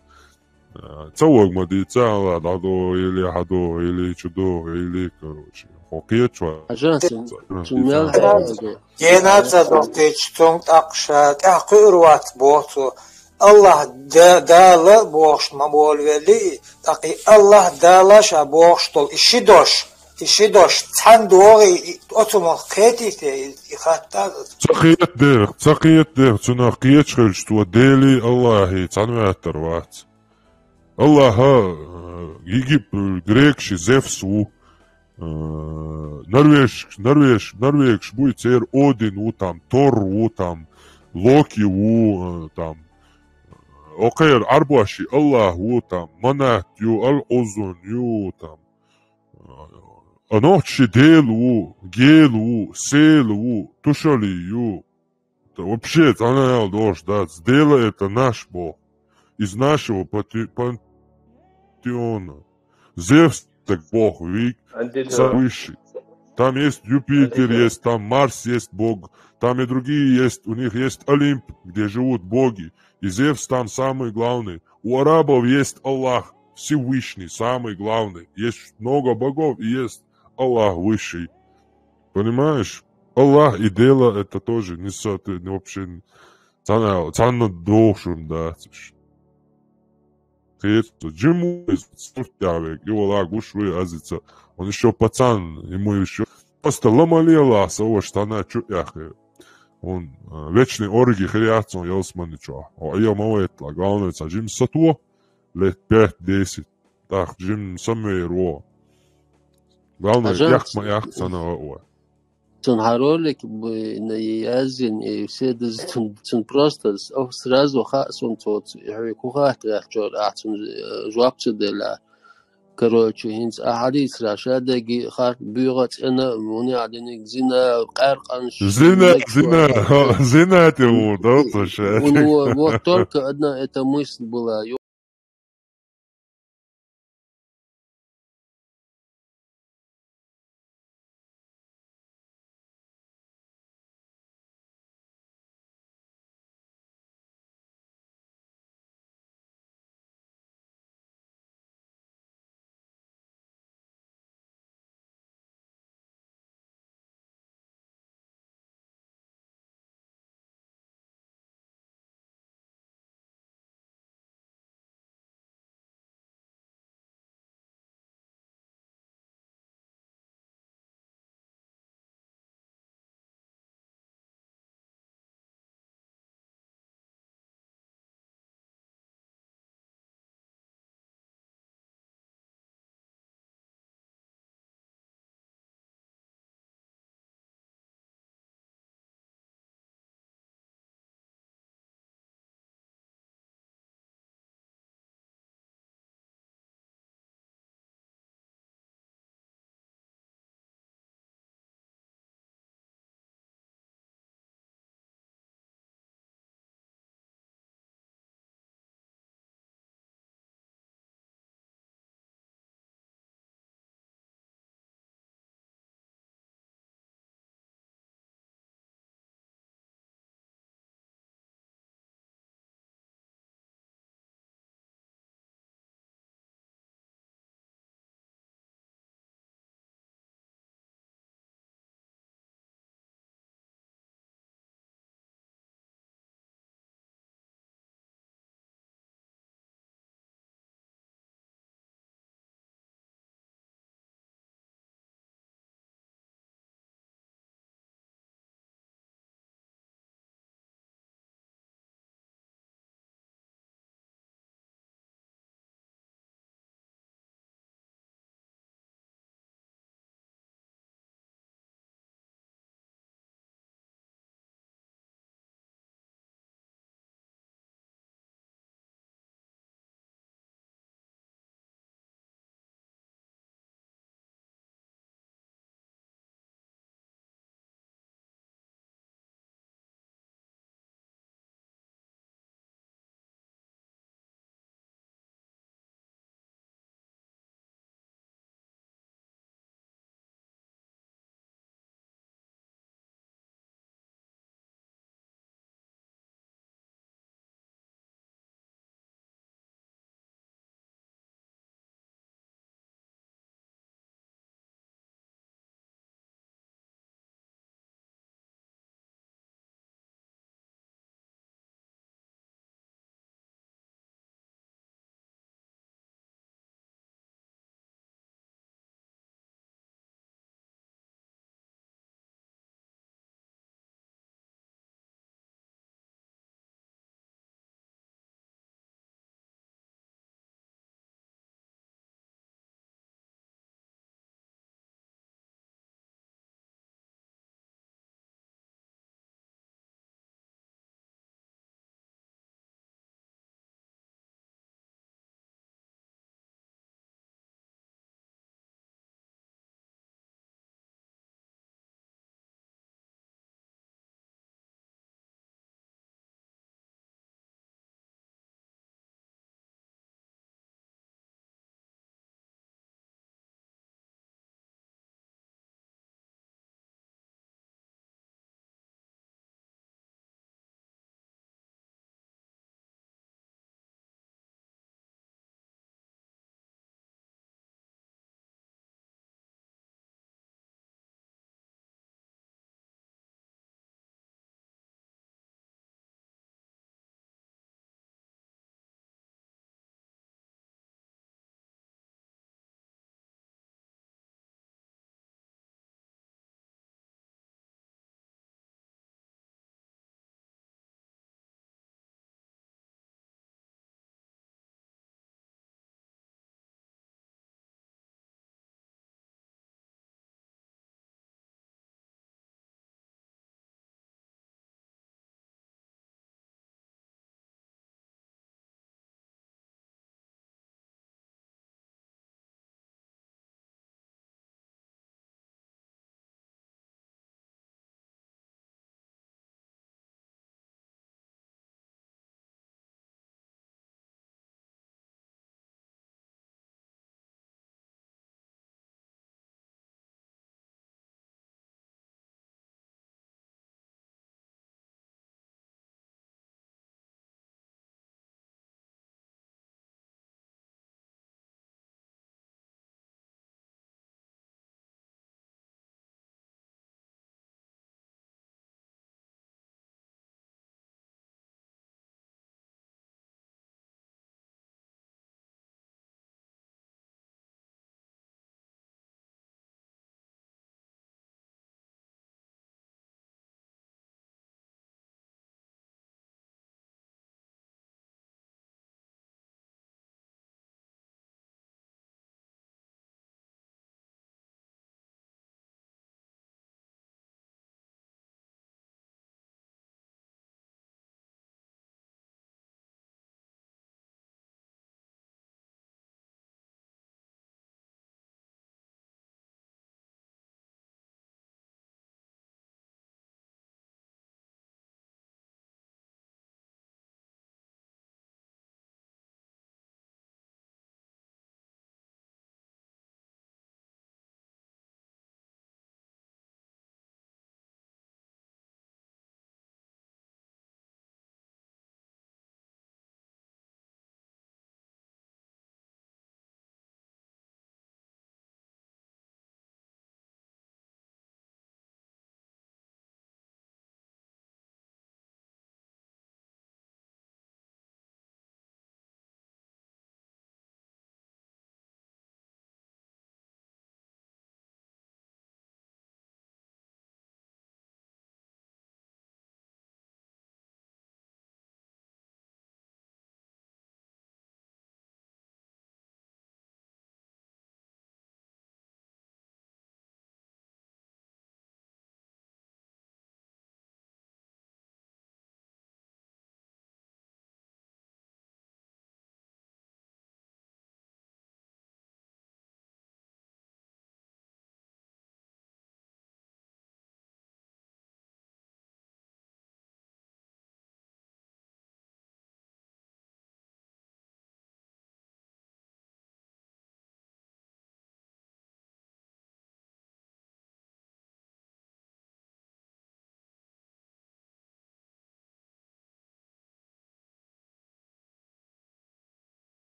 хьуна. Ца вог ма дийца, Аллах дӀадогӀийла, хьадогӀийла, чу догӀийла, короче. Хьо кхечо. Ажа, цу-, цу мел хьо. Гена ца дохтича, цунга тӀаккха ша тӀаьхьа кхуьур вац боху цо. Аллах Да-, Дала бохуш ма болавелли, тӀаккха и Аллах Дала ша бохуш долу и ши дош, и ши дош цхьаьна догӀий, и оцу мах кхетий те, и, и хатта? Ца кхета дера, ца кхета дера, цунах кхеча хилча цо Делий, Аллахий цхьаьна ваьттар вац. Аллаха, э, Егип-, грекаши Зевс ву, э, норвеж-, норвеж-, норвегаш буй, церан Один ву там, Тор ву там, Локи ву, э, там, окхеран Ӏарбоши Аллах ву, там, Манат ю, Аль-Узун ю, там, э, нохчаши Дела ву, Гела ву, Села ву, Тушали ю. Это вообще, цхьанне а дош дац. Дела — это наш Бог. Из нашего пати-, пантеона. Зевс — так бог вик, самый высший. Там есть Юпитер, есть, там Марс есть бог, там и другие есть, у них есть Олимп, где живут боги. И Зевс там самый главный. У арабов есть Аллах Всевышний, самый главный. Есть много богов, и есть Аллах высший. Понимаешь? Аллах и Дела — это тоже не соотве-, не вообще не-, цхьанне, цхьанне духшун дац. Кхеташ, Джим Уайз сурт яхь вег, и вала гуш ву аз иза. Он ещё пацан, ему ещё. Просто ламалела со ваш тана чу яхе. Он, а, вечный орги хряцон ялсмани чо. О, я мавет ла, главное, ца Джим сато, лет пять-десять. Так, Джим самвер во. Главное, а яхь ма яхь цана ва. Цун хьа ролик бу-, на язин, и все даз цун, цун просто с-, о, сразу ха сун цоц, и хьуй ку хат гахчор, а цун, э, жоп ца дела. Короче, хинц а хьарис раша даги хат буьгъа цӀена, муни адиниг зина, къаркъан ш-, зина, мек зина, ва. Зина те ву, да, то ше. У него вот только одна эта мысль была.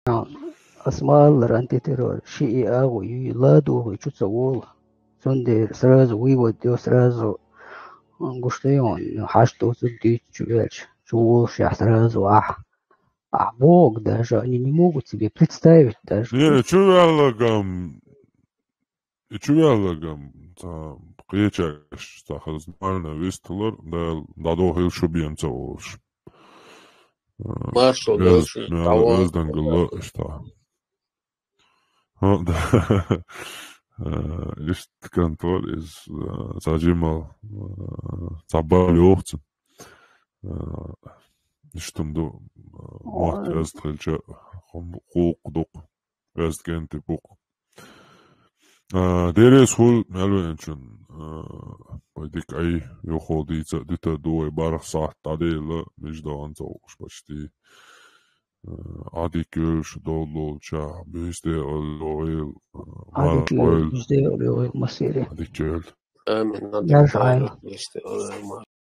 Ас ма аллара, антитеррор шиъ агӀо юй, ладугӀи чу ца волу. Цундела сразу вывод йо, сразу гуш дай хьуна, хьашт доцург дуьйцу чу ваьлча, чу волушехь сразу ахь. Ахь боху даже, они не могут себе представить даже. Не, чу ваьлларгам, и чу ваьлларгам, ца кхечаш, ца хазмарна вистхилар, Дала дӀадохийла шу бен ца волуш. Маршо Оьз-, доцу мел дӀаван. Оьздангалла иштта. ХӀа, да. Э, иштта контор из, э, ца жимал, э, ца бал йохцу. Э, иштта ду, э, мотт Ой. Оьзда хилча, хӀум-, хӀукху дукху. Оьзда кӀентий букху. А, деррис хуьлу мел веанчун, а, вай дика Ӏай, юхо дийца а дитар ду вай, барх сахьт дӀадела, мижа дахана ца воккхуш почти. А, Ӏа дика йойла шу долу долчохь, буьйса декъала йойла, а, Ӏа дика марха йойла, йойла. Буьйса декъала йойла, масере. Ӏа дика йойла. Амин. Ӏа дика йойла, буьйса декъала йойла, марха.